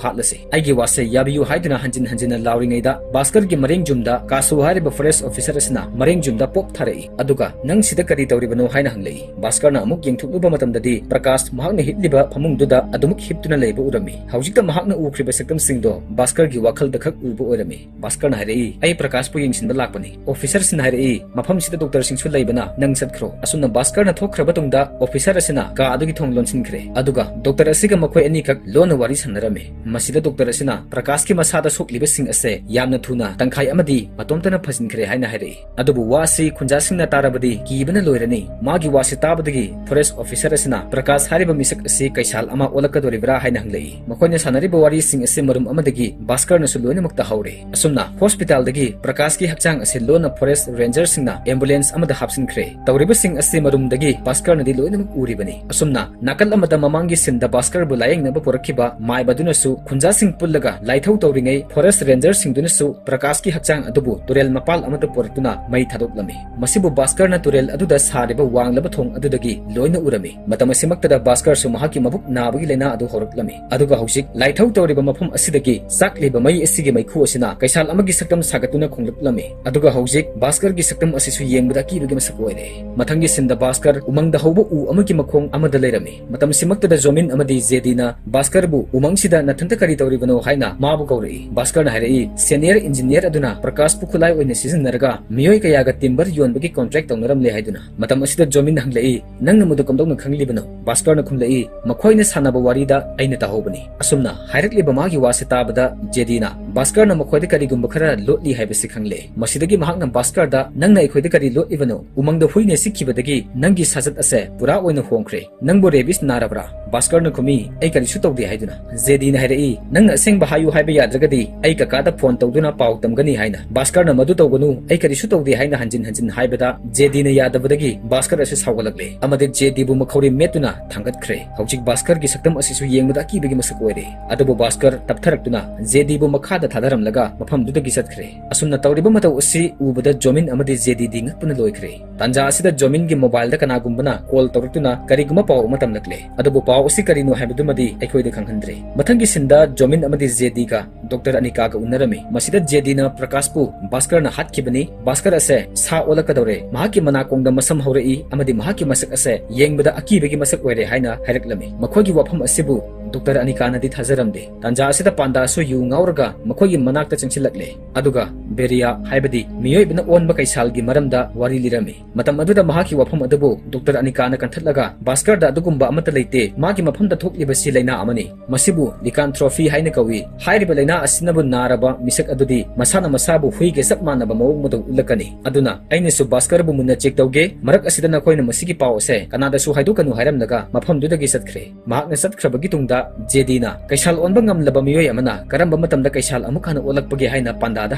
ꯍꯥꯠꯂꯁꯤ꯫ ꯑꯩꯒꯤ ꯋꯥꯁꯦ ꯌꯥꯕꯤꯌꯨ" ꯍꯥꯏꯗꯨꯅ ꯍꯟꯖꯤꯟ ꯍꯟꯖꯤꯟꯅ ꯂꯥꯎꯔꯤꯉꯩꯗ ꯚꯥꯁꯀꯔꯒꯤ ꯃꯔꯦꯡ ꯖꯨꯝꯗ ꯀꯥꯁꯣ ꯍꯥꯏꯔꯤꯕ ꯐꯣꯔꯦꯁ ꯑꯣꯐꯤꯁꯔ ꯑꯁꯤꯅ ꯃꯔꯦꯡ ꯖꯨꯝꯗ ꯄꯣꯞ ꯊꯥꯔꯛꯏ꯫ ꯑꯗꯨꯒ "ꯅꯪ ꯁꯤꯗ ꯀꯔꯤ ꯇꯧꯔꯤꯕꯅꯣ?" ꯍꯥꯏꯅ ꯍꯪꯂꯛꯏ꯫ ꯚꯥꯁꯀꯔꯅ ꯑꯃꯨꯛ ꯌꯦꯡꯊꯣꯛꯂꯨꯕ ꯃꯇꯝꯗꯗꯤ ꯄ꯭ꯔꯀꯥꯁ ꯃꯍꯥꯛꯅ ꯍꯤꯞꯂꯤꯕ ꯐꯃꯨꯡꯗꯨꯗ ꯑꯗꯨꯃꯛ ꯍꯤꯞꯇꯨꯅ ꯂꯩꯕ ꯎꯔꯝꯃꯤ꯫ ꯍꯧꯖꯤꯛꯇ ꯃꯍꯥꯛꯅ ꯎꯈ꯭ꯔꯤꯕ ꯁꯛꯇꯝꯁꯤꯡꯗꯣ ꯚꯥꯁꯀꯔꯒꯤ ꯋꯥꯈꯜꯗ ꯈꯛ ꯎꯕ ꯑꯣꯏꯔꯝꯃꯤ꯫ ꯚꯥꯁꯀꯔꯅ ꯍꯥꯏꯔꯛꯏ, "ꯑꯩ ꯄ꯭ꯔꯀꯥꯁꯄꯨ ꯌꯦꯡꯁꯤꯟꯕ ꯂꯥꯛꯄꯅꯤ꯫" ꯑꯣꯐꯤꯁꯔꯁꯤꯅ ꯍꯥꯏꯔꯛꯏ, "ꯃꯐꯝꯁꯤꯗ ꯗꯣꯛꯇꯔꯁꯤꯡꯁꯨ ꯂꯩꯕꯅ ꯅꯪ ꯆꯠꯈ꯭ꯔꯣ꯫" ꯑꯁꯨꯝꯅ ꯚꯥꯁꯀꯔꯅ ꯊꯣꯛꯈ꯭ꯔꯕ ꯇꯨꯡꯗ ꯑꯣꯐꯤꯁꯔ ꯑꯁꯤꯅ ꯀꯥ ꯑꯗꯨꯒꯤ ꯊꯣꯡ ꯂꯣꯟꯁꯤꯟꯈ꯭ꯔꯦ꯫ ꯑꯗꯨꯒ ꯗꯣꯛꯇꯔ ꯑꯁꯤꯒ ꯃꯈꯣꯏ ꯑꯅꯤꯈꯛ ꯂꯣꯟꯅ ꯋꯥꯔꯤ ꯁꯥꯟꯅꯔꯝꯃꯤ꯫ ꯃꯁꯤꯗ ꯗꯣꯛꯇꯔ ꯑꯁꯤꯅ ꯄ꯭ꯔꯀꯥꯁꯀꯤ ꯃꯁꯥꯗ ꯁꯣꯛꯂꯤꯕꯁꯤꯡ ꯑꯁꯦ ꯌꯥꯝꯅ ꯊꯨꯅ ꯇꯪꯈꯥꯏ ꯑꯃꯗꯤ ꯃꯇꯣꯝꯇꯅ ꯐꯖꯤꯟꯈ꯭ꯔꯦ ꯍꯥꯏꯅ ꯍꯥꯏꯔꯛꯏ꯫ ꯑꯗꯨꯕꯨ ꯋꯥ ꯑꯁꯤ ꯈꯨꯟꯖꯥꯁꯤꯡꯅ ꯇꯥꯔꯕꯗꯤ ꯀꯤꯕꯅ ꯂꯣꯏꯔꯅꯤ꯫ ꯃꯥꯒꯤ ꯋꯥꯁꯤ ꯇꯥꯕꯗꯒꯤ ꯐꯣꯔꯦꯁ ꯑꯣꯐꯤꯁꯔ ꯑꯁꯤꯅ ꯄ꯭ꯔꯀꯥꯁ ꯍꯥꯏꯔꯤꯕ ꯃꯤꯁꯛ ꯑꯁꯤ ꯀꯩꯁꯥꯜ ꯑꯃ ꯑꯣꯜꯂꯛꯀꯗꯧꯔꯤꯕ꯭ꯔꯥ ꯍꯥꯏꯅ ꯍꯪꯂꯛꯏ꯫ ꯃꯈꯣꯏꯅ ꯁꯥꯟꯅꯔꯤꯕ ꯋꯥꯔꯤꯁꯤꯡ ꯑꯁꯤ ꯃꯔꯨꯝ ꯑꯃꯗꯒꯤ ꯚꯥꯁꯀꯔꯅꯁꯨ ꯂꯣꯏꯅꯃꯛ ꯇꯥꯍꯧꯔꯦ꯫ ꯑꯁꯨꯝꯅ ꯍꯣꯁꯄꯤꯇꯥꯜꯗꯒꯤ ꯄ꯭ꯔꯀꯥꯁꯀꯤ ꯍꯛꯆꯥꯡ ꯑꯁꯤ ꯂꯣꯟꯅ ꯐꯣꯔꯦꯁ ꯔꯦꯟꯖꯔꯁꯤꯡꯅ ꯑꯦꯝꯕꯨꯂꯦꯟꯁ ꯑꯃꯗ ꯍꯥꯞꯆꯤꯟꯈ꯭ꯔꯦ꯫ ꯇꯧꯔꯤꯕꯁꯤꯡ ꯑꯁꯤ ꯃꯔꯨꯝꯗꯒꯤ ꯚꯥꯁꯀꯔꯅꯗꯤ ꯂꯣꯏꯅꯃꯛ ꯎꯔꯤꯕꯅꯤ꯫ ꯑꯁꯨꯝꯅ ꯅꯥꯀꯜ ꯑꯃꯗ ꯃꯃꯥꯡꯒꯤ ꯁꯤꯟꯗ ꯚꯥꯁꯀꯔꯕꯨ ꯂꯥꯌꯦꯡꯅꯕ ꯄꯨꯔꯛꯈꯤꯕ ꯃꯥꯏꯕꯗꯨꯅꯁꯨ ꯈꯨꯟꯖꯥꯁꯤꯡ ꯄꯨꯜꯂꯒ ꯂꯥꯏꯊꯧ ꯇꯧꯔꯤꯉꯩ ꯐꯣꯔꯦꯁ ꯔꯦꯟꯖꯔꯁꯤꯡꯗꯨꯅꯁꯨ ꯄ꯭ꯔꯀꯥꯁꯀꯤ ꯍꯛꯆꯥꯡ ꯑꯗꯨꯕꯨ ꯇꯨꯔꯦꯜ ꯃꯄꯥꯜ ꯑꯃꯗ ꯄꯨꯔꯛꯇꯨꯅ ꯃꯩ ꯊꯥꯗꯣꯛꯂꯝꯃꯤ꯫ ꯃꯁꯤꯕꯨ ꯚꯥꯁꯀꯔꯅ ꯇꯨꯔꯦꯜ ꯑꯗꯨꯗ ꯁꯥꯔꯤꯕ ꯋꯥꯡꯂꯕ ꯊꯣꯡ ꯑꯗꯨꯗꯒꯤ ꯂꯣꯏꯅ ꯎꯔꯝꯃꯤ꯫ ꯃꯇꯝ ꯑꯁꯤꯃꯛꯇꯗ ꯚꯥꯁꯀꯔꯁꯨ ꯃꯍꯥꯛꯀꯤ ꯃꯕꯨꯛ ꯅꯥꯕꯒꯤ ꯂꯥꯏꯅꯥ ꯑꯗꯨ ꯍꯧꯔꯛꯂꯝꯃꯤ꯫ ꯑꯗꯨꯒ ꯍꯧꯖꯤꯛ ꯂꯥꯏꯊꯧ ꯇꯧꯔꯤꯕ ꯃꯐꯝ ꯑꯁꯤꯗꯒꯤ ꯆꯥꯛꯂꯤꯕ ꯃꯩ ꯑꯁꯤꯒꯤ ꯃꯩꯈꯨ ꯑꯁꯤꯅ ꯀꯩꯁꯥꯜ ꯑꯃꯒꯤ ꯁꯛꯇꯝ ꯁꯥꯒꯠꯇꯨꯅ ꯈꯣꯡꯂꯛꯂꯝꯃꯤ꯫ ꯑꯗꯨꯒ ꯍꯧꯖꯤꯛ ꯚꯥꯁꯀꯔꯒꯤ ꯁꯛꯇꯝ ꯑꯁꯤꯁꯨ ꯌꯦꯡꯕꯗ ꯑꯀꯤꯕꯒꯤ ꯃꯁꯛ ꯑꯣꯏꯔꯦ꯫ ꯃꯊꯪꯒꯤ ꯁꯤꯟꯗ ꯚꯥꯁꯀꯔ ꯎꯃꯪꯗ ꯍꯧꯕ ꯎ ꯑꯃꯒꯤ ꯃꯈꯣꯡ ꯑꯃꯗ ꯂꯩꯔꯝꯃꯤ꯫ ꯃꯇꯝꯁꯤꯃꯛꯇꯗ ꯖꯣꯃꯤꯟ ꯑꯃꯗꯤ ꯖꯦꯗꯤꯅ ꯚꯥꯁꯀꯔꯕꯨ ꯎꯃꯪꯁꯤꯗ ꯅꯊꯟꯇ ꯀꯔꯤ ꯇꯧꯔꯤꯕꯅꯣ ꯍꯥꯏꯅ ꯃꯥꯕꯨ ꯀꯧꯔꯛꯏ꯫ ꯚꯥꯁꯀꯔꯅ ꯍꯥꯏꯔꯛꯏ, "ꯁꯦꯅꯤꯌꯔ ꯏꯟꯖꯤꯅꯤꯌꯔ ꯑꯗꯨꯅ ꯄ꯭ꯔꯀꯥꯁꯄꯨ ꯈꯨꯠꯂꯥꯏ ꯑꯣꯏꯅ ꯁꯤꯖꯤꯟꯅꯔꯒ ꯃꯤꯑꯣꯏ ꯀꯌꯥꯒ ꯇꯤꯝꯕꯔ ꯌꯣꯟꯕꯒꯤ ꯀꯣꯟꯇ꯭ꯔꯦꯛ ꯇꯧꯅꯔꯝꯂꯦ" ꯍꯥꯏꯗꯨꯅ꯫ ꯃꯇꯝ ꯑꯁꯤꯗ ꯖꯣꯃꯤꯟꯅ ꯍꯪꯂꯛꯏ, "ꯅꯪꯅ ꯃꯗꯨ ꯀꯝꯗꯧꯅ ꯈꯪꯂꯤꯕꯅꯣ?" ꯚꯥꯁꯀꯔꯅ ꯈꯨꯝꯂꯛꯏ, "ꯃꯈꯣꯏꯅ ꯁꯥꯟꯅꯕ ꯋꯥꯔꯤꯗ ꯑꯩꯅ ꯇꯥꯍꯧꯕꯅꯤ꯫" ꯑꯁꯨꯝꯅ ꯍꯥꯏꯔꯛꯂꯤꯕ ꯃꯥꯒꯤ ꯋꯥꯁꯦ ꯇꯥꯕꯗ ꯖꯦꯗꯤꯅ ꯚꯥꯁꯀꯔꯅ ꯃꯈꯣꯏꯗ ꯀꯔꯤꯒꯨꯝꯕ ꯈꯔ ꯂꯣꯠꯂꯤ ꯍꯥꯏꯕꯁꯤ ꯈꯪꯂꯦ꯫ ꯃꯁꯤꯗꯒꯤ ꯃꯍꯥꯛꯅ ꯚꯥꯁꯀꯔꯗ, "ꯅꯪꯅ ꯑꯩꯈꯣꯏꯗ ꯀꯔꯤ ꯂꯣꯠꯂꯤꯕꯅꯣ? ꯎꯃꯪꯗ ꯍꯨꯏꯅ ꯆꯤꯛꯈꯤꯕꯗꯒꯤ ꯅꯪꯒꯤ ꯁꯥꯖꯠ ꯑꯁꯦ ꯄꯨꯔꯥ ꯑꯣꯏꯅ ꯍꯣꯡꯈ꯭ꯔꯦ꯫ ꯅꯪꯕꯨ ꯔꯦꯕꯤꯁ ꯅꯥꯔꯕ꯭ꯔꯥ?" ꯚꯥꯁꯀꯔꯅ ꯈꯨꯝꯃꯤ, "ꯑꯩ ꯀꯔꯤꯁꯨ ꯇꯧꯗꯦ" ꯍꯥꯏꯗꯨꯅ꯫ ꯖꯦꯗꯤꯅ ꯍꯥꯏꯔꯛꯏ, "ꯅꯪꯅ ꯑꯁꯦꯡꯕ ꯍꯥꯏꯌꯨ ꯍꯥꯏꯕ ꯌꯥꯗ꯭ꯔꯒꯗꯤ ꯑꯩ ꯀꯀꯥꯗ ꯐꯣꯟ ꯇꯧꯗꯨꯅ ꯄꯥꯎ ꯇꯝꯒꯅꯤ" ꯍꯥꯏꯅ꯫ ꯚꯥꯁꯀꯔꯅ, "ꯃꯗꯨ ꯇꯧꯒꯅꯨ, ꯑꯩ ꯀꯔꯤꯁꯨ ꯇꯧꯗꯦ" ꯍꯥꯏꯅ ꯍꯟꯖꯤꯟ ꯍꯟꯖꯤꯟ ꯍꯥꯏꯕꯗ ꯖꯦꯗꯤꯅ ꯌꯥꯗꯕꯗꯒꯤ ꯚꯥꯁꯀꯔ ꯑꯁꯤ ꯁꯥꯎꯒꯠꯂꯛꯂꯦ ꯑꯃꯗꯤ ꯖꯦꯗꯤꯕꯨ ꯃꯈꯧꯔꯤ ꯃꯦꯠꯇꯨꯅ ꯊꯥꯡꯒꯠꯈ꯭ꯔꯦ꯫ ꯍꯧꯖꯤꯛ ꯚꯥꯁꯀꯔꯒꯤ ꯁꯛꯇꯝ ꯑꯁꯤꯁꯨ ꯌꯦꯡꯕꯗ ꯑꯀꯤꯕꯒꯤ ꯃꯁꯛ ꯑꯣꯏꯔꯦ꯫ ꯑꯗꯨꯕꯨ ꯚꯥꯁꯀꯔ ꯇꯞꯊꯔꯛꯇꯨꯅ ꯖꯦꯗꯤꯕꯨ ꯃꯈꯥꯗ ꯊꯥꯗꯔꯝꯂꯒ ꯃꯐꯝꯗꯨꯗꯒꯤ ꯆꯠꯈ꯭ꯔꯦ꯫ ꯑꯁꯨꯝꯅ ꯇꯧꯔꯤꯕ ꯃꯇꯧ ꯑꯁꯤ ꯎꯕꯗ ꯖꯣꯃꯤꯟ ꯑꯃꯗꯤ ꯖꯦꯗꯤꯗꯤ ꯉꯛꯄꯅ ꯂꯣꯏꯈ꯭ꯔꯦ꯫ ꯇꯥꯟꯖꯥ ꯑꯁꯤꯗ ꯖꯣꯃꯤꯟꯒꯤ ꯃꯣꯕꯥꯏꯜꯗ ꯀꯅꯥꯒꯨꯝꯕꯅ ꯀꯣꯜ ꯇꯧꯔꯛꯇꯨꯅ ꯀꯔꯤꯒꯨꯝꯕ ꯄꯥꯎ ꯑꯃ ꯇꯝꯂꯛꯂꯦ꯫ ꯑꯗꯨꯕꯨ ꯄꯥꯎ ꯑꯁꯤ ꯀꯔꯤꯅꯣ ꯍꯥꯏꯕꯗꯨꯃꯗꯤ ꯑꯩꯈꯣꯏꯗ ꯈꯪꯍꯟꯗ꯭ꯔꯦ꯫ ꯃꯊꯪꯒꯤ ꯁꯤꯟꯗ ꯖꯣꯃꯤꯟ ꯑꯃꯗꯤ ꯖꯦꯗꯤꯒ ꯗꯣꯛꯇꯔ ꯑꯅꯤꯀꯥꯒ ꯎꯅꯔꯝꯃꯤ꯫ ꯃꯁꯤꯗ ꯖꯦꯗꯤꯅ ꯄ꯭ꯔꯀꯥꯁꯄꯨ ꯚꯥꯁꯀꯔꯅ ꯍꯥꯠꯈꯤꯕꯅꯤ, ꯚꯥꯁꯀꯔ ꯑꯁꯦ ꯁꯥ ꯑꯣꯜꯂꯛꯀꯗꯧꯔꯦ, ꯃꯍꯥꯛꯀꯤ ꯃꯅꯥꯀꯣꯡꯗ ꯃꯁꯝ ꯍꯧꯔꯛꯏ ꯑꯃꯗꯤ ꯃꯍꯥꯛꯀꯤ ꯃꯁꯛ ꯑꯁꯦ ꯌꯦꯡꯕꯗ ꯑꯀꯤꯕꯒꯤ ꯃꯁꯛ ꯑꯣꯏꯔꯦ ꯍꯥꯏꯅ ꯍꯥꯏꯔꯛꯂꯝꯃꯤ꯫ ꯃꯈꯣꯏꯒꯤ ꯋꯥꯐꯝ ꯑꯁꯤꯕꯨ ꯗꯣꯛꯇꯔ ꯑꯅꯤꯀꯥꯅꯗꯤ ꯊꯥꯖꯔꯝꯗꯦ꯫ ꯇꯥꯟꯖꯥ ꯑꯁꯤꯗ ꯄꯥꯟꯗꯥꯁꯨ ꯌꯨ ꯉꯥꯎꯔꯒ ꯃꯈꯣꯏꯒꯤ ꯃꯅꯥꯛꯇ ꯆꯪꯁꯤꯜꯂꯛꯂꯦ꯫ ꯑꯗꯨꯒ ꯕꯦꯔꯤꯌꯥ, ꯍꯥꯏꯕꯗꯤ ꯃꯤꯑꯣꯏꯕꯅ ꯑꯣꯟꯕ ꯀꯩꯁꯥꯜꯒꯤ ꯃꯔꯝꯗ ꯋꯥꯔꯤ ꯂꯤꯔꯝꯃꯤ꯫ ꯃꯇꯝ ꯑꯗꯨꯗ ꯃꯍꯥꯛꯀꯤ ꯋꯥꯐꯝ ꯑꯗꯨꯕꯨ ꯗꯣꯛꯇꯔ ꯑꯅꯤꯀꯥꯅ ꯀꯟꯊꯠꯂꯒ ꯚꯥꯁꯀꯔꯗ ꯑꯗꯨꯒꯨꯝꯕ ꯑꯃꯠꯇ ꯂꯩꯇꯦ, ꯃꯥꯒꯤ ꯃꯐꯝꯗ ꯊꯣꯛꯂꯤꯕꯁꯤ ꯂꯥꯏꯅꯥ ꯑꯃꯅꯤ, ꯃꯁꯤꯕꯨ ꯂꯤꯀꯥꯟꯊ꯭ꯔꯣꯐꯤ ꯍꯥꯏꯅ ꯀꯧꯏ꯫ ꯍꯥꯏꯔꯤꯕ ꯂꯥꯏꯅꯥ ꯑꯁꯤꯅꯕꯨ ꯅꯥꯔꯕ ꯃꯤꯁꯛ ꯑꯗꯨꯗꯤ ꯃꯁꯥꯅ ꯃꯁꯥꯕꯨ ꯍꯨꯏꯒ ꯆꯞ ꯃꯥꯟꯅꯕ ꯃꯑꯣꯡ ꯃꯇꯧ ꯎꯠꯂꯛꯀꯅꯤ꯫ ꯑꯗꯨꯅ ꯑꯩꯅꯁꯨ ꯚꯥꯁꯀꯔꯕꯨ ꯃꯨꯟꯅ ꯆꯦꯛ ꯇꯧꯒꯦ, ꯃꯔꯛ ꯑꯁꯤꯗ ꯅꯈꯣꯏꯅ ꯃꯁꯤꯒꯤ ꯄꯥꯎ ꯑꯁꯦ ꯀꯅꯥꯗꯁꯨ ꯍꯥꯏꯗꯣꯛꯀꯅꯨ ꯍꯥꯏꯔꯝꯂꯒ ꯃꯐꯝꯗꯨꯗꯒꯤ ꯆꯠꯈ꯭ꯔꯦ꯫ ꯃꯍꯥꯛꯅ ꯆꯠꯈ꯭ꯔꯕꯒꯤ ꯇꯨꯡꯗ ꯖꯦꯗꯤꯅ, "ꯀꯩꯁꯥꯜ ꯑꯣꯟꯕ ꯉꯝꯂꯕ ꯃꯤꯑꯣꯏ ꯑꯃꯅ ꯀꯔꯝꯕ ꯃꯇꯝꯗ ꯀꯩꯁꯥꯜ ꯑꯃꯨꯛ ꯍꯟꯅ ꯑꯣꯜꯂꯛꯄꯒꯦ?" ꯍꯥꯏꯅ ꯄꯥꯟꯗꯥꯗ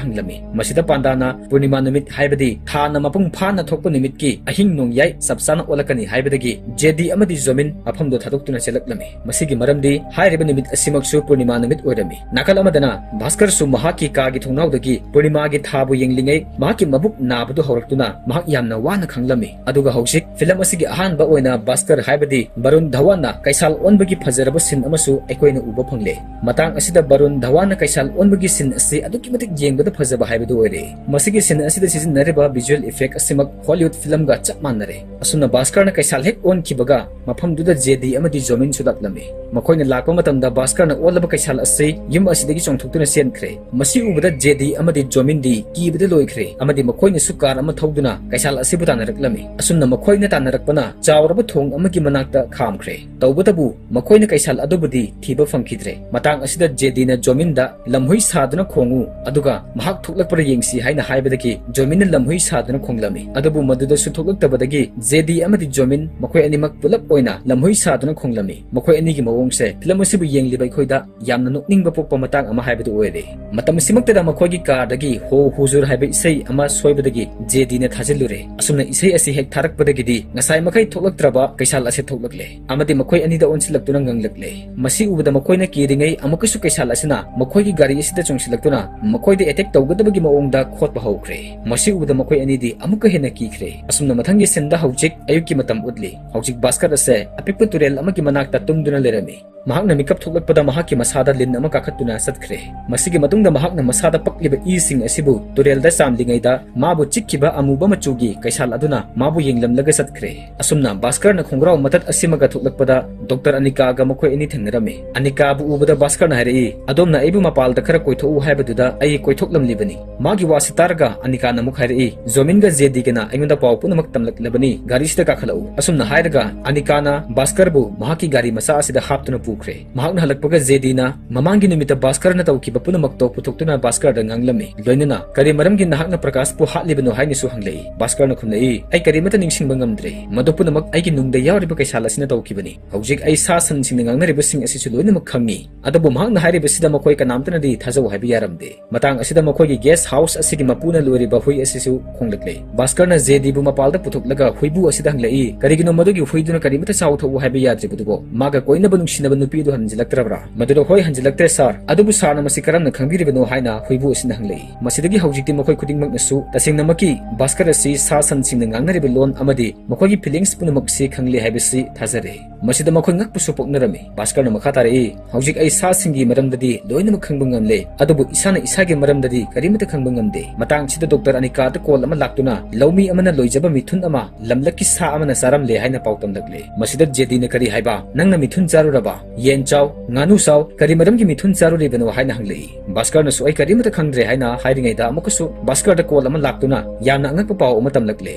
ꯍꯪꯂꯝꯃꯤ꯫ ꯃꯁꯤꯗ ꯄꯥꯟꯗꯥꯅ, "ꯄꯨꯔꯅꯤꯃꯥ ꯅꯨꯃꯤꯠ, ꯍꯥꯏꯕꯗꯤ ꯊꯥꯅ ꯃꯄꯨꯡ ꯐꯥꯅ ꯊꯣꯛꯄ ꯅꯨꯃꯤꯠꯀꯤ ꯑꯍꯤꯡ ꯅꯣꯡꯌꯥꯏ ꯆꯞ ꯆꯥꯅ ꯑꯣꯜꯂꯛꯀꯅꯤ" ꯍꯥꯏꯕꯗꯒꯤ ꯖꯦꯗꯤ ꯑꯃꯗꯤ ꯖꯣꯃꯤꯟ ꯃꯐꯝꯗꯨ ꯊꯥꯗꯣꯛꯇꯨꯅ ꯆꯦꯜꯂꯛꯂꯝꯃꯤ꯫ ꯃꯁꯤꯒꯤ ꯃꯔꯝꯗꯤ ꯍꯥꯏꯔꯤꯕ ꯅꯨꯃꯤꯠ ꯑꯁꯤꯃꯛꯁꯨ ꯄꯨꯔꯅꯤꯃꯥ ꯅꯨꯃꯤꯠ ꯑꯣꯏꯔꯝꯃꯤ꯫ ꯅꯥꯀꯜ ꯑꯃꯗꯅ ꯚꯥꯁꯀꯔꯁꯨ ꯃꯍꯥꯛꯀꯤ ꯀꯥꯒꯤ ꯊꯣꯡꯅꯥꯎꯗꯒꯤ ꯄꯨꯔꯅꯤꯃꯥꯒꯤ ꯊꯥꯕꯨ ꯌꯦꯡꯂꯤꯉꯩ ꯃꯍꯥꯛꯀꯤ ꯃꯕꯨꯛ ꯅꯥꯕꯗꯨ ꯍꯧꯔꯛꯇꯨꯅ ꯃꯍꯥꯛ ꯌꯥꯝꯅ ꯋꯥꯅ ꯈꯥꯡꯂꯝꯃꯤ꯫ ꯑꯗꯨꯒ ꯍꯧꯖꯤꯛ ꯐꯤꯂꯝ ꯑꯁꯤꯒꯤ ꯑꯍꯥꯟꯕ ꯑꯣꯏꯅ ꯚꯥꯁꯀꯔ, ꯍꯥꯏꯕꯗꯤ ꯕꯔꯨꯟ ꯙꯋꯟꯅ ꯀꯩꯁꯥꯜ ꯑꯣꯟꯕꯒꯤ ꯐꯖꯔꯕ ꯁꯤꯟ ꯑꯃ ꯑꯃꯁꯨ ꯑꯩꯈꯣꯏꯅ ꯎꯕ ꯐꯪꯂꯦ꯫ ꯃꯇꯥꯡ ꯑꯁꯤꯗ ꯕꯔꯨꯟ ꯙꯋꯥꯟꯅ ꯀꯩꯁꯥꯜ ꯑꯣꯟꯕꯒꯤ scene ꯑꯁꯤ ꯑꯗꯨꯛꯀꯤ ꯃꯇꯤꯛ ꯌꯦꯡꯕꯗ ꯐꯖꯕ ꯍꯥꯏꯕꯗꯨ ꯑꯣꯏꯔꯦ꯫ ꯃꯁꯤꯒꯤ scene ꯑꯁꯤꯗ ꯁꯤꯖꯤꯟꯅꯔꯤꯕ visual effect ꯑꯁꯤꯃꯛ Hollywood film ꯒ ꯆꯞ ꯃꯥꯟꯅꯔꯦ꯫ ꯑꯁꯨꯝꯅ ꯚꯥꯁꯀꯔꯅ ꯀꯩꯁꯥꯜ ꯍꯦꯛ ꯑꯣꯟꯈꯤꯕꯒ ꯃꯐꯝꯗꯨꯗ ꯖꯦꯗꯤ ꯑꯃꯗꯤ ꯖꯣꯃꯤꯟꯁꯨ ꯂꯥꯛꯂꯝꯃꯤ꯫ ꯃꯈꯣꯏꯅ ꯂꯥꯛꯄ ꯃꯇꯝꯗ ꯚꯥꯁꯀꯔꯅ ꯑꯣꯜꯂꯕ ꯀꯩꯁꯥꯜ ꯑꯁꯤ ꯌꯨꯝ ꯑꯁꯤꯗꯒꯤ ꯆꯣꯡꯊꯣꯛꯇꯨꯅ ꯆꯦꯟꯈ꯭ꯔꯦ꯫ ꯃꯁꯤ ꯎꯕꯗ ꯖꯦꯗꯤ ꯑꯃꯗꯤ ꯖꯣꯃꯤꯟꯗꯤ ꯀꯤꯕꯗ ꯂꯣꯏꯈ꯭ꯔꯦ ꯑꯃꯗꯤ ꯃꯈꯣꯏꯅꯁꯨ car ꯑꯃ ꯊꯧꯗꯨꯅ ꯀꯩꯁꯥꯜ ꯑꯁꯤꯕꯨ ꯇꯥꯟꯅꯔꯛꯂꯝꯃꯤ꯫ ꯑꯁꯨꯝꯅ ꯃꯈꯣꯏꯅ ꯇꯥꯟꯅꯔꯛꯄꯅ ꯆꯥꯎꯔꯕ ꯊꯣꯡ ꯑꯃꯒꯤ ꯃꯅꯥꯛꯇ ꯈꯥꯝꯈ꯭ꯔꯦ꯫ ꯇꯧꯕꯇꯕꯨ ꯃꯈꯣꯏꯅ ꯀꯩꯁꯥꯜ ꯑꯗꯨꯕꯨꯗꯤ ꯊꯤꯕ ꯐꯪꯈꯤꯗ꯭ꯔꯦ꯫ ꯃꯇꯥꯡ ꯑꯁꯤꯗ ꯖꯦꯗꯤꯅ ꯖꯣꯃꯤꯟꯗ "ꯂꯝꯍꯨꯏ ꯁꯥꯗꯨꯅ ꯈꯣꯡꯉꯨ, ꯑꯗꯨꯒ ꯃꯍꯥꯛ ꯊꯣꯛꯂꯛꯄ꯭ꯔꯥ ꯌꯦꯡꯁꯤ" ꯍꯥꯏꯅ ꯍꯥꯏꯕꯗꯒꯤ ꯖꯣꯃꯤꯟꯅ ꯂꯝꯍꯨꯏ ꯁꯥꯗꯨꯅ ꯈꯣꯡꯂꯝꯃꯤ꯫ ꯑꯗꯨꯕꯨ ꯃꯗꯨꯗꯁꯨ ꯊꯣꯛꯂꯛꯇꯕꯗꯒꯤ ꯖꯦꯗꯤ ꯑꯃꯗꯤ ꯖꯣꯃꯤꯟ ꯃꯈꯣꯏ ꯑꯅꯤꯃꯛ ꯄꯨꯂꯞ ꯑꯣꯏꯅ ꯂꯝꯍꯨꯏ ꯁꯥꯗꯨꯅ ꯈꯣꯡꯂꯝꯃꯤ꯫ ꯃꯈꯣꯏ ꯑꯅꯤꯒꯤ ꯃꯑꯣꯡꯁꯦ film ꯑꯁꯤꯕꯨ ꯌꯦꯡꯂꯤꯕ ꯑꯩꯈꯣꯏꯗ ꯌꯥꯝꯅ ꯅꯣꯛꯅꯤꯡꯕ ꯄꯣꯛꯄ ꯃꯇꯥꯡ ꯑꯃ ꯍꯥꯏꯕꯗꯨ ꯑꯣꯏꯔꯦ꯫ ꯃꯇꯝ ꯑꯁꯤꯃꯛꯇꯗ ꯃꯈꯣꯏꯒꯤ car ꯗꯒꯤ "ꯍꯣ ꯍꯨꯖꯨꯔ" ꯍꯥꯏꯕ ꯏꯁꯩ ꯑꯃ ꯁꯣꯏꯕꯗꯒꯤ ꯖꯦꯗꯤꯅ ꯊꯥꯖꯤꯜꯂꯨꯔꯦ꯫ ꯑꯁꯨꯝꯅ ꯏꯁꯩ ꯑꯁꯤ ꯍꯦꯛ ꯊꯥꯔꯛꯄꯗꯒꯤꯗꯤ ꯉꯁꯥꯏ ꯃꯈꯩ ꯊꯣꯛꯂꯛꯇ꯭ꯔꯕ ꯀꯩꯁꯥꯜ ꯑꯁꯤ ꯊꯣꯛꯂꯛꯂꯦ ꯑꯃꯗꯤ ꯃꯈꯣꯏ ꯑꯅꯤꯗ ꯑꯣꯟꯁꯤꯜꯂꯛꯇꯨꯅ ꯉꯪꯂꯛꯂꯦ꯫ ꯃꯁꯤ ꯎꯕꯗ ꯃꯈꯣꯏꯅ ꯀꯤꯔꯤꯉꯩ ꯑꯃꯨꯛꯀꯁꯨ ꯀꯩꯁꯥꯜ ꯑꯁꯤꯅ ꯃꯈꯣꯏꯒꯤ ꯒꯥꯔꯤ ꯑꯁꯤꯗ ꯆꯣꯡꯁꯤꯜꯂꯛꯇꯨꯅ ꯃꯈꯣꯏꯗ attack ꯇꯧꯒꯗꯕꯒꯤ ꯃꯑꯣꯡꯗ ꯈꯣꯠꯄ ꯍꯧꯈ꯭ꯔꯦ꯫ ꯃꯁꯤ ꯎꯕꯗ ꯃꯈꯣꯏ ꯑꯅꯤꯗꯤ ꯑꯃꯨꯛꯀ ꯍꯦꯟꯅ ꯀꯤꯈ꯭ꯔꯦ꯫ ꯑꯁꯨꯝꯅ ꯃꯊꯪꯒꯤ scene ꯗ ꯍꯧꯖꯤꯛ ꯑꯌꯨꯛꯀꯤ ꯃꯇꯝ ꯎꯠꯂꯤ꯫ ꯍꯧꯖꯤꯛ ꯚꯥꯁꯀꯔ ꯑꯁꯦ ꯑꯄꯤꯛꯄ ꯇꯨꯔꯦꯜ ꯑꯃꯒꯤ ꯃꯅꯥꯛꯇ ꯇꯨꯝꯗꯨꯅ ꯂꯩꯔꯝꯃꯤ꯫ ꯃꯍꯥꯛꯅ ꯃꯤꯀꯞ ꯊꯣꯛꯂꯛꯄꯗ ꯃꯍꯥꯛꯀꯤ ꯃꯁꯥꯗ ꯂꯤꯟ ꯑꯃ ꯀꯥꯈꯠꯇꯨꯅ ꯆꯠꯈ꯭ꯔꯦ꯫ ꯃꯁꯤꯒꯤ ꯃꯇꯨꯡꯗ ꯃꯍꯥꯛꯅ ꯃꯁꯥꯗ ꯄꯛꯂꯤꯕ ꯏꯁꯤꯡ ꯑꯁꯤꯕꯨ ꯇꯨꯔꯦꯜꯗ ꯆꯥꯝꯂꯤꯉꯩꯗ ꯃꯥꯕꯨ ꯆꯤꯛꯈꯤꯕ ꯑꯃꯨꯕ ꯃꯆꯨꯒꯤ ꯀꯩꯁꯥꯜ ꯑꯗꯨꯅ ꯃꯥꯕꯨ ꯌꯦꯡꯂꯝꯂꯒ ꯆꯠꯈ꯭ꯔꯦ꯫ ꯑꯁꯨꯝꯅ ꯚꯥꯁꯀꯔꯅ ꯈꯣꯡꯒ꯭ꯔꯥꯎ ꯃꯇꯠ ꯑꯁꯤꯃꯒ ꯊꯣꯛꯂꯛꯄꯗ ꯗꯣꯛꯇꯔ ꯑꯅꯤꯀꯥꯒ ꯃꯈꯣꯏ ꯑꯅꯤ ꯊꯦꯡꯅꯔꯝꯃꯤ꯫ ꯑꯅꯤꯀꯥꯕꯨ ꯎꯕꯗ ꯚꯥꯁꯀꯔꯅ ꯍꯥꯏꯔꯛꯏ, "ꯑꯗꯣꯝꯅ ꯑꯩꯕꯨ ꯃꯄꯥꯜꯗ ꯈꯔ ꯀꯣꯏꯊꯣꯛꯎ ꯍꯥꯏꯕꯗꯨꯗ ꯑꯩ ꯀꯣꯏꯊꯣꯛꯂꯝꯂꯤꯕꯅꯤ"꯫ ꯃꯥꯒꯤ ꯋꯥꯁꯤ ꯇꯥꯔꯒ ꯑꯅꯤꯀꯥꯅ ꯑꯃꯨꯛ ꯍꯥꯏꯔꯛꯏ, "ꯖꯣꯃꯤꯟꯒ ꯖꯦꯗꯤꯒꯅ ꯑꯩꯉꯣꯟꯗ ꯄꯥꯎ ꯄꯨꯝꯅꯃꯛ ꯇꯝꯂꯛꯂꯕꯅꯤ, ꯒꯥꯔꯤꯁꯤꯗ ꯀꯥꯈꯠꯂꯛꯎ"꯫ ꯑꯁꯨꯝꯅ ꯍꯥꯏꯔꯒ ꯑꯅꯤꯀꯥꯅ ꯚꯥꯁꯀꯔꯕꯨ ꯃꯍꯥꯛꯀꯤ ꯒꯥꯔꯤ ꯃꯆꯥ ꯑꯁꯤꯗ ꯍꯥꯞꯇꯨꯅ ꯄꯨꯈ꯭ꯔꯦ꯫ ꯃꯍꯥꯛꯅ ꯍꯜꯂꯛꯄꯒ ꯖꯦꯗꯤꯅ ꯃꯃꯥꯡꯒꯤ ꯅꯨꯃꯤꯠꯇ ꯚꯥꯁꯀꯔꯅ ꯇꯧꯈꯤꯕ ꯄꯨꯝꯅꯃꯛꯇꯣ ꯄꯨꯊꯣꯛꯇꯨꯅ ꯚꯥꯁꯀꯔꯗ ꯉꯥꯡꯂꯝꯃꯤ꯫ ꯂꯣꯏꯅꯅ, "ꯀꯔꯤ ꯃꯔꯝꯒꯤ ꯅꯍꯥꯛꯅ ꯄ꯭ꯔꯀꯥꯁꯄꯨ ꯍꯥꯠꯂꯤꯕꯅꯣ?" ꯍꯥꯏꯅꯁꯨ ꯍꯪꯂꯛꯏ꯫ ꯚꯥꯁꯀꯔꯅ ꯈꯨꯝꯂꯛꯏ, "ꯑꯩ ꯀꯔꯤꯃꯠꯇ ꯅꯤꯡꯁꯤꯡꯕ ꯉꯝꯗ꯭ꯔꯦ꯫ ꯃꯗꯨ ꯄꯨꯝꯅꯃꯛ ꯑꯩꯒꯤ ꯅꯨꯡꯗ ꯌꯥꯎꯔꯤꯕ ꯀꯩꯁꯥꯜ ꯑꯁꯤꯅ ꯇꯧꯈꯤꯕꯅꯤ꯫ ꯍꯧꯖꯤꯛ ꯑꯩ ꯁꯥ ꯁꯟꯁꯤꯡꯅ ꯉꯥꯡꯅꯔꯤꯕꯁꯤꯡ ꯑꯁꯤꯁꯨ ꯂꯣꯏꯅꯃꯛ ꯈꯪꯏ꯫ ꯑꯗꯨꯕꯨ ꯃꯍꯥꯛꯅ ꯍꯥꯏꯔꯤꯕꯁꯤꯗ ꯃꯈꯣꯏ ꯀꯅꯥꯝꯇꯅꯗꯤ ꯊꯥꯖꯧ ꯍꯥꯏꯕ ꯌꯥꯔꯝꯗꯦ"꯫ ꯃꯇꯥꯡ ꯑꯁꯤꯗ ꯃꯈꯣꯏꯒꯤ guest house ꯑꯁꯤꯒꯤ ꯃꯄꯨꯅ ꯂꯣꯏꯔꯤꯕ ꯍꯨꯏ ꯑꯁꯤꯁꯨ ꯈꯣꯡꯂꯛꯂꯦ꯫ ꯚꯥꯁꯀꯔꯅ ꯖꯦꯗꯤꯕꯨ ꯃꯄꯥꯜꯗ ꯄꯨꯊꯣꯛꯂꯒ ꯍꯨꯏꯕꯨ ꯑꯁꯤꯗ ꯍꯪꯂꯛꯏ, "ꯀꯔꯤꯒꯤꯅꯣ ꯃꯗꯨꯒꯤ ꯍꯨꯏꯗꯨꯅ ꯀꯔꯤꯃꯠꯇ ꯆꯥꯎ ꯊꯛꯎ ꯍꯥꯏꯕ ꯌꯥꯗ꯭ꯔꯤꯕꯗꯨꯕꯣ? ꯃꯥꯒ ꯀꯣꯏꯅꯕ ꯅꯨꯡꯁꯤꯅꯕ ꯅꯨꯄꯤ ꯑꯗꯨ ꯍꯟꯖꯤꯜꯂꯛꯇ꯭ꯔꯕ꯭ꯔꯥ?" ꯃꯗꯨꯗ, "ꯍꯣꯏ, ꯍꯟꯖꯤꯜꯂꯛꯇ꯭ꯔꯦ, ꯁꯥꯔ꯫ ꯑꯗꯨꯕꯨ ꯁꯥꯔꯅ ꯃꯁꯤ ꯀꯔꯝꯅ ꯈꯪꯕꯤꯔꯤꯕꯅꯣ?" ꯍꯥꯏꯅ ꯍꯨꯏꯕꯨ ꯑꯁꯤꯅ ꯍꯪꯂꯛꯏ꯫ ꯃꯁꯤꯗꯒꯤ ꯍꯧꯖꯤꯛꯇꯤ ꯃꯈꯣꯏ ꯈꯨꯗꯤꯡꯃꯛꯅꯁꯨ ꯇꯁꯦꯡꯅꯃꯛꯀꯤ ꯚꯥꯁꯀꯔ ꯑꯁꯤ ꯁꯥ ꯁꯟꯁꯤꯡꯅ ꯉꯥꯡꯅꯔꯤꯕ ꯂꯣꯟ ꯑꯃꯗꯤ ꯃꯈꯣꯏꯒꯤ feelings ꯄꯨꯝꯅꯃꯛꯁꯤ ꯈꯪꯂꯦ ꯍꯥꯏꯕꯁꯤ ꯊꯥꯖꯔꯦ꯫ ꯃꯁꯤꯗ ꯃꯈꯣꯏ ꯉꯛꯄꯁꯨ ꯄꯣꯛꯅꯔꯝꯃꯤ꯫ ꯚꯥꯁꯀꯔ ꯚꯥꯁꯀꯔꯅ ꯃꯈꯥ ꯇꯥꯔꯛꯏ, "ꯍꯧꯖꯤꯛ ꯑꯩ ꯁꯥꯁꯤꯡꯒꯤ ꯃꯔꯝꯗꯗꯤ ꯂꯣꯏꯅꯃꯛ ꯈꯪꯕ ꯉꯝꯂꯦ, ꯑꯗꯨꯕꯨ ꯏꯁꯥꯅ ꯏꯁꯥꯒꯤ ꯃꯔꯝꯗꯗꯤ ꯀꯔꯤꯃꯠꯇ ꯈꯪꯕ ꯉꯝꯗꯦ꯫ ꯃꯇꯥꯡꯁꯤꯗ ꯗꯣꯛꯇꯔ ꯑꯅꯤꯀꯥꯗ ꯀꯣꯜ ꯑꯃ ꯂꯥꯛꯇꯨꯅ ꯂꯧꯃꯤ ꯑꯃꯅ ꯂꯣꯏꯖꯕ ꯃꯤꯊꯨꯟ ꯑꯃ ꯂꯝꯂꯛꯀꯤ ꯁꯥ ꯑꯃꯅ ꯆꯥꯔꯝꯂꯦ ꯍꯥꯏꯅ ꯄꯥꯎ ꯇꯝꯂꯛꯂꯦ꯫ ꯃꯁꯤꯗ ꯖꯦꯗꯤꯅ ꯀꯔꯤ ꯍꯥꯏꯕ? ꯅꯪꯅ ꯃꯤꯊꯨꯟ ꯆꯥꯔꯨꯔꯕ? ꯌꯦꯟ ꯆꯥꯎ, ꯉꯥꯅꯨ ꯆꯥꯎ, ꯀꯔꯤ ꯃꯔꯝꯒꯤ ꯃꯤꯊꯨꯟ ꯆꯥꯔꯨꯔꯤꯕꯅꯣ?" ꯍꯥꯏꯅ ꯍꯪꯂꯛꯏ꯫ ꯚꯥꯁꯀꯔꯅꯁꯨ "ꯑꯩ ꯀꯔꯤꯃꯠꯇ ꯈꯪꯗ꯭ꯔꯦ" ꯍꯥꯏꯅ ꯍꯥꯏꯔꯤꯉꯩꯗ ꯑꯃꯨꯛꯀꯁꯨ ꯚꯥꯁꯀꯔꯗ ꯀꯣꯜ ꯑꯃ ꯂꯥꯛꯇꯨꯅ ꯌꯥꯝꯅ ꯑꯉꯛꯄ ꯄꯥꯎ ꯑꯃ ꯇꯝꯂꯛꯂꯦ꯫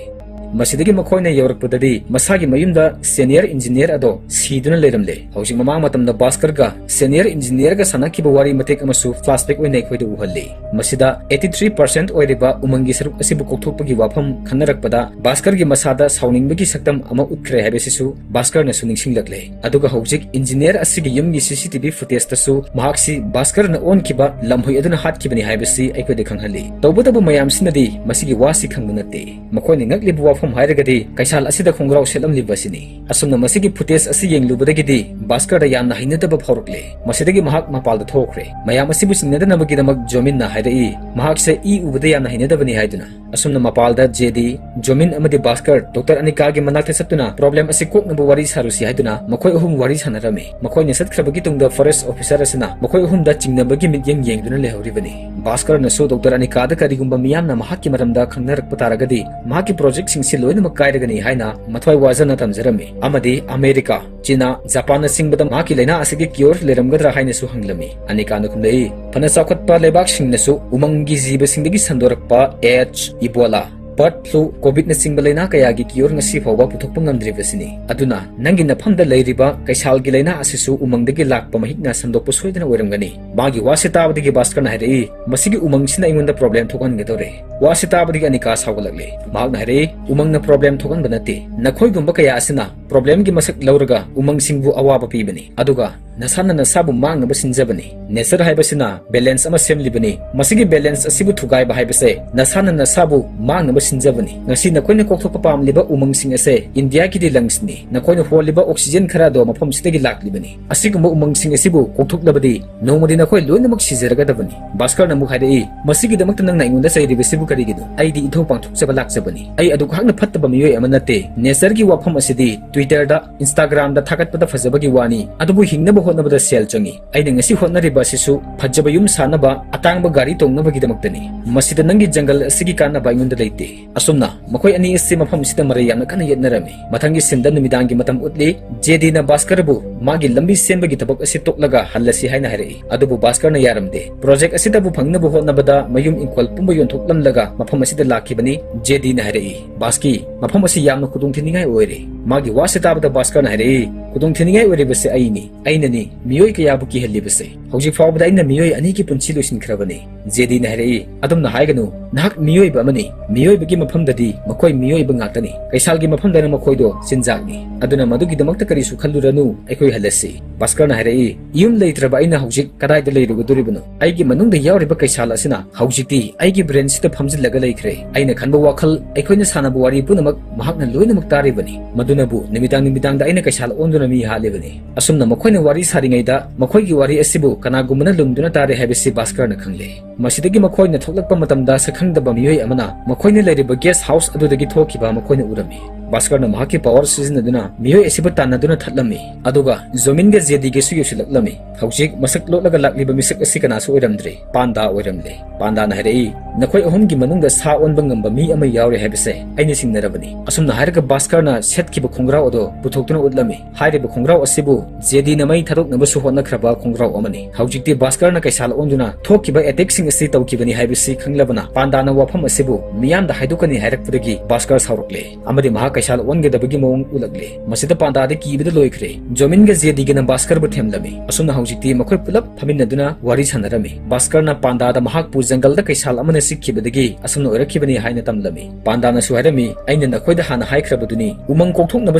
ꯃꯁꯤꯗꯒꯤ ꯃꯈꯣꯏꯅ ꯌꯧꯔꯛꯄꯗꯗꯤ ꯃꯁꯥꯒꯤ ꯃꯌꯨꯝꯗ ꯁꯦꯅꯤꯌꯔ ꯏꯟꯖꯤꯅꯤꯌꯔ ꯑꯗꯣ ꯁꯤꯗꯨꯅ ꯂꯩꯔꯝꯂꯦ꯫ ꯍꯧꯖꯤꯛ ꯃꯃꯥꯡ ꯃꯇꯝꯗ ꯚꯥꯁꯀꯔꯒ ꯁꯦꯅꯤꯌꯔ ꯏꯟꯖꯤꯅꯤꯌꯔꯒ ꯁꯥꯟꯅꯈꯤꯕ ꯋꯥꯔꯤ ꯃꯇꯦꯛ ꯑꯃꯁꯨ ꯐ꯭ꯂꯥꯁꯕꯦꯛ ꯑꯣꯏꯅ ꯑꯩꯈꯣꯏꯗ ꯎꯍꯜꯂꯤ꯫ ꯃꯁꯤꯗ eighty three percent ꯑꯣꯏꯔꯤꯕ ꯎꯃꯪꯒꯤ ꯁꯔꯨꯛ ꯑꯁꯤꯕꯨ ꯀꯣꯛꯊꯣꯛꯄꯒꯤ ꯋꯥꯐꯝ ꯈꯟꯅꯔꯛꯄꯗ ꯚꯥꯁꯀꯔꯒꯤ ꯃꯁꯥꯗ ꯁꯥꯎꯅꯤꯡꯕꯒꯤ ꯁꯛꯇꯝ ꯑꯃ ꯎꯠꯈ꯭ꯔꯦ ꯍꯥꯏꯕꯁꯤꯁꯨ ꯚꯥꯁꯀꯔꯅꯁꯨ ꯅꯤꯡꯁꯤꯡꯂꯛꯂꯦ꯫ ꯑꯗꯨꯒ ꯍꯧꯖꯤꯛ ꯏꯟꯖꯤꯅꯤꯌꯔ ꯑꯁꯤꯒꯤ ꯌꯨꯝꯒꯤ ꯁꯤ ꯁꯤ ꯇꯤ ꯚꯤ ꯐꯨꯇꯦꯖꯇꯁꯨ ꯃꯍꯥꯛꯁꯤ ꯚꯥꯁꯀꯔꯅ ꯑꯣꯟꯈꯤꯕ ꯂꯝꯍꯨꯏ ꯑꯗꯨꯅ ꯍꯥꯠꯈꯤꯕꯅꯤ ꯍꯥꯏꯕꯁꯤ ꯑꯩꯈꯣꯏꯗ ꯈꯪꯍꯜꯂꯤ꯫ ꯇꯧꯕꯇꯕꯨ ꯃꯌꯥꯝꯁꯤꯅꯗꯤ ꯃꯁꯤꯒꯤ ꯋꯥꯁꯤ ꯈꯪꯕ ꯅꯠꯇꯦ꯫ ꯃꯈꯣꯏꯅ ꯉꯛꯂꯤꯕ ꯋꯥꯐꯝ ꯍꯥꯏꯔꯒꯗꯤ ꯀꯩꯁꯥꯜ ꯑꯁꯤꯗ ꯈꯣꯡꯒ꯭ꯔꯥꯎ ꯁꯦꯠꯂꯝꯂꯤꯕ ꯑꯁꯤꯅꯤ꯫ ꯑꯁꯨꯝꯅ ꯃꯁꯤꯒꯤ ꯐꯨꯇꯦꯖ ꯑꯁꯤ ꯌꯦꯡꯂꯨꯕꯗꯒꯤꯗꯤ ꯚꯥꯁꯀꯔꯗ ꯌꯥꯝꯅ ꯍꯩꯅꯗꯕ ꯐꯥꯎꯔꯛꯂꯦ꯫ ꯃꯁꯤꯗꯒꯤ ꯃꯍꯥꯛ ꯃꯄꯥꯜꯗ ꯊꯣꯛꯈ꯭ꯔꯦ꯫ ꯃꯌꯥꯝ ꯑꯁꯤꯕꯨ ꯆꯤꯡꯅꯗꯅꯕꯒꯤꯗꯃꯛ ꯖꯣꯃꯤꯟꯅ ꯍꯥꯏꯔꯛꯏ, ꯃꯍꯥꯛꯁꯦ ꯏ ꯎꯕꯗ ꯌꯥꯝꯅ ꯍꯩꯅꯗꯕꯅꯤ ꯍꯥꯏꯗꯨꯅ꯫ ꯑꯁꯨꯝꯅ ꯃꯄꯥꯜꯗ ꯖꯦꯗꯤ, ꯖꯣꯃꯤꯟ ꯑꯃꯗꯤ ꯚꯥꯁꯀꯔ ꯗꯣꯛꯇꯔ ꯑꯅꯤꯀꯥꯒꯤ ꯃꯅꯥꯛꯇ ꯆꯠꯇꯨꯅ ꯄ꯭ꯔꯣꯕ꯭ꯂꯦꯝ ꯑꯁꯤ ꯀꯣꯛꯅꯕ ꯋꯥꯔꯤ ꯁꯥꯔꯨꯁꯤ ꯍꯥꯏꯗꯨꯅ ꯃꯈꯣꯏ ꯑꯍꯨꯝ ꯋꯥꯔꯤ ꯁꯥꯟꯅꯔꯝꯃꯤ꯫ ꯃꯈꯣꯏꯅ ꯆꯠꯈ꯭ꯔꯕꯒꯤ ꯇꯨꯡꯗ ꯐꯣꯔꯦꯁ ꯑꯣꯐꯤꯁꯔ ꯑꯁꯤꯅ ꯃꯈꯣꯏ ꯑꯍꯨꯝꯗ ꯆꯤꯡꯅꯕꯒꯤ ꯃꯤꯠꯌꯦꯡ ꯌꯦꯡꯗꯨꯅ ꯂꯩꯍꯧꯔꯤꯕꯅꯤ꯫ ꯚꯥꯁꯀꯔꯅꯁꯨ ꯗꯣꯛꯇꯔ ꯑꯅꯤꯀꯥꯗ ꯀꯔꯤꯒꯨꯝꯕ ꯃꯤꯌꯥꯝꯅ ꯃꯍꯥꯛꯀꯤ ꯃꯔꯝꯗ ꯈꯪꯅꯔꯛꯄ ꯇꯥꯔꯒꯗꯤ ꯃꯍꯥꯛꯀꯤ ꯄ꯭ꯔꯣꯖꯦꯛꯁꯤꯡꯁꯤ ꯂꯣꯏꯅꯃꯛ ꯀꯥꯏꯔꯒꯅꯤ ꯍꯥꯏꯅ ꯃꯊ꯭ꯋꯥꯏ ꯋꯥꯖꯅ ꯇꯝꯖꯔꯝꯃꯤ꯫ ꯑꯃꯗꯤ ꯑꯃꯦꯔꯤꯀꯥ, ꯆꯤꯅꯥ, ꯖꯄꯥꯟꯅꯆꯤꯡꯕꯗ ꯃꯍꯥꯛꯀꯤ ꯂꯥꯏꯅꯥ ꯑꯁꯤꯒꯤ ꯀ꯭ꯌꯣꯔ ꯂꯩꯔꯝꯒꯗ꯭ꯔꯥ ꯍꯥꯏꯅꯁꯨ ꯍꯪꯂꯝꯃꯤ꯫ ꯑꯅꯤꯀꯥꯅ ꯈꯨꯝꯂꯛꯏ, ꯐꯅ ꯆꯥꯎꯈꯠꯄ ꯂꯩꯕꯥꯛꯁꯤꯡꯅꯁꯨ ꯎꯃꯪꯒꯤ ꯖꯤꯕꯁꯤꯡꯗꯒꯤ ꯁꯟꯗꯣꯔꯛꯄ AIDS, Ebola, bird flu, ꯀꯣꯚꯤꯗꯅꯆꯤꯡꯕ ꯂꯥꯏꯅꯥ ꯀꯌꯥꯒꯤ ꯀ꯭ꯌꯣꯔ ꯉꯁꯤ ꯐꯥꯎꯕ ꯄꯨꯊꯣꯛꯄ ꯉꯝꯗ꯭ꯔꯤꯕꯁꯤꯅꯤ꯫ ꯑꯗꯨꯅ ꯅꯪꯒꯤ ꯅꯐꯝꯗ ꯂꯩꯔꯤꯕ ꯀꯩꯁꯥꯜꯒꯤ ꯂꯥꯏꯅꯥ ꯑꯁꯤꯁꯨ ꯎꯃꯪꯗꯒꯤ ꯂꯥꯛꯄ ꯃꯍꯤꯛꯅ ꯁꯟꯗꯣꯛꯄ ꯁꯣꯏꯗꯅ ꯑꯣꯏꯔꯝꯒꯅꯤ꯫ ꯃꯥꯒꯤ ꯋꯥꯁꯤ ꯇꯥꯕꯗꯒꯤ ꯚꯥꯁꯀꯔꯅ ꯍꯥꯏꯔꯛꯏ, "ꯃꯁꯤꯒꯤ ꯎꯃꯪꯁꯤꯅ ꯑꯩꯉꯣꯟꯗ ꯄ꯭ꯔꯣꯕ꯭ꯂꯦꯝ ꯊꯣꯛꯍꯟꯒꯗꯧꯔꯦ꯫" ꯋꯥꯁꯤ ꯇꯥꯕꯗꯒꯤ ꯑꯅꯤꯀꯥ ꯁꯥꯎꯒꯠꯂꯛꯂꯦ꯫ ꯃꯍꯥꯛꯅ ꯍꯥꯏꯔꯛꯏ, "ꯎꯃꯪꯅ ꯄ꯭ꯔꯣꯕ꯭ꯂꯦꯝ ꯊꯣꯛꯍꯟꯕ ꯅꯠꯇꯦ, ꯅꯈꯣꯏꯒꯨꯝꯕ ꯀꯌꯥ ꯑꯁꯤꯅ ꯄ꯭ꯔꯣꯕ꯭ꯂꯦꯝꯒꯤ ꯃꯁꯛ ꯂꯧꯔꯒ ꯎꯃꯪꯁꯤꯡꯕꯨ ꯑꯋꯥꯕ ꯄꯤꯕꯅꯤ꯫ ꯑꯗꯨꯒ ꯅꯁꯥꯅ ꯅꯁꯥꯕꯨ ꯃꯥꯡꯅꯕ ꯁꯤꯟꯖꯕꯅꯤ꯫ Nature ꯍꯥꯏꯕꯁꯤꯅ balance ꯑꯃ ꯁꯦꯝꯂꯤꯕꯅꯤ꯫ ꯃꯁꯤꯒꯤ balance ꯑꯁꯤꯕꯨ ꯊꯨꯒꯥꯏꯕ ꯍꯥꯏꯕꯁꯦ ꯅꯁꯥꯅ ꯅꯁꯥꯕꯨ ꯃꯥꯡꯅꯕ ꯁꯤꯟꯖꯕꯅꯤ꯫ ꯉꯁꯤ ꯅꯈꯣꯏꯅ ꯀꯣꯛꯊꯣꯛꯄ ꯄꯥꯝꯂꯤꯕ ꯎꯃꯪꯁꯤꯡ ꯑꯁꯦ ꯏꯟꯗꯤꯌꯥꯒꯤꯗꯤ lungs ꯅꯤ꯫ ꯅꯈꯣꯏꯅ ꯍꯣꯜꯂꯤꯕ oxygen ꯈꯔ ꯑꯗꯣ ꯃꯐꯝꯁꯤꯗꯒꯤ ꯂꯥꯛꯂꯤꯕꯅꯤ꯫ ꯑꯁꯤꯒꯨꯝꯕ ꯎꯃꯪꯁꯤꯡ ꯑꯁꯤꯕꯨ ꯀꯣꯛꯊꯣꯛꯂꯕꯗꯤ ꯅꯣꯡꯃꯗꯤ ꯅꯈꯣꯏ ꯂꯣꯏꯅꯃꯛ ꯁꯤꯖꯔꯒꯗꯕꯅꯤ꯫ ꯚꯥꯁꯀꯔꯅ ꯑꯃꯨꯛ ꯍꯥꯏꯔꯛꯏ, "ꯃꯁꯤꯒꯤꯗꯃꯛꯇ ꯅꯪꯅ ꯑꯩꯉꯣꯟꯗ ꯆꯩꯔꯤꯕꯁꯤꯕꯨ ꯀꯔꯤꯒꯤꯅꯣ? ꯑꯩꯗꯤ ꯏꯊꯧ ꯄꯥꯡꯊꯣꯛꯆꯕ ꯂꯥꯛꯆꯕꯅꯤ꯫ ꯑꯩ ꯑꯗꯨꯛ ꯍꯥꯛꯅ ꯐꯠꯇꯕ ꯃꯤꯑꯣꯏ ꯑꯃ ꯅꯠꯇꯦ꯫ Nature ꯒꯤ ꯋꯥꯐꯝ ꯑꯁꯤꯗꯤ Twitter ꯗ, Instagram ꯗ ꯊꯥꯒꯠꯄꯗ ꯐꯖꯕꯒꯤ ꯋꯥꯅꯤ, ꯑꯗꯨꯕꯨ ꯍꯤꯡꯅꯕ ꯍꯣꯠꯅꯕꯗ ꯁꯦꯜ ꯆꯪꯏ꯫ ꯑꯩꯅ ꯉꯁꯤ ꯍꯣꯠꯅꯔꯤꯕ ꯑꯁꯤꯁꯨ ꯐꯖꯕ ꯌꯨꯝ ꯁꯥꯅꯕ, ꯑꯇꯥꯡꯕ ꯒꯥꯔꯤ ꯇꯣꯡꯅꯕꯒꯤꯗꯃꯛꯇꯅꯤ꯫ ꯃꯁꯤꯗ ꯅꯪꯒꯤ ꯖꯪꯒꯜ ꯑꯁꯤꯒꯤ ꯀꯥꯟꯅꯕ ꯑꯩꯉꯣꯟꯗ ꯂꯩꯇꯦ꯫" ꯑꯁꯨꯝꯅ ꯃꯈꯣꯏ ꯑꯅꯤ ꯑꯁꯤ ꯃꯐꯝ ꯑꯁꯤꯗ ꯃꯔꯩ ꯌꯥꯝꯅ ꯀꯟꯅ ꯌꯦꯠꯅꯔꯝꯃꯤ꯫ ꯃꯊꯪꯒꯤ scene ꯗ ꯅꯨꯃꯤꯗꯥꯡꯒꯤ ꯃꯇꯝ ꯎꯠꯂꯤ꯫ ꯖꯦꯗꯤꯅ ꯚꯥꯁꯀꯔꯕꯨ ꯃꯥꯒꯤ ꯂꯝꯕꯤ ꯁꯦꯝꯕꯒꯤ ꯊꯕꯛ ꯑꯁꯤ ꯇꯣꯛꯂꯒ ꯍꯜꯂꯁꯤ ꯍꯥꯏꯅ ꯍꯥꯏꯔꯛꯏ꯫ ꯑꯗꯨꯕꯨ ꯚꯥꯁꯀꯔꯅ ꯌꯥꯔꯝꯗꯦ꯫ Project ꯑꯁꯤꯗꯕꯨ ꯐꯪꯅꯕ ꯍꯣꯠꯅꯕꯗ ꯃꯌꯨꯝ ꯏꯪꯈꯣꯜ ꯄꯨꯝꯕ ꯌꯣꯟꯊꯣꯛꯂꯝꯂꯒ ꯃꯐꯝ ꯑꯁꯤꯗ ꯂꯥꯛꯈꯤꯕꯅꯤ꯫ ꯖꯦꯗꯤꯅ ꯍꯥꯏꯔꯛꯏ, "ꯚꯥꯁꯀꯤ, ꯃꯐꯝ ꯑꯁꯤ ꯌꯥꯝꯅ ꯈꯨꯗꯣꯡꯊꯤꯅꯤꯡꯉꯥꯏ ꯑꯣꯏꯔꯦ꯫" ꯃꯥꯒꯤ ꯋꯥꯁꯤ ꯇꯥꯕꯗ ꯚꯥꯁꯀꯔꯅ ꯍꯥꯏꯔꯛꯏ, "ꯈꯨꯗꯣꯡꯊꯤꯅꯤꯡꯉꯥꯏ ꯑꯣꯏꯔꯤꯕꯁꯦ ꯑꯩꯅꯤ꯫ ꯑꯩꯅꯅꯤ ꯃꯤꯑꯣꯏ ꯀꯌꯥꯕꯨ ꯀꯤꯍꯜꯂꯤꯕꯁꯦ꯫ ꯍꯧꯖꯤꯛ ꯐꯥꯎꯕꯗ ꯑꯩꯅ ꯃꯤꯑꯣꯏ ꯑꯅꯤꯒꯤ ꯄꯨꯟꯁꯤ ꯂꯣꯏꯁꯤꯟꯈ꯭ꯔꯕꯅꯤ꯫" ꯖꯦꯗꯤꯅ ꯍꯥꯏꯔꯛꯏ, "ꯑꯗꯨꯝꯅ ꯍꯥꯏꯒꯅꯨ꯫ ꯅꯍꯥꯛ ꯃꯤꯑꯣꯏꯕ ꯑꯃꯅꯤ꯫ ꯃꯤꯑꯣꯏꯕꯒꯤ ꯃꯐꯝꯗꯗꯤ ꯃꯈꯣꯏ ꯃꯤꯑꯣꯏꯕ ꯉꯥꯛꯇꯅꯤ꯫ ꯀꯩꯁꯥꯜꯒꯤ ꯃꯐꯝꯗꯅ ꯃꯈꯣꯏꯗꯣ ꯆꯤꯟꯖꯥꯛꯅꯤ꯫ ꯑꯗꯨꯅ ꯃꯗꯨꯒꯤꯗꯃꯛꯇ ꯀꯔꯤꯁꯨ ꯈꯜꯂꯨꯔꯅꯨ꯫ ꯑꯩꯈꯣꯏ ꯍꯜꯂꯁꯤ꯫" ꯚꯥꯁꯀꯔꯅ ꯍꯥꯏꯔꯛꯏ, "ꯌꯨꯝ ꯂꯩꯇ꯭ꯔꯕ ꯑꯩꯅ ꯍꯧꯖꯤꯛ ꯀꯗꯥꯏꯗ ꯂꯩꯔꯨꯒꯗꯣꯔꯤꯕꯅꯣ? ꯑꯩꯒꯤ ꯃꯅꯨꯡꯗ ꯌꯥꯎꯔꯤꯕ ꯀꯩꯁꯥꯜ ꯑꯁꯤꯅ ꯍꯧꯖꯤꯛꯇꯤ ꯑꯩꯒꯤ brain ꯁꯤꯗ ꯐꯝꯖꯤꯜꯂꯒ ꯂꯩꯈ꯭ꯔꯦ꯫ ꯑꯩꯅ ꯈꯟꯕ ꯋꯥꯈꯜ, ꯑꯩꯈꯣꯏꯅ ꯁꯥꯟꯅꯕ ꯋꯥꯔꯤ ꯄꯨꯝꯅꯃꯛ ꯃꯍꯥꯛꯅ ꯂꯣꯏꯅꯃꯛ ꯇꯥꯔꯤꯕꯅꯤ꯫ ꯃꯗꯨꯅꯕꯨ ꯅꯨꯃꯤꯗꯥꯡ ꯅꯨꯃꯤꯗꯥꯡꯗ ꯑꯩꯅ ꯀꯩꯁꯥꯜ ꯑꯣꯟꯗꯨꯅ ꯃꯤ ꯍꯥꯠꯂꯤꯕꯅꯤ꯫" ꯑꯁꯨꯝꯅ ꯃꯈꯣꯏꯅ ꯋꯥꯔꯤ ꯁꯥꯔꯤꯉꯩꯗ ꯃꯈꯣꯏꯒꯤ ꯋꯥꯔꯤ ꯑꯁꯤꯕꯨ ꯀꯅꯥꯒꯨꯝꯕꯅ ꯂꯨꯝꯗꯨꯅ ꯇꯥꯔꯦ ꯍꯥꯏꯕꯁꯤ ꯚꯥꯁꯀꯔꯅ ꯈꯪꯂꯦ꯫ ꯃꯁꯤꯗꯒꯤ ꯃꯈꯣꯏꯅ ꯊꯣꯛꯂꯛꯄ ꯃꯇꯝꯗ ꯁꯛꯈꯪꯗꯕ ꯃꯤꯑꯣꯏ ꯑꯃꯅ ꯃꯈꯣꯏꯅ ꯂꯩꯔꯤꯕ guest house ꯑꯗꯨꯗꯒꯤ ꯊꯣꯛꯈꯤꯕ ꯃꯈꯣꯏꯅ ꯎꯔꯝꯃꯤ꯫ ꯚꯥꯁꯀꯔꯅ ꯃꯍꯥꯛꯀꯤ power ꯁꯤꯖꯤꯟꯅꯗꯨꯅ ꯃꯤꯑꯣꯏ ꯑꯁꯤꯕꯨ ꯇꯥꯟꯅꯗꯨꯅ ꯊꯠꯂꯝꯃꯤ, ꯑꯗꯨꯒ ꯖꯣꯃꯤꯟꯒ ꯖꯦꯗꯤꯒꯁꯨ ꯌꯧꯁꯤꯜꯂꯛꯂꯝꯃꯤ꯫ ꯍꯧꯖꯤꯛ ꯃꯁꯛ ꯂꯣꯠꯂꯒ ꯂꯥꯛꯂꯤꯕ ꯃꯤꯁꯛ ꯑꯁꯤ ꯀꯅꯥꯁꯨ ꯑꯣꯏꯔꯝꯗ꯭ꯔꯦ, ꯄꯥꯟꯗꯥ ꯑꯣꯏꯔꯝꯂꯦ꯫ ꯄꯥꯟꯗꯥꯅ ꯍꯥꯏꯔꯛꯏ, "ꯅꯈꯣꯏ ꯑꯍꯨꯝꯒꯤ ꯃꯅꯨꯡꯗ ꯁꯥ ꯑꯣꯟꯕ ꯉꯝꯕ ꯃꯤ ꯑꯃ ꯌꯥꯎꯔꯦ ꯍꯥꯏꯕꯁꯦ ꯑꯩꯅ ꯆꯤꯡꯅꯔꯕꯅꯤ꯫" ꯑꯁꯨꯝꯅ ꯍꯥꯏꯔꯒ ꯚꯥꯁꯀꯔꯅ ꯁꯦꯠꯈꯤꯕ ꯈꯣꯡꯒ꯭ꯔꯥꯎ ꯑꯗꯨ ꯄꯨꯊꯣꯛꯇꯨꯅ ꯎꯠꯂꯝꯃꯤ꯫ ꯍꯥꯏꯔꯤꯕ ꯈꯣꯡꯒ꯭ꯔꯥꯎ ꯑꯁꯤꯕꯨ ꯖꯦꯗꯤꯅ ꯃꯩ ꯊꯥꯗꯣꯛꯅꯕꯁꯨ ꯍꯣꯠꯅꯈ꯭ꯔꯕ ꯈꯣꯡꯒ꯭ꯔꯥꯎ ꯑꯃꯅꯤ꯫ ꯍꯧꯖꯤꯛꯇꯤ ꯚꯥꯁꯀꯔꯅ ꯀꯩꯁꯥꯜ ꯑꯣꯟꯗꯨꯅ ꯊꯣꯛꯈꯤꯕ attack ꯁꯤꯡ ꯑꯁꯤ ꯇꯧꯈꯤꯕꯅꯤ ꯍꯥꯏꯕꯁꯤ ꯈꯪꯂꯕꯅ ꯄꯥꯟꯗꯥꯅ ꯋꯥꯐꯝ ꯑꯁꯤꯕꯨ ꯃꯤꯌꯥꯝꯗ ꯍꯥꯏꯗꯣꯛꯀꯅꯤ ꯍꯥꯏꯔꯛꯄꯗꯒꯤ ꯚꯥꯁꯀꯔ ꯁꯥꯎꯔꯛꯂꯦ ꯑꯃꯗꯤ ꯃꯍꯥꯛ ꯀꯩꯁꯥꯜ ꯑꯣꯟꯒꯗꯕꯒꯤ ꯃꯑꯣꯡ ꯎꯠꯂꯛꯂꯦ꯫ ꯃꯁꯤꯗ ꯄꯥꯟꯗꯥꯗꯤ ꯀꯤꯕꯗ ꯂꯣꯏꯈ꯭ꯔꯦ꯫ ꯖꯣꯃꯤꯟꯒ ꯖꯦꯗꯤꯒꯅ ꯚꯥꯁꯀꯔꯕꯨ ꯊꯦꯝꯂꯝꯃꯤ꯫ ꯑꯁꯨꯝꯅ ꯍꯧꯖꯤꯛꯇꯤ ꯃꯈꯣꯏ ꯄꯨꯂꯞ ꯐꯝꯃꯤꯟꯅꯗꯨꯅ ꯋꯥꯔꯤ ꯁꯥꯟꯅꯔꯝꯃꯤ꯫ ꯚꯥꯁꯀꯔꯅ ꯄꯥꯟꯗꯥꯗ ꯃꯍꯥꯛꯄꯨ ꯖꯪꯒꯜꯗ ꯀꯩꯁꯥꯜ ꯑꯃꯅ ꯆꯤꯛꯈꯤꯕꯗꯒꯤ ꯑꯁꯨꯝꯅ ꯑꯣꯏꯔꯛꯈꯤꯕꯅꯤ ꯍꯥꯏꯅ ꯇꯝꯂꯝꯃꯤ꯫ ꯄꯥꯟꯗꯥꯅꯁꯨ ꯍꯥꯏꯔꯝꯃꯤ, "ꯑꯩꯅ ꯅꯈꯣꯏꯗ ꯍꯥꯟꯅ ꯍꯥꯏꯈ꯭ꯔꯕꯗꯨꯅꯤ, ꯎꯃꯪ ꯀꯣꯛꯊꯣꯛꯅꯕ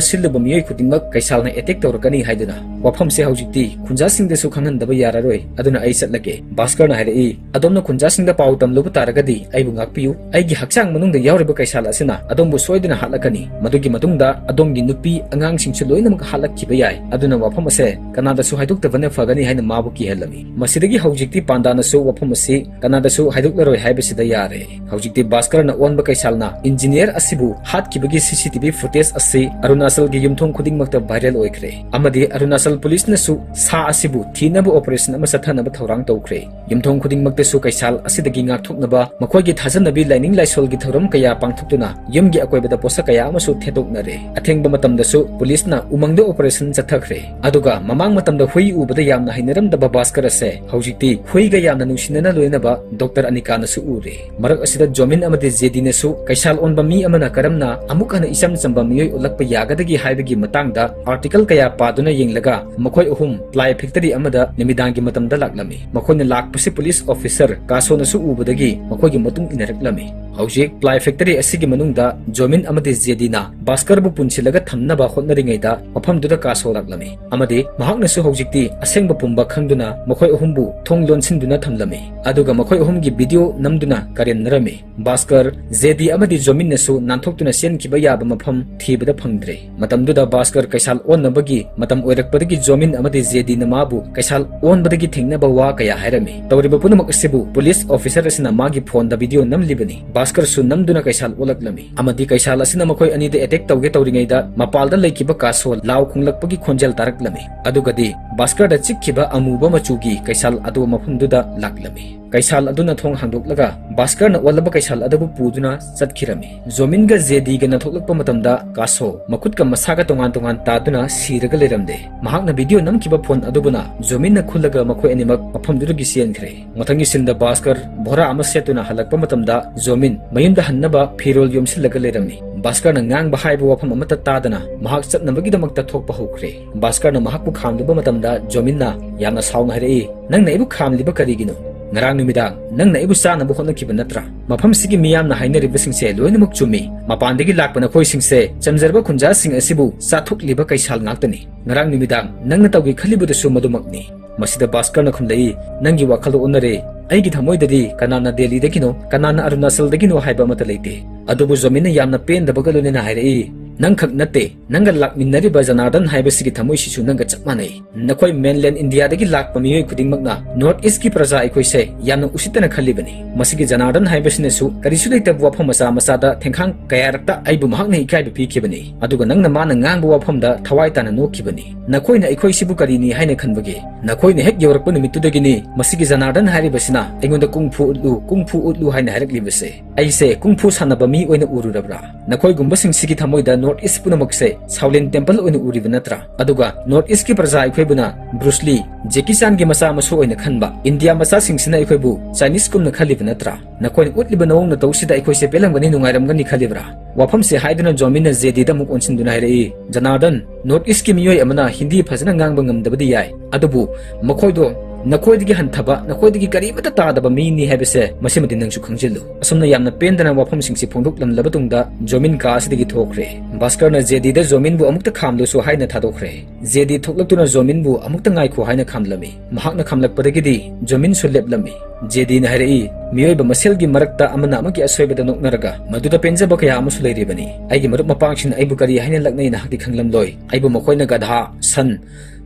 ꯁꯤꯜꯂꯨꯕ ꯃꯤꯑꯣꯏ ꯈꯨꯗꯤꯡꯃꯛ ꯀꯩꯁꯥꯜꯅ attack ꯇꯧꯔꯛꯀꯅꯤ ꯍꯥꯏꯗꯨꯅ꯫" ꯋꯥꯐꯝꯁꯦ ꯍꯧꯖꯤꯛ ꯍꯧꯖꯤꯛꯇꯤ ꯈꯨꯟꯖꯥꯁꯤꯡꯗꯁꯨ ꯈꯪꯍꯟꯗꯕ ꯌꯥꯔꯔꯣꯏ, ꯑꯗꯨꯅ ꯑꯩ ꯆꯠꯂꯒꯦ꯫" ꯚꯥꯁꯀꯔꯅ ꯍꯥꯏꯔꯛꯏ, "ꯑꯗꯣꯝꯅ ꯈꯨꯟꯖꯥꯁꯤꯡꯗ ꯄꯥꯎ ꯇꯝꯂꯨꯕ ꯇꯥꯔꯒꯗꯤ ꯑꯩꯕꯨ ꯉꯥꯛꯄꯤꯌꯨ꯫ ꯑꯩꯒꯤ ꯍꯛꯆꯥꯡ ꯃꯅꯨꯡꯗ ꯌꯥꯎꯔꯤꯕ ꯀꯩꯁꯥꯜ ꯑꯁꯤꯅ ꯑꯗꯣꯝꯕꯨ ꯁꯣꯏꯗꯅ ꯍꯥꯠꯂꯛꯀꯅꯤ꯫ ꯃꯗꯨꯒꯤ ꯃꯇꯨꯡꯗ ꯑꯗꯣꯝꯒꯤ ꯅꯨꯄꯤ ꯑꯉꯥꯡꯁꯤꯡꯁꯨ ꯂꯣꯏꯅꯃꯛ ꯍꯥꯠꯂꯛꯈꯤꯕ ꯌꯥꯏ꯫ ꯑꯗꯨꯅ ꯋꯥꯐꯝ ꯑꯁꯦ ꯀꯅꯥꯗꯁꯨ ꯍꯥꯏꯗꯣꯛꯇꯕꯅ ꯐꯒꯅꯤ" ꯍꯥꯏꯅ ꯃꯥꯕꯨ ꯀꯤꯍꯜꯂꯝꯃꯤ꯫ ꯃꯁꯤꯗꯒꯤ ꯍꯧꯖꯤꯛꯇꯤ ꯄꯥꯟꯗꯥꯅꯁꯨ ꯋꯥꯐꯝ ꯑꯁꯤ ꯀꯅꯥꯗꯁꯨ ꯍꯥꯏꯗꯣꯛꯂꯔꯣꯏ ꯍꯥꯏꯕꯁꯤꯗ ꯌꯥꯔꯦ꯫ ꯍꯧꯖꯤꯛꯇꯤ ꯚꯥꯁꯀꯔꯅ ꯑꯣꯟꯕ ꯀꯩꯁꯥꯜꯅ ꯏꯟꯖꯤꯅꯤꯌꯔ ꯑꯁꯤꯕꯨ ꯍꯥꯠꯈꯤꯕꯒꯤ C C T V footage ꯑꯁꯤ ꯑꯔꯨꯅꯥꯆꯜꯒꯤ ꯌꯨꯝꯊꯣꯡ ꯈꯨꯗꯤꯡꯃꯛꯇ viral ꯑꯣꯏꯈ꯭ꯔꯦ, ꯑꯃꯗꯤ ꯑꯔꯨꯅꯥꯆꯜ ꯄꯨꯂꯤꯁꯅꯁꯨ ꯁꯥ ꯑꯁꯤꯕꯨ ꯊꯤꯅꯕ operation ꯑꯃ ꯆꯠꯊꯅꯕ ꯊꯧꯔꯥꯡ ꯇꯧꯈ꯭ꯔꯦ꯫ ꯌꯨꯝꯊꯣꯡ ꯈꯨꯗꯤꯡꯃꯛꯇꯁꯨ ꯀꯩꯁꯥꯜ ꯑꯁꯤꯗꯒꯤ ꯉꯥꯛꯊꯣꯛꯅꯕ ꯃꯈꯣꯏꯒꯤ ꯊꯥꯖꯅꯕꯤ ꯂꯥꯏꯅꯤꯡ ꯂꯥꯏꯁꯣꯜꯒꯤ ꯊꯧꯔꯝ ꯀꯌꯥ ꯄꯥꯡꯊꯣꯛꯇꯨꯅ ꯌꯨꯝꯒꯤ ꯑꯀꯣꯏꯕꯗ ꯄꯣꯠꯁꯛ ꯀꯌꯥ ꯑꯃꯁꯨ ꯊꯦꯠꯇꯣꯛꯅꯔꯦ꯫ ꯑꯊꯦꯡꯕ ꯃꯇꯝꯗꯁꯨ ꯄꯨꯂꯤꯁꯅ ꯎꯃꯪꯗ operation ꯆꯠꯊꯈ꯭ꯔꯦ꯫ ꯑꯗꯨꯒ ꯃꯃꯥꯡ ꯃꯇꯝꯗ ꯍꯨꯏ ꯎꯕꯗ ꯌꯥꯝꯅ ꯍꯩꯅꯔꯝꯗꯕ ꯚꯥꯁꯀꯔ ꯑꯁꯦ ꯍꯧꯖꯤꯛꯇꯤ ꯍꯨꯏꯒ ꯌꯥꯝꯅ ꯅꯨꯡꯁꯤꯅꯅ ꯂꯣꯏꯅꯕ ꯗꯣꯛꯇꯔ ꯑꯅꯤꯀꯥꯅꯁꯨ ꯎꯔꯦ꯫ ꯃꯔꯛ ꯑꯁꯤꯗ ꯖꯣꯃꯤꯟ ꯑꯃꯗꯤ ꯖꯦꯗꯤꯅꯁꯨ ꯀꯩꯁꯥꯜ ꯑꯣꯟꯕ ꯃꯤ ꯑꯃꯅ ꯀꯔꯝꯅ ꯑꯃꯨꯛ ꯍꯟꯅ ꯏꯆꯝ ꯆꯝꯕ ꯃꯤꯑꯣꯏ ꯑꯣꯜꯂꯛꯄ ꯌꯥꯒꯗꯒꯦ ꯍꯥꯏꯕꯒꯤ ꯃꯇꯥꯡꯗ article ꯀꯌꯥ ꯄꯥꯗꯨꯅ ꯌꯦꯡꯂꯒ ꯃꯈꯣꯏ ꯑꯍꯨꯝ ply factory ꯑꯃꯗ ꯅꯨꯃꯤꯗꯥꯡꯒꯤ ꯃꯇꯝꯗ ꯂꯥꯛꯂꯝꯃꯤ꯫ ꯃꯈꯣꯏꯅ ꯂꯥꯛꯄꯁꯤ ꯄꯨꯂꯤꯁ officer ꯀꯥꯁꯣꯅꯁꯨ ꯎꯕꯗꯒꯤ ꯃꯈꯣꯏꯒꯤ ꯃꯇꯨꯡ ꯏꯟꯅꯔꯛꯂꯝꯃꯤ꯫ ꯍꯧꯖꯤꯛ ply factory ꯑꯁꯤꯒꯤ ꯃꯅꯨꯡꯗ ꯖꯣꯃꯤꯟ ꯑꯃꯗꯤ ꯖꯦꯗꯤꯅ ꯚꯥꯁꯀꯔꯕꯨ ꯄꯨꯟꯁꯤꯜꯂꯒ ꯊꯝꯅꯕ ꯍꯣꯠꯅꯔꯤꯉꯩꯗ ꯃꯐꯝꯗꯨꯗ ꯀꯥꯁꯣ ꯂꯥꯛꯂꯝꯃꯤ, ꯑꯃꯗꯤ ꯃꯍꯥꯛꯅꯁꯨ ꯍꯧꯖꯤꯛꯇꯤ ꯑꯁꯦꯡꯕ ꯄꯨꯝꯕ ꯈꯪꯗꯨꯅ ꯃꯈꯣꯏ ꯑꯍꯨꯝꯕꯨ ꯊꯣꯡ ꯂꯣꯟꯁꯤꯟꯗꯨꯅ ꯊꯝꯂꯝꯃꯤ꯫ ꯑꯗꯨꯒ ꯃꯈꯣꯏ ꯑꯍꯨꯝꯒꯤ video ꯅꯝꯗꯨꯅ ꯀꯔꯦꯝꯅꯔꯝꯃꯤ꯫ ꯚꯥꯁꯀꯔ, ꯖꯦꯗꯤ ꯑꯃꯗꯤ ꯖꯣꯃꯤꯟꯅꯁꯨ ꯅꯥꯟꯊꯣꯛꯇꯨꯅ ꯆꯦꯟꯈꯤꯕ ꯌꯥꯕ ꯃꯐꯝ ꯊꯤꯕꯗ ꯐꯪꯗ꯭ꯔꯦ꯫ ꯃꯇꯝꯗꯨꯗ ꯚꯥꯁꯀꯔ ꯀꯩꯁꯥꯜ ꯑꯣꯟꯅꯕꯒꯤ ꯃꯇꯝ ꯑꯣꯏꯔꯛꯄꯗꯒꯤ ꯖꯣꯃꯤꯟ ꯑꯃꯗꯤ ꯖꯦꯗꯤꯅ ꯃꯥꯕꯨ ꯀꯩꯁꯥꯜ ꯑꯣꯟꯕꯗꯒꯤ ꯊꯤꯡꯅꯕ ꯋꯥ ꯀꯌꯥ ꯍꯥꯏꯔꯝꯃꯤ꯫ ꯇꯧꯔꯤꯕ ꯄꯨꯝꯅꯃꯛ ꯑꯁꯤꯕꯨ ꯄꯨꯂꯤꯁ officer ꯑꯁꯤꯅ ꯃꯥꯒꯤ phoneꯗ video ꯅꯝꯂꯤꯕꯅꯤ꯫ ꯚꯥꯁꯀꯔꯁꯨ ꯅꯝꯗꯨꯅ ꯀꯩꯁꯥꯜ ꯑꯣꯜꯂꯛꯂꯝꯃꯤ, ꯑꯃꯗꯤ ꯀꯩꯁꯥꯜ ꯑꯁꯤꯅ ꯃꯈꯣꯏ ꯑꯅꯤꯗ attack ꯇꯧꯒꯦ ꯇꯧꯔꯤꯉꯩꯗ ꯃꯄꯥꯜꯗ ꯂꯩꯈꯤꯕ ꯀꯥꯁꯣ ꯂꯥꯎ ꯈꯣꯡꯂꯛꯄꯒꯤ ꯈꯣꯟꯖꯦꯜ ꯇꯥꯔꯛꯂꯝꯃꯤ꯫ ꯑꯗꯨꯒꯗꯤ ꯚꯥꯁꯀꯔꯗ ꯆꯤꯛꯈꯤꯕ ꯑꯃꯨꯕ ꯃꯆꯨꯒꯤ ꯀꯩꯁꯥꯜ ꯑꯗꯨ ꯃꯐꯝꯗꯨꯗ ꯂꯥꯛꯂꯝꯃꯤ꯫ ꯀꯩꯁꯥꯜ ꯑꯗꯨꯅ ꯊꯣꯡ ꯍꯥꯡꯗꯣꯛꯂꯒ ꯚꯥꯁꯀꯔꯅ ꯑꯣꯜꯂꯕ ꯀꯩꯁꯥꯜ ꯑꯗꯨꯕꯨ ꯄꯨꯗꯨꯅ ꯆꯠꯈꯤꯔꯝꯃꯤ꯫ ꯖꯣꯃꯤꯟꯒ ꯖꯦꯗꯤꯒ ꯅꯥꯟꯊꯣꯛꯂꯛꯄ ꯃꯇꯝꯗ ꯀꯥꯁꯣ ꯃꯈꯨꯠꯀ ꯃꯁꯥꯒ ꯇꯣꯉꯥꯟ ꯇꯣꯉꯥꯟ ꯇꯥꯗꯨꯅ ꯁꯤꯔꯒ ꯂꯩꯔꯝꯂꯦ꯫ ꯃꯍꯥꯛꯅ video ꯅꯝꯈꯤꯕ phone ꯑꯗꯨꯕꯨꯅ ꯖꯣꯃꯤꯟꯅ ꯈꯨꯜꯂꯒ ꯃꯈꯣꯏ ꯑꯅꯤꯃꯛ ꯃꯐꯝꯗꯨꯗꯒꯤ ꯆꯦꯟꯈ꯭ꯔꯦ꯫ ꯃꯊꯪꯒꯤ sceneꯗ ꯚꯥꯁꯀꯔ ꯚꯣꯔꯥ ꯑꯃ ꯁꯦꯠꯇꯨꯅ ꯍꯜꯂꯛꯄ ꯃꯇꯝꯗ ꯖꯣꯃꯤꯟ ꯃꯌꯨꯝꯗ ꯍꯟꯅꯕ ꯐꯤꯔꯣꯜ ꯌꯣꯝꯁꯤꯜꯂꯒ ꯂꯩꯔꯝꯃꯤ꯫ ꯚꯥꯁꯀꯔꯅ ꯉꯥꯡꯕ ꯍꯥꯏꯕ ꯋꯥꯐꯝ ꯑꯃꯠꯇ ꯇꯥꯗꯅ ꯃꯍꯥꯛ ꯆꯠꯅꯕꯒꯤꯗꯃꯛꯇ ꯊꯣꯛꯄ ꯍꯧꯈ꯭ꯔꯦ꯫ ꯚꯥꯁꯀꯔꯅ ꯃꯍꯥꯛꯄꯨ ꯈꯥꯝꯂꯨꯕ ꯃꯇꯝꯗ ꯖꯣꯃꯤꯟꯅ ꯌꯥꯝꯅ ꯁꯥꯎꯅ ꯍꯥꯏꯔꯛꯏ, "ꯅꯪꯅ ꯑꯩꯕꯨ ꯈꯥꯝꯂꯤꯕ ꯀꯔꯤꯒꯤꯅꯣ? "ꯉꯔꯥꯡ ꯅꯨꯃꯤꯗꯥꯡ ꯅꯪꯅ ꯑꯩꯕꯨ ꯆꯥꯅꯕ ꯍꯣꯠꯅꯈꯤꯕ ꯅꯠꯇ꯭ꯔꯥ? ꯃꯐꯝꯁꯤꯒꯤ ꯃꯤꯌꯥꯝꯅ ꯍꯥꯏꯅꯔꯤꯕꯁꯤꯡꯁꯦ ꯂꯣꯏꯅꯃꯛ ꯆꯨꯝꯃꯤ꯫ ꯃꯄꯥꯟꯗꯒꯤ ꯂꯥꯛꯄ ꯅꯈꯣꯏꯁꯤꯡꯁꯦ ꯆꯝꯖꯔꯕ ꯈꯨꯟꯖꯥꯁꯤꯡ ꯑꯁꯤꯕꯨ ꯆꯥꯊꯣꯛꯂꯤꯕ ꯀꯩꯁꯥꯜ ꯉꯥꯛꯇꯅꯤ꯫ ꯉꯔꯥꯡ ꯅꯨꯃꯤꯗꯥꯡ ꯅꯪꯅ ꯇꯧꯒꯦ ꯈꯜꯂꯤꯕꯗꯨꯁꯨ ꯃꯗꯨꯃꯛꯅꯤ꯫" ꯃꯁꯤꯗ ꯚꯥꯁꯀꯔꯅ ꯈꯨꯝꯂꯛꯏ, "ꯅꯪꯒꯤ ꯋꯥꯈꯜꯗꯣ ꯑꯣꯟꯅꯔꯦ꯫ ꯑꯩꯒꯤ ꯊꯃꯣꯏꯗꯗꯤ ꯀꯅꯥꯅ ꯗꯦꯜꯂꯤꯗꯒꯤꯅꯣ, ꯀꯅꯥꯅ ꯑꯔꯨꯅꯥꯆꯜꯗꯒꯤꯅꯣ ꯍꯥꯏꯕ ꯑꯃꯠꯇ ꯂꯩꯇꯦ꯫" ꯑꯗꯨꯕꯨ ꯖꯣꯃꯤꯟꯅ ꯌꯥꯝꯅ ꯄꯦꯟꯗꯕꯒ ꯂꯣꯏꯅꯅ ꯍꯥꯏꯔꯛꯏ, "ꯅꯪꯈꯛ ꯅꯠꯇꯦ, ꯅꯪꯒ ꯂꯥꯛꯃꯤꯟꯅꯔꯤꯕ ꯖꯅꯥꯔꯗꯟ ꯍꯥꯏꯕꯁꯤꯒꯤ ꯊꯃꯣꯏꯁꯤꯁꯨ ꯅꯪꯒ ꯆꯞ ꯃꯥꯟꯅꯩ꯫ ꯅꯈꯣꯏ mainland ꯏꯟꯗꯤꯌꯥꯗꯒꯤ ꯂꯥꯛꯄ ꯃꯤꯑꯣꯏ ꯈꯨꯗꯤꯡꯃꯛꯅ North Eastꯀꯤ ꯄ꯭ꯔꯖꯥ ꯑꯩꯈꯣꯏꯁꯦ ꯌꯥꯝꯅ ꯎꯁꯤꯠꯇꯅ ꯈꯜꯂꯤꯕꯅꯤ꯫ ꯃꯁꯤꯒꯤ ꯖꯅꯥꯔꯗꯟ ꯍꯥꯏꯕꯁꯤꯅꯁꯨ ꯀꯔꯤꯁꯨ ꯂꯩꯇꯕ ꯋꯥꯐꯝ ꯃꯆꯥ ꯃꯆꯥꯗ ꯊꯦꯡꯈꯥꯡ ꯀꯌꯥꯔꯛꯇ ꯑꯩꯕꯨ ꯃꯍꯥꯛꯅ ꯏꯀꯥꯏꯕ ꯄꯤꯈꯤꯕꯅꯤ꯫ ꯑꯗꯨꯒ ꯅꯪꯅ ꯃꯥꯅ ꯉꯥꯡꯕ ꯋꯥꯐꯝꯗ ꯊꯋꯥꯏ ꯇꯥꯅ ꯅꯣꯛꯈꯤꯕꯅꯤ꯫ ꯅꯈꯣꯏꯅ ꯑꯩꯈꯣꯏꯁꯤꯕꯨ ꯀꯔꯤꯅꯤ ꯍꯥꯏꯅ ꯈꯟꯕꯒꯦ? ꯅꯈꯣꯏꯅ ꯍꯦꯛ ꯌꯧꯔꯛꯄ ꯅꯨꯃꯤꯠꯇꯨꯗꯒꯤꯅꯤ ꯃꯁꯤꯒꯤ ꯖꯅꯥꯔꯗꯟ ꯍꯥꯏꯔꯤꯕꯁꯤꯅ ꯑꯩꯉꯣꯟꯗ ꯀꯨꯡ ꯐꯨ ꯎꯠꯂꯨ, ꯀꯨꯡ ꯐꯨ ꯎꯠꯂꯨ ꯍꯥꯏꯅ ꯍꯥꯏꯔꯛꯂꯤꯕꯁꯦ꯫ ꯑꯩꯁꯦ ꯀꯨꯡ ꯐꯨ ꯁꯥꯟꯅꯕ ꯃꯤ ꯑꯣꯏꯅ ꯎꯔꯨꯔꯕ꯭ꯔꯥ? ꯅꯈꯣꯏꯒꯨꯝꯕꯁꯤꯡꯁꯤꯒꯤ ꯊꯃꯣꯏꯗ North East ꯄꯨꯝꯅꯃꯛꯁꯦ Shaolin Temple ꯑꯣꯏꯅ ꯎꯔꯤꯕ ꯅꯠꯇ꯭ꯔꯥ? ꯑꯗꯨꯒ North Eastꯀꯤ ꯄ꯭ꯔꯖꯥ ꯑꯩꯈꯣꯏꯕꯨꯅ ꯕ꯭ꯔꯨꯁ ꯂꯤ, ꯖꯦꯀꯤ ꯆꯥꯟꯒꯤ ꯃꯆꯥ ꯃꯁꯨ ꯑꯣꯏꯅ ꯈꯟꯕ ꯏꯟꯗꯤꯌꯥ ꯃꯆꯥꯁꯤꯡꯁꯤꯅ ꯑꯩꯈꯣꯏꯕꯨ Chineseꯀꯨꯝꯅ ꯈꯜꯂꯤꯕ ꯅꯠꯇ꯭ꯔꯥ? ꯅꯈꯣꯏꯅ ꯎꯠꯂꯤꯕ ꯅꯑꯣꯡ ꯅꯇꯧꯁꯤꯗ ꯑꯩꯈꯣꯏꯁꯦ ꯄꯦꯜꯂꯝꯒꯅꯤ, ꯅꯨꯡꯉꯥꯏꯔꯝꯒꯅꯤ ꯈꯜꯂꯤꯕ꯭ꯔꯥ?" ꯋꯥꯐꯝꯁꯦ ꯍꯥꯏꯗꯨꯅ ꯖꯣꯃꯤꯟꯅ ꯖꯦꯗꯤꯗ ꯑꯃꯨꯛ ꯑꯣꯟꯁꯤꯟꯗꯨꯅ ꯍꯥꯏꯔꯛꯏ, "ꯖꯅꯥꯔꯗꯟ, North Eastꯀꯤ ꯃꯤꯑꯣꯏ ꯑꯃꯅ ꯍꯤꯟꯗꯤ ꯐꯖꯅ ꯉꯥꯡꯕ ꯉꯝꯗꯕꯗꯤ ꯌꯥꯏ, ꯑꯗꯨꯕꯨ ꯃꯈꯣꯏꯗꯣ ꯅꯈꯣꯏꯗꯒꯤ ꯍꯟꯊꯕ, ꯅꯈꯣꯏꯗꯒꯤ ꯀꯔꯤꯃꯠꯇ ꯇꯥꯗꯕ ꯃꯤꯅꯤ ꯍꯥꯏꯕꯁꯦ ꯃꯁꯤꯃꯗꯤ ꯅꯪꯁꯨ ꯈꯪꯖꯤꯜꯂꯨ꯫" ꯑꯁꯨꯝꯅ ꯌꯥꯝꯅ ꯄꯦꯟꯗꯅ ꯋꯥꯐꯝꯁꯤꯡꯁꯤ ꯐꯣꯡꯗꯣꯛꯂꯝꯂꯕ ꯇꯨꯡꯗ ꯖꯣꯃꯤꯟ ꯀꯥ ꯑꯁꯤꯗꯒꯤ ꯊꯣꯛꯈ꯭ꯔꯦ꯫ ꯚꯥꯁꯀꯔꯅ ꯖꯦꯗꯤꯗ ꯖꯣꯃꯤꯟꯕꯨ ꯑꯃꯨꯛꯇ ꯈꯥꯝꯂꯨꯁꯨ ꯍꯥꯏꯅ ꯊꯥꯗꯣꯛꯈ꯭ꯔꯦ꯫ ꯖꯦꯗꯤ ꯊꯣꯛꯂꯛꯇꯨꯅ ꯖꯣꯃꯤꯟꯕꯨ ꯑꯃꯨꯛꯇ ꯉꯥꯏꯈꯣ ꯍꯥꯏꯅ ꯈꯥꯝꯂꯝꯃꯤ꯫ ꯃꯍꯥꯛꯅ ꯈꯥꯝꯂꯛꯄꯗꯒꯤꯗꯤ ꯖꯣꯃꯤꯟꯁꯨ ꯂꯦꯞꯂꯝꯃꯤ꯫ ꯖꯦꯗꯤꯅ ꯍꯥꯏꯔꯛꯏ, "ꯃꯤꯑꯣꯏꯕ ꯃꯁꯦꯜꯒꯤ ꯃꯔꯛꯇ ꯑꯃꯅ ꯑꯃꯒꯤ ꯑꯁꯣꯏꯕꯗ ꯅꯣꯛꯅꯔꯒ ꯃꯗꯨꯗ ꯄꯦꯟꯖꯕ ꯀꯌꯥ ꯑꯃꯁꯨ ꯂꯩꯔꯤꯕꯅꯤ꯫ ꯑꯩꯒꯤ ꯃꯔꯨꯞ ꯃꯄꯥꯡꯁꯤꯡꯅ ꯑꯩꯕꯨ ꯀꯔꯤ ꯍꯥꯏꯅ ꯂꯛꯅꯩ ꯅꯍꯥꯛꯇꯤ ꯈꯪꯂꯝꯂꯣꯏ꯫ ꯑꯩꯕꯨ ꯃꯈꯣꯏꯅ ꯒꯙꯥ, ꯁꯟ,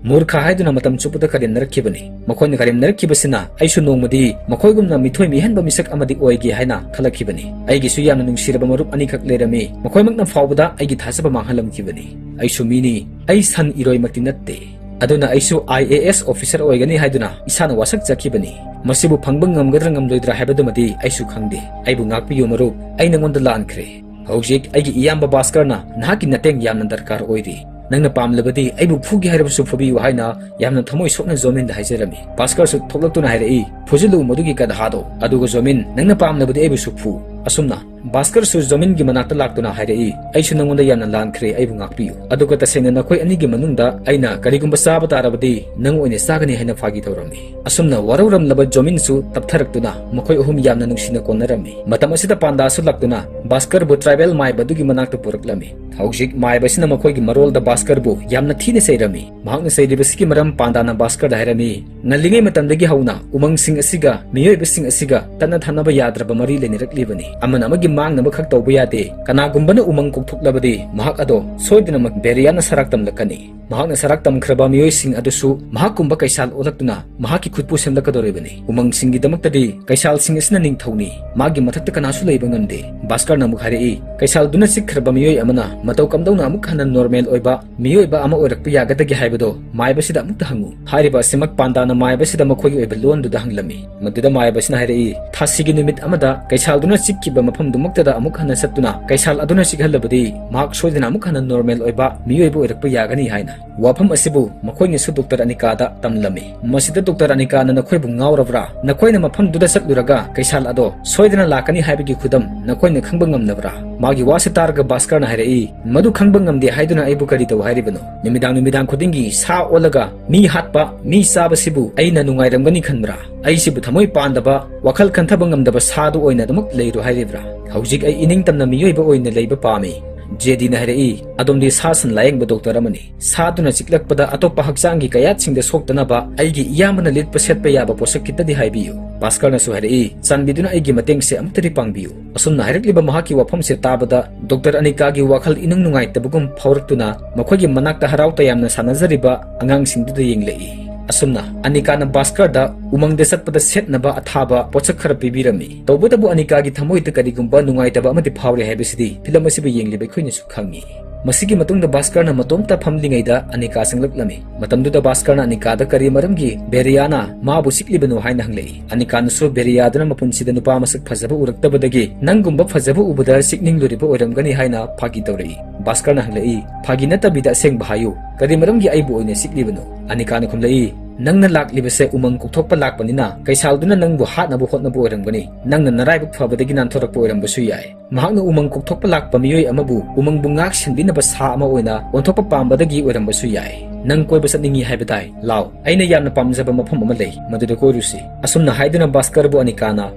ꯃꯨꯔꯈ ꯍꯥꯏꯗꯨꯅ ꯃꯇꯝ ꯆꯨꯞꯄꯗ ꯀꯔꯦꯝꯅꯔꯛꯈꯤꯕꯅꯤ꯫ ꯃꯈꯣꯏꯅ ꯀꯔꯦꯝꯅꯔꯛꯈꯤꯕꯁꯤꯅ ꯑꯩꯁꯨ ꯅꯣꯡꯃꯗꯤ ꯃꯈꯣꯏꯒꯨꯝꯅ ꯃꯤꯊꯣꯏ ꯃꯤꯍꯦꯟꯕ ꯃꯤꯁꯛ ꯑꯃꯗꯤ ꯑꯣꯏꯒꯦ ꯍꯥꯏꯅ ꯈꯜꯂꯛꯈꯤꯕꯅꯤ꯫ ꯑꯩꯒꯤꯁꯨ ꯌꯥꯝꯅ ꯅꯨꯡꯁꯤꯔꯕ ꯃꯔꯨꯞ ꯑꯅꯤꯈꯛ ꯂꯩꯔꯝꯃꯤ꯫ ꯃꯈꯣꯏꯃꯛꯅ ꯐꯥꯎꯕꯗ ꯑꯩꯒꯤ ꯊꯥꯖꯕ ꯃꯥꯡꯍꯜꯂꯝꯈꯤꯕꯅꯤ꯫ ꯑꯩꯁꯨ ꯃꯤꯅꯤ꯫ ꯑꯩ ꯁꯟ ꯏꯔꯣꯏꯃꯛꯇꯤ ꯅꯠꯇꯦ꯫ ꯑꯗꯨꯅ ꯑꯩꯁꯨ IAS officer ꯑꯣꯏꯒꯅꯤ ꯍꯥꯏꯗꯨꯅ ꯏꯁꯥꯅ ꯋꯥꯁꯛꯆꯈꯤꯕꯅꯤ꯫ ꯃꯁꯤꯕꯨ ꯐꯪꯕ ꯉꯝꯒꯗ꯭ꯔꯥ ꯉꯝꯂꯣꯏꯗ꯭ꯔꯥ ꯍꯥꯏꯕꯗꯨꯃꯗꯤ ꯑꯩꯁꯨ ꯈꯪꯗꯦ꯫ ꯑꯩꯕꯨ ꯉꯥꯛꯄꯤꯌꯨ ꯃꯔꯨꯞ, ꯑꯩ ꯅꯉꯣꯟꯗ ꯂꯥꯟꯈ꯭ꯔꯦ꯫ ꯍꯧꯖꯤꯛ ꯑꯩꯒꯤ ꯏꯌꯥꯝꯕ ꯚꯥꯁꯀꯔꯅ ꯅꯍꯥꯛꯀꯤ ꯃꯇꯦꯡ ꯌꯥꯝꯅ ꯗꯔꯀꯥꯔ ꯑꯣꯏꯔꯤ꯫ ꯅꯪꯅ ꯄꯥꯝꯂꯕꯗꯤ ꯑꯩꯕꯨ ꯐꯨꯒꯦ ꯍꯥꯏꯔꯕꯁꯨ ꯐꯨꯕꯤꯌꯨ" ꯍꯥꯏꯅ ꯌꯥꯝꯅ ꯊꯃꯣꯏ ꯁꯣꯛꯅ ꯖꯣꯃꯤꯟꯗ ꯍꯥꯏꯖꯔꯝꯃꯤ꯫ ꯚꯥꯁꯀꯔꯁꯨ ꯊꯣꯛꯂꯛꯇꯨꯅ ꯍꯥꯏꯔꯛꯏ, "ꯐꯨꯖꯤꯜꯂꯨ ꯃꯗꯨꯒꯤ ꯒꯙꯥꯗꯣ, ꯑꯗꯨꯒ ꯖꯣꯃꯤꯟ, ꯅꯪꯅ ꯄꯥꯝꯂꯕꯗꯤ ꯑꯩꯕꯨꯁꯨ ꯐꯨ꯫" ꯑꯁꯨꯝꯅ ꯚꯥꯁꯀꯔꯁꯨ ꯖꯣꯃꯤꯟꯒꯤ ꯃꯅꯥꯛꯇ ꯂꯥꯛꯇꯨꯅ ꯍꯥꯏꯔꯛꯏ, "ꯑꯩꯁꯨ ꯅꯉꯣꯟꯗ ꯌꯥꯝꯅ ꯂꯥꯟꯈ꯭ꯔꯦ, ꯑꯩꯕꯨ ꯉꯥꯛꯄꯤꯌꯨ꯫ ꯑꯗꯨꯒ ꯇꯁꯦꯡꯅ ꯅꯈꯣꯏ ꯑꯅꯤꯒꯤ ꯃꯅꯨꯡꯗ ꯑꯩꯅ ꯀꯔꯤꯒꯨꯝꯕ ꯆꯥꯕ ꯇꯥꯔꯕꯗꯤ ꯅꯪ ꯑꯣꯏꯅ ꯆꯥꯒꯅꯤ" ꯍꯥꯏꯅ ꯐꯥꯒꯤ ꯇꯧꯔꯝꯃꯤ꯫ ꯑꯁꯨꯝꯅ ꯋꯥꯔꯧꯔꯝꯂꯕ ꯖꯣꯃꯤꯟꯁꯨ ꯇꯞꯊꯔꯛꯇꯨꯅ ꯃꯈꯣꯏ ꯑꯍꯨꯝ ꯌꯥꯝꯅ ꯅꯨꯡꯁꯤꯅ ꯀꯣꯟꯅꯔꯝꯃꯤ꯫ ꯃꯇꯝ ꯑꯁꯤꯗ ꯄꯥꯟꯗꯥꯁꯨ ꯂꯥꯛꯇꯨꯅ ꯚꯥꯁꯀꯔꯕꯨ ꯇ꯭ꯔꯥꯏꯕꯦꯜ ꯃꯥꯏꯕ ꯑꯗꯨꯒꯤ ꯃꯅꯥꯛꯇ ꯄꯨꯔꯛꯂꯝꯃꯤ꯫ ꯍꯧꯖꯤꯛ ꯃꯥꯏꯕꯁꯤꯅ ꯃꯈꯣꯏꯒꯤ ꯃꯔꯣꯜꯗ ꯚꯥꯁꯀꯔꯕꯨ ꯌꯥꯝꯅ ꯊꯤꯅ ꯆꯩꯔꯝꯃꯤ꯫ ꯃꯍꯥꯛꯅ ꯆꯩꯔꯤꯕꯁꯤꯒꯤ ꯃꯔꯝ ꯄꯥꯟꯗꯥꯅ ꯚꯥꯁꯀꯔꯗ ꯍꯥꯏꯔꯝꯃꯤ, "ꯉꯜꯂꯤꯉꯩ ꯃꯇꯝꯗꯒꯤ ꯍꯧꯅ ꯎꯃꯪꯁꯤꯡ ꯑꯁꯤꯒ ꯃꯤꯑꯣꯏꯕꯁꯤꯡ ꯑꯁꯤꯒ ꯇꯠꯅ ꯊꯥꯅꯕ ꯌꯥꯗ꯭ꯔꯕ ꯃꯔꯤ ꯂꯩꯅꯔꯛꯂꯤꯕꯅꯤ꯫ ꯑꯃꯅ ꯑꯃꯒꯤ ꯃꯥꯡꯅꯕ ꯈꯛ ꯇꯧꯕ ꯌꯥꯗꯦ꯫ ꯀꯅꯥꯒꯨꯝꯕꯅ ꯎꯃꯪ ꯀꯣꯛꯊꯣꯛꯂꯕꯗꯤ ꯃꯍꯥꯛ ꯑꯗꯣ ꯁꯣꯏꯗꯅꯃꯛ ꯕꯦꯔꯤꯌꯥꯅ ꯁꯔꯥꯛ ꯇꯝꯂꯛꯀꯅꯤ꯫ ꯃꯍꯥꯛꯅ ꯁꯔꯥꯛ ꯇꯝꯈ꯭ꯔꯕ ꯃꯤꯑꯣꯏꯁꯤꯡ ꯑꯗꯨꯁꯨ ꯃꯍꯥꯛꯀꯨꯝꯕ ꯀꯩꯁꯥꯜ ꯑꯣꯜꯂꯛꯇꯨꯅ ꯃꯍꯥꯛꯀꯤ ꯈꯨꯠꯄꯨ ꯁꯦꯝꯂꯛꯀꯗꯧꯔꯤꯕꯅꯤ꯫ ꯎꯃꯪꯁꯤꯡꯒꯤꯗꯃꯛꯇꯗꯤ ꯀꯩꯁꯥꯜꯁꯤꯡ ꯑꯁꯤꯅ ꯅꯤꯡꯊꯧꯅꯤ꯫ ꯃꯥꯒꯤ ꯃꯊꯛꯇ ꯀꯅꯥꯁꯨ ꯂꯩꯕ ꯉꯝꯗꯦ꯫" ꯚꯥꯁꯀꯔꯅ ꯑꯃꯨꯛ ꯍꯥꯏꯔꯛꯏ, "ꯀꯩꯁꯥꯜꯗꯨꯅ ꯆꯤꯛꯈ꯭ꯔꯕ ꯃꯤꯑꯣꯏ ꯑꯃꯅ ꯃꯇꯧ ꯀꯝꯗꯧꯅ ꯑꯃꯨꯛ ꯍꯟꯅ ꯅꯣꯔꯃꯦꯜ ꯑꯣꯏꯕ ꯃꯤꯑꯣꯏꯕ ꯑꯃ ꯑꯣꯏꯔꯛꯄ ꯌꯥꯒꯗꯒꯦ ꯍꯥꯏꯕꯗꯣ ꯃꯥꯏꯕꯁꯤꯗ ꯑꯃꯨꯛꯇ ꯍꯪꯉꯨ?" ꯍꯥꯏꯔꯤꯕ ꯑꯁꯤꯃꯛ ꯄꯥꯟꯗꯥꯅ ꯃꯥꯏꯕꯁꯤꯗ ꯃꯈꯣꯏꯒꯤ ꯑꯣꯏꯕ ꯂꯣꯟꯗꯨꯗ ꯍꯪꯂꯝꯃꯤ꯫ ꯃꯗꯨꯗ ꯃꯥꯏꯕꯁꯤꯅ ꯍꯥꯏꯔꯛꯏ, "ꯊꯥꯁꯤꯒꯤ ꯅꯨꯃꯤꯠ ꯑꯃꯗ ꯀꯩꯁꯥꯜꯗꯨꯅ ꯆꯤꯛꯈꯤꯕ ꯃꯐꯝꯗꯨꯃꯛꯇꯗ ꯑꯃꯨꯛ ꯍꯟꯅ ꯆꯠꯇꯨꯅ ꯀꯩꯁꯥꯜ ꯑꯗꯨꯅ ꯆꯤꯛꯍꯜꯂꯕꯗꯤ ꯃꯍꯥꯛ ꯁꯣꯏꯗꯅ ꯑꯃꯨꯛ ꯍꯟꯅ ꯅꯣꯔꯃꯦꯜ ꯑꯣꯏꯕ ꯃꯤꯑꯣꯏꯕ ꯑꯣꯏꯔꯛꯄ ꯌꯥꯒꯅꯤ" ꯍꯥꯏꯅ꯫ ꯋꯥꯐꯝ ꯑꯁꯤꯕꯨ ꯃꯈꯣꯏꯅꯁꯨ ꯗꯣꯛꯇꯔ ꯑꯅꯤꯀꯥꯗ ꯇꯝꯂꯝꯃꯤ꯫ ꯃꯁꯤꯗ ꯗꯣꯛꯇꯔ ꯑꯅꯤꯀꯥꯅ, "ꯅꯈꯣꯏꯕꯨ ꯉꯥꯎꯔꯕ꯭ꯔꯥ? ꯅꯈꯣꯏꯅ ꯃꯐꯝꯗꯨꯗ ꯆꯠꯂꯨꯔꯒ ꯀꯩꯁꯥꯜ ꯑꯗꯣ ꯁꯣꯏꯗꯅ ꯂꯥꯛꯀꯅꯤ ꯍꯥꯏꯕꯒꯤ ꯈꯨꯗꯝ ꯅꯈꯣꯏꯅ ꯈꯪꯕ ꯉꯝꯗꯕ꯭ꯔꯥ?" ꯃꯥꯒꯤ ꯋꯥꯁꯤ ꯇꯥꯔꯒ ꯚꯥꯁꯀꯔꯅ ꯍꯥꯏꯔꯛꯏ, "ꯃꯗꯨ ꯈꯪꯕ ꯉꯝꯗꯦ ꯍꯥꯏꯗꯨꯅ ꯑꯩꯕꯨ ꯀꯔꯤ ꯇꯧ ꯍꯥꯏꯔꯤꯕꯅꯣ? ꯅꯨꯃꯤꯗꯥꯡ ꯅꯨꯃꯤꯗꯥꯡ ꯈꯨꯗꯤꯡꯒꯤ ꯁꯥ ꯑꯣꯜꯂꯒ ꯃꯤ ꯍꯥꯠꯄ, ꯃꯤ ꯆꯥꯕꯁꯤꯕꯨ ꯑꯩꯅ ꯅꯨꯡꯉꯥꯏꯔꯝꯒꯅꯤ ꯈꯟꯕ꯭ꯔꯥ? ꯑꯩꯁꯤꯕꯨ ꯊꯃꯣꯏ ꯄꯥꯟꯗꯕ, ꯋꯥꯈꯜ ꯈꯟꯊꯕ ꯉꯝꯗꯕ ꯁꯥꯗꯨ ꯑꯣꯏꯅ ꯑꯗꯨꯃꯛ ꯂꯩꯔꯨ ꯍꯥꯏꯔꯤꯕ꯭ꯔꯥ? ꯍꯧꯖꯤꯛ ꯑꯩ ꯏꯅꯤꯡꯇꯝꯅ ꯃꯤꯑꯣꯏꯕ ꯑꯣꯏꯅ ꯂꯩꯕ ꯄꯥꯝꯃꯤ꯫" ꯖꯦꯗꯤꯅ ꯍꯥꯏꯔꯛꯏ, "ꯑꯗꯣꯝꯗꯤ ꯁꯥ ꯁꯟ ꯂꯥꯌꯦꯡꯕ ꯗꯣꯛꯇꯔ ꯑꯃꯅꯤ꯫ ꯁꯥꯗꯨꯅ ꯆꯤꯛꯂꯛꯄꯗ ꯑꯇꯣꯞꯄ ꯍꯛꯆꯥꯡꯒꯤ ꯀꯌꯥꯠꯁꯤꯡꯗ ꯁꯣꯛꯇꯅꯕ ꯑꯩꯒꯤ ꯏꯌꯥꯝꯕꯅ ꯂꯤꯠꯄ ꯁꯦꯠꯄ ꯌꯥꯕ ꯄꯣꯠꯁꯛ ꯈꯤꯇꯗꯤ ꯍꯥꯏꯕꯤꯌꯨ꯫" ꯚꯥꯁꯀꯔꯅꯁꯨ ꯍꯥꯏꯔꯛꯏ, "ꯆꯥꯟꯕꯤꯗꯨꯅ ꯑꯩꯒꯤ ꯃꯇꯦꯡꯁꯦ ꯑꯃꯨꯛꯇꯗꯤ ꯄꯥꯡꯕꯤꯌꯨ꯫" ꯑꯁꯨꯝꯅ ꯍꯥꯏꯔꯛꯂꯤꯕ ꯃꯍꯥꯛꯀꯤ ꯋꯥꯐꯝꯁꯦ ꯇꯥꯕꯗ ꯗꯣꯛꯇꯔ ꯑꯅꯤꯀꯥꯒꯤ ꯋꯥꯈꯜ ꯏꯅꯨꯡ ꯅꯨꯡꯉꯥꯏꯇꯕꯒꯨꯝ ꯐꯥꯎꯔꯛꯇꯨꯅ ꯃꯈꯣꯏꯒꯤ ꯃꯅꯥꯛꯇ ꯍꯔꯥꯎ ꯇꯌꯥꯝꯅ ꯁꯥꯟꯅꯖꯔꯤꯕ ꯑꯉꯥꯡꯁꯤꯡꯗꯨꯗ ꯌꯦꯡꯂꯛꯏ꯫ ꯑꯁꯨꯝꯅ ꯑꯅꯤꯀꯥꯅ ꯚꯥꯁꯀꯔꯗ ꯎꯃꯪꯗ ꯆꯠꯄꯗ ꯁꯦꯠꯅꯕ ꯑꯊꯥꯕ ꯄꯣꯠꯁꯛ ꯈꯔ ꯄꯤꯕꯤꯔꯝꯃꯤ꯫ ꯇꯧꯕꯇꯕꯨ ꯑꯅꯤꯀꯥꯒꯤ ꯊꯃꯣꯏꯗ ꯀꯔꯤꯒꯨꯝꯕ ꯅꯨꯡꯉꯥꯏꯇꯕ ꯑꯃꯗꯤ ꯐꯥꯎꯔꯦ ꯍꯥꯏꯕꯁꯤꯗꯤ ꯐꯤꯂꯝ ꯑꯁꯤꯕꯨ ꯌꯦꯡꯂꯤꯕ ꯑꯩꯈꯣꯏꯅꯁꯨ ꯈꯪꯉꯤ꯫ ꯃꯁꯤꯒꯤ ꯃꯇꯨꯡꯗ ꯚꯥꯁꯀꯔꯅ ꯃꯇꯣꯝꯇ ꯐꯝꯂꯤꯉꯩꯗ ꯑꯅꯤꯀꯥ ꯆꯪꯂꯛꯂꯝꯃꯤ꯫ ꯃꯇꯝꯗꯨꯗ ꯚꯥꯁꯀꯔꯅ ꯑꯅꯤꯀꯥꯗ ꯀꯔꯤ ꯃꯔꯝꯒꯤ ꯕꯦꯔꯤꯌꯥꯅ ꯃꯥꯕꯨ ꯆꯤꯛꯂꯤꯕꯅꯣ ꯍꯥꯏꯅ ꯍꯪꯂꯛꯏ꯫ ꯑꯅꯤꯀꯥꯅꯁꯨ ꯕꯦꯔꯤꯌꯥꯗꯨꯅ ꯃꯄꯨꯟꯁꯤꯗ ꯅꯨꯄꯥ ꯃꯁꯛ ꯐꯖꯕ ꯎꯔꯛꯇꯕꯗꯒꯤ ꯅꯪꯒꯨꯝꯕ ꯐꯖꯕ ꯎꯕꯗ ꯆꯤꯛꯅꯤꯡꯂꯨꯔꯤꯕ ꯑꯣꯏꯔꯝꯒꯅꯤ ꯍꯥꯏꯅ ꯐꯥꯒꯤ ꯇꯧꯔꯛꯏ꯫ ꯚꯥꯁꯀꯔꯅ ꯍꯪꯂꯛꯏ, "ꯐꯥꯒꯤ ꯅꯠꯇꯕꯤꯗ ꯑꯁꯦꯡꯕ ꯍꯥꯏꯌꯨ, ꯀꯔꯤ ꯃꯔꯝꯒꯤ ꯑꯩꯕꯨ ꯑꯣꯏꯅ ꯆꯤꯛꯂꯤꯕꯅꯣ?" ꯑꯅꯤꯀꯥꯅ ꯈꯨꯝꯂꯛꯏ, "ꯅꯪꯅ ꯂꯥꯛꯂꯤꯕꯁꯦ ꯎꯃꯪ ꯀꯣꯛꯊꯣꯛꯄ ꯂꯥꯛꯄꯅꯤꯅ, ꯀꯩꯁꯥꯜꯗꯨꯅ ꯅꯪꯕꯨ ꯍꯥꯠꯅꯕ ꯍꯣꯠꯅꯕ ꯑꯣꯏꯔꯝꯒꯅꯤ꯫ ꯅꯪꯅ ꯅꯔꯥꯏꯕꯛ ꯐꯕꯗꯒꯤ ꯅꯥꯟꯊꯣꯔꯛꯄ ꯑꯣꯏꯔꯝꯕꯁꯨ ꯌꯥꯏ꯫ ꯃꯍꯥꯛꯅ ꯎꯃꯪ ꯀꯣꯛꯊꯣꯛꯄ ꯂꯥꯛꯄ ꯃꯤꯑꯣꯏ ꯑꯃꯕꯨ ꯎꯃꯪꯕꯨ ꯉꯥꯛ ꯁꯦꯟꯕꯤꯅꯕ ꯁꯥ ꯑꯃ ꯑꯣꯏꯅ ꯑꯣꯟꯊꯣꯛꯄ ꯄꯥꯝꯕꯗꯒꯤ ꯑꯣꯏꯔꯝꯕꯁꯨ ꯌꯥꯏ꯫ ꯅꯪ ꯀꯣꯏꯕ ꯆꯠꯅꯤꯡꯉꯤ ꯍꯥꯏꯕ ꯇꯥꯏ꯫ ꯂꯥꯎ, ꯑꯩꯅ ꯌꯥꯝꯅ ꯄꯥꯝꯖꯕ ꯃꯐꯝ ꯑꯃ ꯂꯩ, ꯃꯗꯨꯗ ꯀꯣꯏꯔꯨꯁꯤ꯫" ꯑꯁꯨꯝꯅ ꯍꯥꯏꯗꯨꯅ ꯚꯥꯁꯀꯔꯕꯨ ꯑꯅꯤꯀꯥꯅ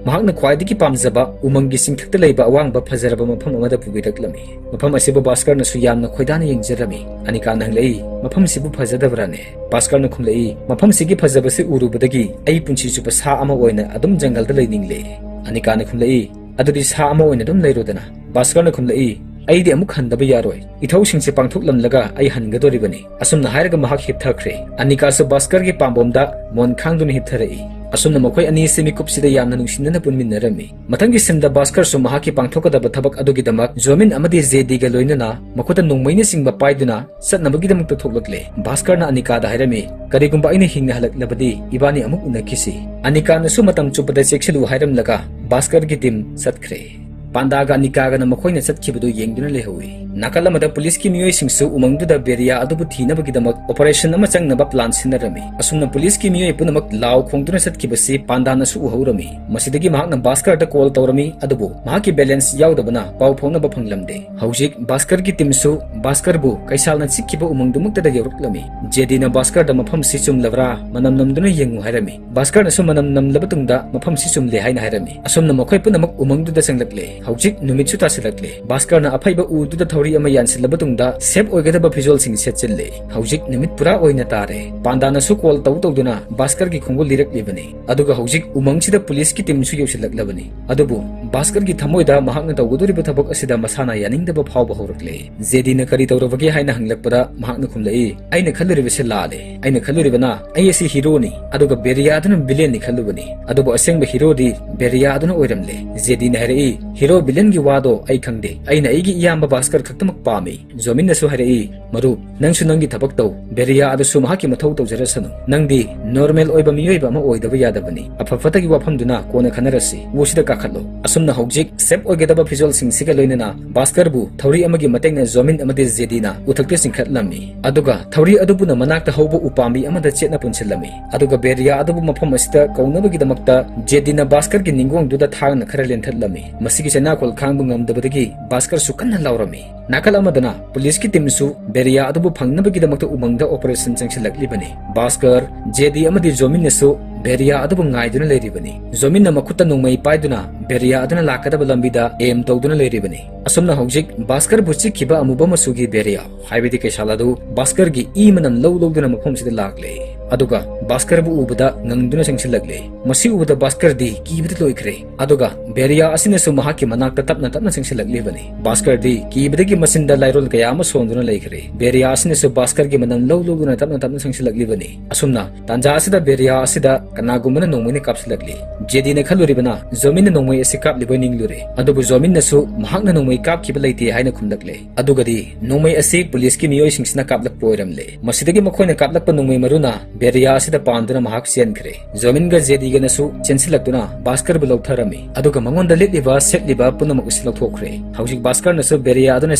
ꯃꯍꯥꯛꯅ ꯈ꯭ꯋꯥꯏꯗꯒꯤ ꯄꯥꯝꯖꯕ ꯎꯃꯪꯒꯤ ꯆꯤꯡꯊꯛꯇ ꯂꯩꯕ ꯑꯋꯥꯡꯕ ꯐꯖꯔꯕ ꯃꯐꯝ ꯑꯃꯗ ꯄꯨꯕꯤꯔꯛꯂꯝꯃꯤ꯫ ꯃꯐꯝ ꯑꯁꯤꯕꯨ ꯚꯥꯁꯀꯔꯅꯁꯨ ꯌꯥꯝꯅ ꯈꯣꯏꯗꯥꯅ ꯌꯦꯡꯖꯔꯝꯃꯤ꯫ ꯑꯅꯤꯀꯥꯅ ꯍꯪꯂꯛꯏ, "ꯃꯐꯝꯁꯤꯕꯨ ꯐꯖꯗꯕ꯭ꯔꯥꯅꯦ?" ꯚꯥꯁꯀꯔꯅ ꯈꯨꯝꯂꯛꯏ, "ꯃꯐꯝꯁꯤꯒꯤ ꯐꯖꯕꯁꯤ ꯎꯔꯨꯕꯗꯒꯤ ꯑꯩ ꯄꯨꯟꯁꯤ ꯆꯨꯞꯄ ꯁꯥ ꯑꯃ ꯑꯣꯏꯅ ꯑꯗꯨꯝ ꯖꯪꯒꯜꯗ ꯂꯩꯅꯤꯡꯂꯦ꯫" ꯑꯅꯤꯀꯥꯅ ꯈꯨꯝꯂꯛꯏ, "ꯑꯗꯨꯗꯤ ꯁꯥ ꯑꯃ ꯑꯣꯏꯅ ꯑꯗꯨꯝ ꯂꯩꯔꯣꯗꯅ꯫" ꯚꯥꯁꯀꯔꯅ ꯈꯨꯝꯂꯛꯏ, "ꯑꯩꯗꯤ ꯑꯃꯨꯛ ꯍꯟꯗꯕ ꯌꯥꯔꯣꯏ꯫ ꯏꯊꯧꯁꯤꯡꯁꯦ ꯄꯥꯡꯊꯣꯛꯂꯝꯂꯒ ꯑꯩ ꯍꯟꯒꯗꯧꯔꯤꯕꯅꯤ꯫" ꯑꯁꯨꯝꯅ ꯍꯥꯏꯔꯒ ꯃꯍꯥꯛ ꯍꯤꯞꯊꯈ꯭ꯔꯦ꯫ ꯑꯅꯤꯀꯥꯁꯨ ꯚꯥꯁꯀꯔꯒꯤ ꯄꯥꯝꯕꯣꯝꯗ ꯃꯣꯟ ꯈꯥꯡꯗꯨꯅ ꯍꯤꯞꯊꯔꯛꯏ꯫ ꯑꯁꯨꯝꯅ ꯃꯈꯣꯏ ꯑꯅꯤ ꯑꯁꯤ ꯃꯤꯀꯨꯞꯁꯤꯗ ꯌꯥꯝꯅ ꯅꯨꯡꯁꯤꯅꯅ ꯄꯨꯟꯃꯤꯟꯅꯔꯝꯃꯤ꯫ ꯃꯊꯪꯒꯤ ꯁꯤꯟꯗ ꯚꯥꯁꯀꯔꯁꯨ ꯃꯍꯥꯛꯀꯤ ꯄꯥꯡꯊꯣꯛꯀꯗꯕ ꯊꯕꯛ ꯑꯗꯨꯒꯤꯗꯃꯛ ꯖꯣꯃꯤꯟ ꯑꯃꯗꯤ ꯖꯦꯗꯤꯒ ꯂꯣꯏꯅꯅ ꯃꯈꯨꯠꯇ ꯅꯣꯡꯃꯩꯅꯆꯤꯡꯕ ꯄꯥꯏꯗꯨꯅ ꯆꯠꯅꯕꯒꯤꯗꯃꯛꯇ ꯊꯣꯛꯂꯛꯂꯦ꯫ ꯚꯥꯁꯀꯔꯅ ꯑꯅꯤꯀꯥꯗ ꯍꯥꯏꯔꯝꯃꯤ, "ꯀꯔꯤꯒꯨꯝꯕ ꯑꯩꯅ ꯍꯤꯡꯅ ꯍꯜꯂꯛꯂꯕꯗꯤ ꯏꯕꯥꯅꯤ ꯑꯃꯨꯛ ꯎꯅꯈꯤꯁꯤ꯫" ꯑꯅꯤꯀꯥꯅꯁꯨ ꯃꯇꯝ ꯆꯨꯞꯄꯗ ꯆꯦꯛꯁꯤꯜꯂꯨ ꯍꯥꯏꯔꯝꯂꯒ ꯚꯥꯁꯀꯔꯒꯤ ꯇꯤꯝ ꯆꯠꯈ꯭ꯔꯦ꯫ ꯄꯥꯟꯗꯥꯒ ꯑꯅꯤꯀꯥꯒꯅ ꯃꯈꯣꯏꯅ ꯆꯠꯈꯤꯕꯗꯨ ꯌꯦꯡꯗꯨꯅ ꯂꯩꯍꯧꯏ꯫ ꯅꯥꯀꯜ ꯑꯃꯗ ꯄꯨꯂꯤꯁꯀꯤ ꯃꯤꯑꯣꯏꯁꯤꯡꯁꯨ ꯎꯃꯪꯗꯨꯗ ꯕꯦꯔꯤꯌꯥ ꯑꯗꯨꯕꯨ ꯊꯤꯅꯕꯒꯤꯗꯃꯛ ꯑꯣꯄꯔꯦꯁꯟ ꯑꯃ ꯆꯪꯅꯕ ꯄ꯭ꯂꯥꯟ ꯁꯤꯟꯅꯔꯝꯃꯤ꯫ ꯑꯁꯨꯝꯅ ꯄꯨꯂꯤꯁꯀꯤ ꯃꯤꯑꯣꯏ ꯄꯨꯝꯅꯃꯛ ꯂꯥꯎ ꯈꯣꯡꯗꯨꯅ ꯆꯠꯈꯤꯕꯁꯤ ꯄꯥꯟꯗꯥꯅꯁꯨ ꯎꯍꯧꯔꯝꯃꯤ꯫ ꯃꯁꯤꯗꯒꯤ ꯃꯍꯥꯛꯅ ꯚꯥꯁꯀꯔꯗ ꯀꯣꯜ ꯇꯧꯔꯝꯃꯤ, ꯑꯗꯨꯕꯨ ꯃꯍꯥꯛꯀꯤ ꯕꯦꯂꯦꯟꯁ ꯌꯥꯎꯗꯕꯅ ꯄꯥꯎ ꯐꯥꯎꯅꯕ ꯐꯪꯂꯝꯗꯦ꯫ ꯍꯧꯖꯤꯛ ꯚꯥꯁꯀꯔꯒꯤ ꯇꯤꯝꯁꯨ ꯚꯥꯁꯀꯔꯕꯨ ꯀꯩꯁꯥꯜꯅ ꯆꯤꯛꯈꯤꯕ ꯎꯃꯪꯗꯨꯃꯛꯇꯗ ꯌꯧꯔꯛꯂꯝꯃꯤ꯫ ꯖꯦꯗꯤꯅ ꯚꯥꯁꯀꯔꯗ ꯃꯐꯝꯁꯤ ꯆꯨꯝꯂꯕ꯭ꯔꯥ, ꯃꯅꯝ ꯅꯝꯗꯨꯅ ꯌꯦꯡꯉꯨ ꯍꯥꯏꯔꯝꯃꯤ꯫ ꯚꯥꯁꯀꯔꯅꯁꯨ ꯃꯅꯝ ꯅꯝꯂꯕ ꯇꯨꯡꯗ ꯃꯐꯝꯁꯤ ꯆꯨꯝꯂꯦ ꯍꯥꯏꯅ ꯍꯥꯏꯔꯝꯃꯤ꯫ ꯑꯁꯨꯝꯅ ꯃꯈꯣꯏ ꯄꯨꯝꯅꯃꯛ ꯎꯃꯪꯗꯨꯗ ꯆꯪꯂꯛꯂꯦ꯫ ꯍꯧꯖꯤꯛ ꯅꯨꯃꯤꯠꯁꯨ ꯇꯥꯁꯤꯜꯂꯛꯂꯦ꯫ ꯚꯥꯁꯀꯔꯅ ꯑꯐꯩꯕ ꯎꯗꯨꯗ ꯊꯧꯔꯤ ꯑꯃ ꯌꯥꯟꯁꯤꯜꯂꯕ ꯇꯨꯡꯗ ꯁꯦꯞ ꯑꯣꯏꯒꯗꯕ ꯐꯤꯖꯣꯜꯁꯤꯡ ꯁꯦꯠꯆꯤꯜꯂꯦ꯫ ꯍꯧꯖꯤꯛ ꯅꯨꯃꯤꯠ ꯄꯨꯔꯥ ꯑꯣꯏꯅ ꯇꯥꯔꯦ꯫ ꯄꯥꯟꯗꯥꯅꯁꯨ ꯀꯣꯜ ꯇꯧ ꯇꯧꯗꯨꯅ ꯚꯥꯁꯀꯔꯒꯤ ꯈꯣꯡꯒꯨꯜ ꯂꯤꯔꯛꯂꯤꯕꯅꯤ꯫ ꯑꯗꯨꯒ ꯍꯧꯖꯤꯛ ꯎꯃꯪꯁꯤꯗ ꯄꯨꯂꯤꯁꯀꯤ ꯇꯤꯝꯁꯨ ꯌꯧꯁꯤꯜꯂꯛꯂꯕꯅꯤ꯫ ꯑꯗꯨꯕꯨ ꯚꯥꯁꯀꯔꯒꯤ ꯊꯃꯣꯏꯗ ꯃꯍꯥꯛꯅ ꯇꯧꯒꯗꯧꯔꯤꯕ ꯊꯕꯛ ꯑꯁꯤꯗ ꯃꯁꯥꯅ ꯌꯥꯅꯤꯡꯗꯕ ꯐꯥꯎꯕ ꯍꯧꯔꯛꯂꯦ꯫ ꯖꯦꯗꯤꯅ ꯀꯔꯤ ꯇꯧꯔꯕꯒꯦ ꯍꯥꯏꯅ ꯍꯪꯂꯛꯄꯗ ꯃꯍꯥꯛꯅ ꯈꯨꯝꯂꯛꯏ, "ꯑꯩꯅ ꯈꯜꯂꯨꯔꯤꯕꯁꯤ ꯂꯥꯜꯂꯦ꯫ ꯑꯩꯅ ꯈꯜꯂꯨꯔꯤꯕꯅ ꯑꯩ ꯑꯁꯤ ꯍꯤꯔꯣꯅꯤ, ꯑꯗꯨꯒ ꯕꯦꯔꯤꯌꯥꯗꯨꯅ ꯚꯤꯂꯦꯟꯅꯤ ꯈꯜꯂꯨꯕꯅꯤ꯫ ꯑꯗꯨꯕꯨ ꯑꯁꯦꯡꯕ ꯍꯤꯔꯣꯗꯤ ꯕꯦꯔꯤꯌꯥꯗꯨꯅ ꯑꯣꯏꯔꯝꯂꯦ꯫" ꯖꯦꯗꯤꯅ ꯍꯥꯏꯔꯛꯏ, ꯍꯤꯔꯣ ꯚꯤꯂꯦꯟꯒꯤ ꯋꯥꯗꯣ ꯑꯩ ꯈꯪꯗꯦ꯫ ꯑꯩꯅ ꯑꯩꯒꯤ ꯏꯌꯥꯝꯕ ꯚꯥꯁꯀꯔ ꯈꯛꯇꯃꯛ ꯄꯥꯝꯃꯤ꯫ ꯖꯣꯃꯤꯟꯅꯁꯨ ꯍꯥꯏꯔꯛꯏ, "ꯃꯔꯨꯞ, ꯅꯪꯁꯨ ꯅꯪꯒꯤ ꯊꯕꯛ ꯇꯧ꯫ ꯕꯦꯔꯤꯌꯥ ꯑꯗꯨꯁꯨ ꯃꯍꯥꯛꯀꯤ ꯃꯊꯧ ꯇꯧꯖꯔꯁꯅꯨ꯫ ꯅꯪꯗꯤ ꯅꯣꯔꯃꯦꯜ ꯑꯣꯏꯕ ꯃꯤꯑꯣꯏꯕ ꯑꯃ ꯑꯣꯏꯗꯕ ꯌꯥꯗꯕꯅꯤ꯫ ꯑꯐ ꯐꯠꯇꯒꯤ ꯋꯥꯐꯝꯗꯨꯅ ꯀꯣꯟꯅ ꯈꯟꯅꯔꯁꯤ꯫ ꯎꯁꯤꯗ ꯀꯥꯈꯠꯂꯣ꯫" ꯑꯁꯨꯝꯅ ꯍꯧꯖꯤꯛ ꯁꯦꯞ ꯑꯣꯏꯒꯗꯕ ꯐꯤꯖꯣꯜꯁꯤꯡꯁꯤꯒ ꯂꯣꯏꯅꯅ ꯚꯥꯁꯀꯔꯕꯨ ꯊꯧꯔꯤ ꯑꯃꯒꯤ ꯃꯇꯦꯡꯅ ꯖꯣꯃꯤꯟ ꯑꯃꯗꯤ ꯖꯦꯗꯤꯅ ꯎꯊꯛꯇ ꯆꯤꯡꯈꯠꯂꯝꯃꯤ꯫ ꯑꯗꯨꯒ ꯊꯧꯔꯤ ꯑꯗꯨꯕꯨꯅ ꯃꯅꯥꯛꯇ ꯍꯧꯕ ꯎꯄꯥꯝꯕꯤ ꯑꯃꯗ ꯆꯦꯠꯅ ꯄꯨꯟꯁꯤꯜꯂꯝꯃꯤ꯫ ꯑꯗꯨꯒ ꯕꯦꯔꯤꯌꯥ ꯑꯗꯨꯕꯨ ꯃꯐꯝ ꯑꯁꯤꯗ ꯀꯧꯅꯕꯒꯤꯗꯃꯛꯇ ꯖꯦꯗꯤꯅ ꯚꯥꯁꯀꯔꯒꯤ ꯅꯤꯡꯒꯣꯡꯗꯨꯗ ꯊꯥꯡꯅ ꯈꯔ ꯂꯦꯟꯊꯠꯂꯝꯃꯤ꯫ ꯃꯁꯤꯒꯤ ꯆꯩꯅꯥꯈꯣꯜ ꯈꯥꯡꯕ ꯉꯝꯗꯕꯗꯒꯤ ꯚꯥꯁꯀꯔꯁꯨ ꯀꯟꯅ ꯂꯥꯎꯔꯝꯃꯤ꯫ ꯅꯥꯀꯜ ꯑꯃꯗꯅ ꯄꯨꯂꯤꯁꯀꯤ ꯇꯤꯝꯁꯨ ꯕꯦꯔꯤꯌꯥ ꯑꯗꯨꯕꯨ ꯐꯪꯅꯕꯒꯤꯗꯃꯛꯇ ꯎꯃꯪꯗ ꯑꯣꯄꯔꯦꯁꯟ ꯆꯪꯁꯤꯜꯂꯛꯂꯤꯕꯅꯤ꯫ ꯚꯥꯁꯀꯔ, ꯖꯦꯗꯤ ꯑꯃꯗꯤ ꯖꯣꯃꯤꯟꯅꯁꯨ ꯕꯦꯔꯤꯌꯥ ꯑꯗꯨꯕꯨ ꯉꯥꯏꯗꯨꯅ ꯂꯩꯔꯤꯕꯅꯤ꯫ ꯖꯣꯃꯤꯟꯅ ꯃꯈꯨꯠꯇ ꯅꯣꯡꯃꯩ ꯄꯥꯏꯗꯨꯅ ꯕꯦꯔꯤꯌꯥ ꯑꯗꯨꯅ ꯂꯥꯛꯀꯗꯕ ꯂꯝꯕꯤꯗ ꯑꯦꯝ ꯇꯧꯗꯨꯅ ꯂꯩꯔꯤꯕꯅꯤ꯫ ꯑꯁꯨꯝꯅ ꯍꯧꯖꯤꯛ ꯚꯥꯁꯀꯔꯕꯨ ꯆꯤꯛꯈꯤꯕ ꯑꯃꯨꯕ ꯃꯆꯨꯒꯤ ꯕꯦꯔꯤꯌꯥ, ꯍꯥꯏꯕꯗꯤ ꯀꯩꯁꯥꯜ ꯑꯗꯨ ꯚꯥꯁꯀꯔꯒꯤ ꯏ ꯃꯅꯝ ꯂꯧ ꯂꯧꯗꯨꯅ ꯃꯐꯝꯁꯤꯗ ꯂꯥꯛꯂꯦ꯫ ꯑꯗꯨꯒ ꯚꯥꯁꯀꯔꯕꯨ ꯎꯕꯗ ꯉꯪꯗꯨꯅ ꯆꯪꯁꯤꯜꯂꯛꯂꯦ꯫ ꯃꯁꯤ ꯎꯕꯗ ꯚꯥꯁꯀꯔꯗꯤ ꯀꯤꯕꯗ ꯂꯣꯏꯈ꯭ꯔꯦ꯫ ꯑꯗꯨꯒ ꯕꯦꯔꯤꯌꯥ ꯑꯁꯤꯅꯁꯨ ꯃꯍꯥꯛꯀꯤ ꯃꯅꯥꯛꯇ ꯇꯞꯅ ꯇꯞꯅ ꯆꯪꯁꯤꯜꯂꯛꯂꯤꯕꯅꯤ꯫ ꯚꯥꯁꯀꯔꯗꯤ ꯀꯤꯕꯗꯒꯤ ꯃꯆꯤꯟꯗ ꯂꯥꯏꯔꯣꯜ ꯀꯌꯥ ꯑꯃ ꯁꯣꯟꯗꯨꯅ ꯂꯩꯈ꯭ꯔꯦ꯫ ꯕꯦꯔꯤꯌꯥ ꯑꯁꯤꯅꯁꯨ ꯚꯥꯁꯀꯔꯒꯤ ꯃꯅꯝ ꯂꯧ ꯂꯧꯗꯨꯅ ꯇꯞꯅ ꯇꯞꯅ ꯆꯪꯁꯤꯜꯂꯛꯂꯤꯕꯅꯤ꯫ ꯑꯁꯨꯝꯅ ꯇꯥꯟꯖꯥ ꯑꯁꯤꯗ ꯕꯦꯔꯤꯌꯥ ꯑꯁꯤꯗ ꯀꯅꯥꯒꯨꯝꯕꯅ ꯅꯣꯡꯃꯩꯅ ꯀꯥꯞꯁꯤꯜꯂꯛꯂꯤ꯫ ꯖꯦꯗꯤꯅ ꯈꯜꯂꯨꯔꯤꯕꯅ ꯖꯣꯃꯤꯟꯅ ꯅꯣꯡꯃꯩ ꯑꯁꯤ ꯀꯥꯞꯂꯤꯕꯣꯏ ꯅꯤꯡꯂꯨꯔꯦ꯫ ꯑꯗꯨꯕꯨ ꯖꯣꯃꯤꯟꯅꯁꯨ ꯃꯍꯥꯛꯅ ꯅꯣꯡꯃꯩ ꯀꯥꯞꯈꯤꯕ ꯂꯩꯇꯦ ꯍꯥꯏꯅ ꯈꯨꯝꯂꯛꯂꯦ꯫ ꯑꯗꯨꯒꯗꯤ ꯅꯣꯡꯃꯩ ꯑꯁꯤ ꯄꯨꯂꯤꯁꯀꯤ ꯃꯤꯑꯣꯏꯁꯤꯡꯁꯤꯅ ꯀꯥꯞꯂꯛꯄ ꯑꯣꯏꯔꯝꯂꯦ꯫ ꯃꯁꯤꯗꯒꯤ ꯃꯈꯣꯏꯅ ꯀꯥꯞꯂꯛꯄ ꯅꯣꯡꯃꯩ ꯃꯔꯨꯅ ꯕꯦꯔꯤꯌꯥ ꯑꯁꯤꯗ ꯄꯥꯟꯗꯨꯅ ꯃꯍꯥꯛ ꯆꯦꯟꯈ꯭ꯔꯦ꯫ ꯖꯣꯃꯤꯟꯒ ꯖꯦꯗꯤꯒꯅꯁꯨ ꯆꯦꯟꯁꯤꯜꯂꯛꯇꯨꯅ ꯚꯥꯁꯀꯔꯕꯨ ꯂꯧꯊꯔꯝꯃꯤ꯫ ꯑꯗꯨꯒ ꯃꯉꯣꯟꯗ ꯂꯤꯠꯂꯤꯕ ꯁꯦꯠꯂꯤꯕ ꯄꯨꯝꯅꯃꯛ ꯑꯁꯤ ꯂꯧꯊꯣꯛꯈ꯭ꯔꯦ꯫ ꯍꯧꯖꯤꯛ ꯚꯥꯁꯀꯔꯅꯁꯨ ꯕꯦꯔꯤꯌꯥ ꯑꯗꯨꯅ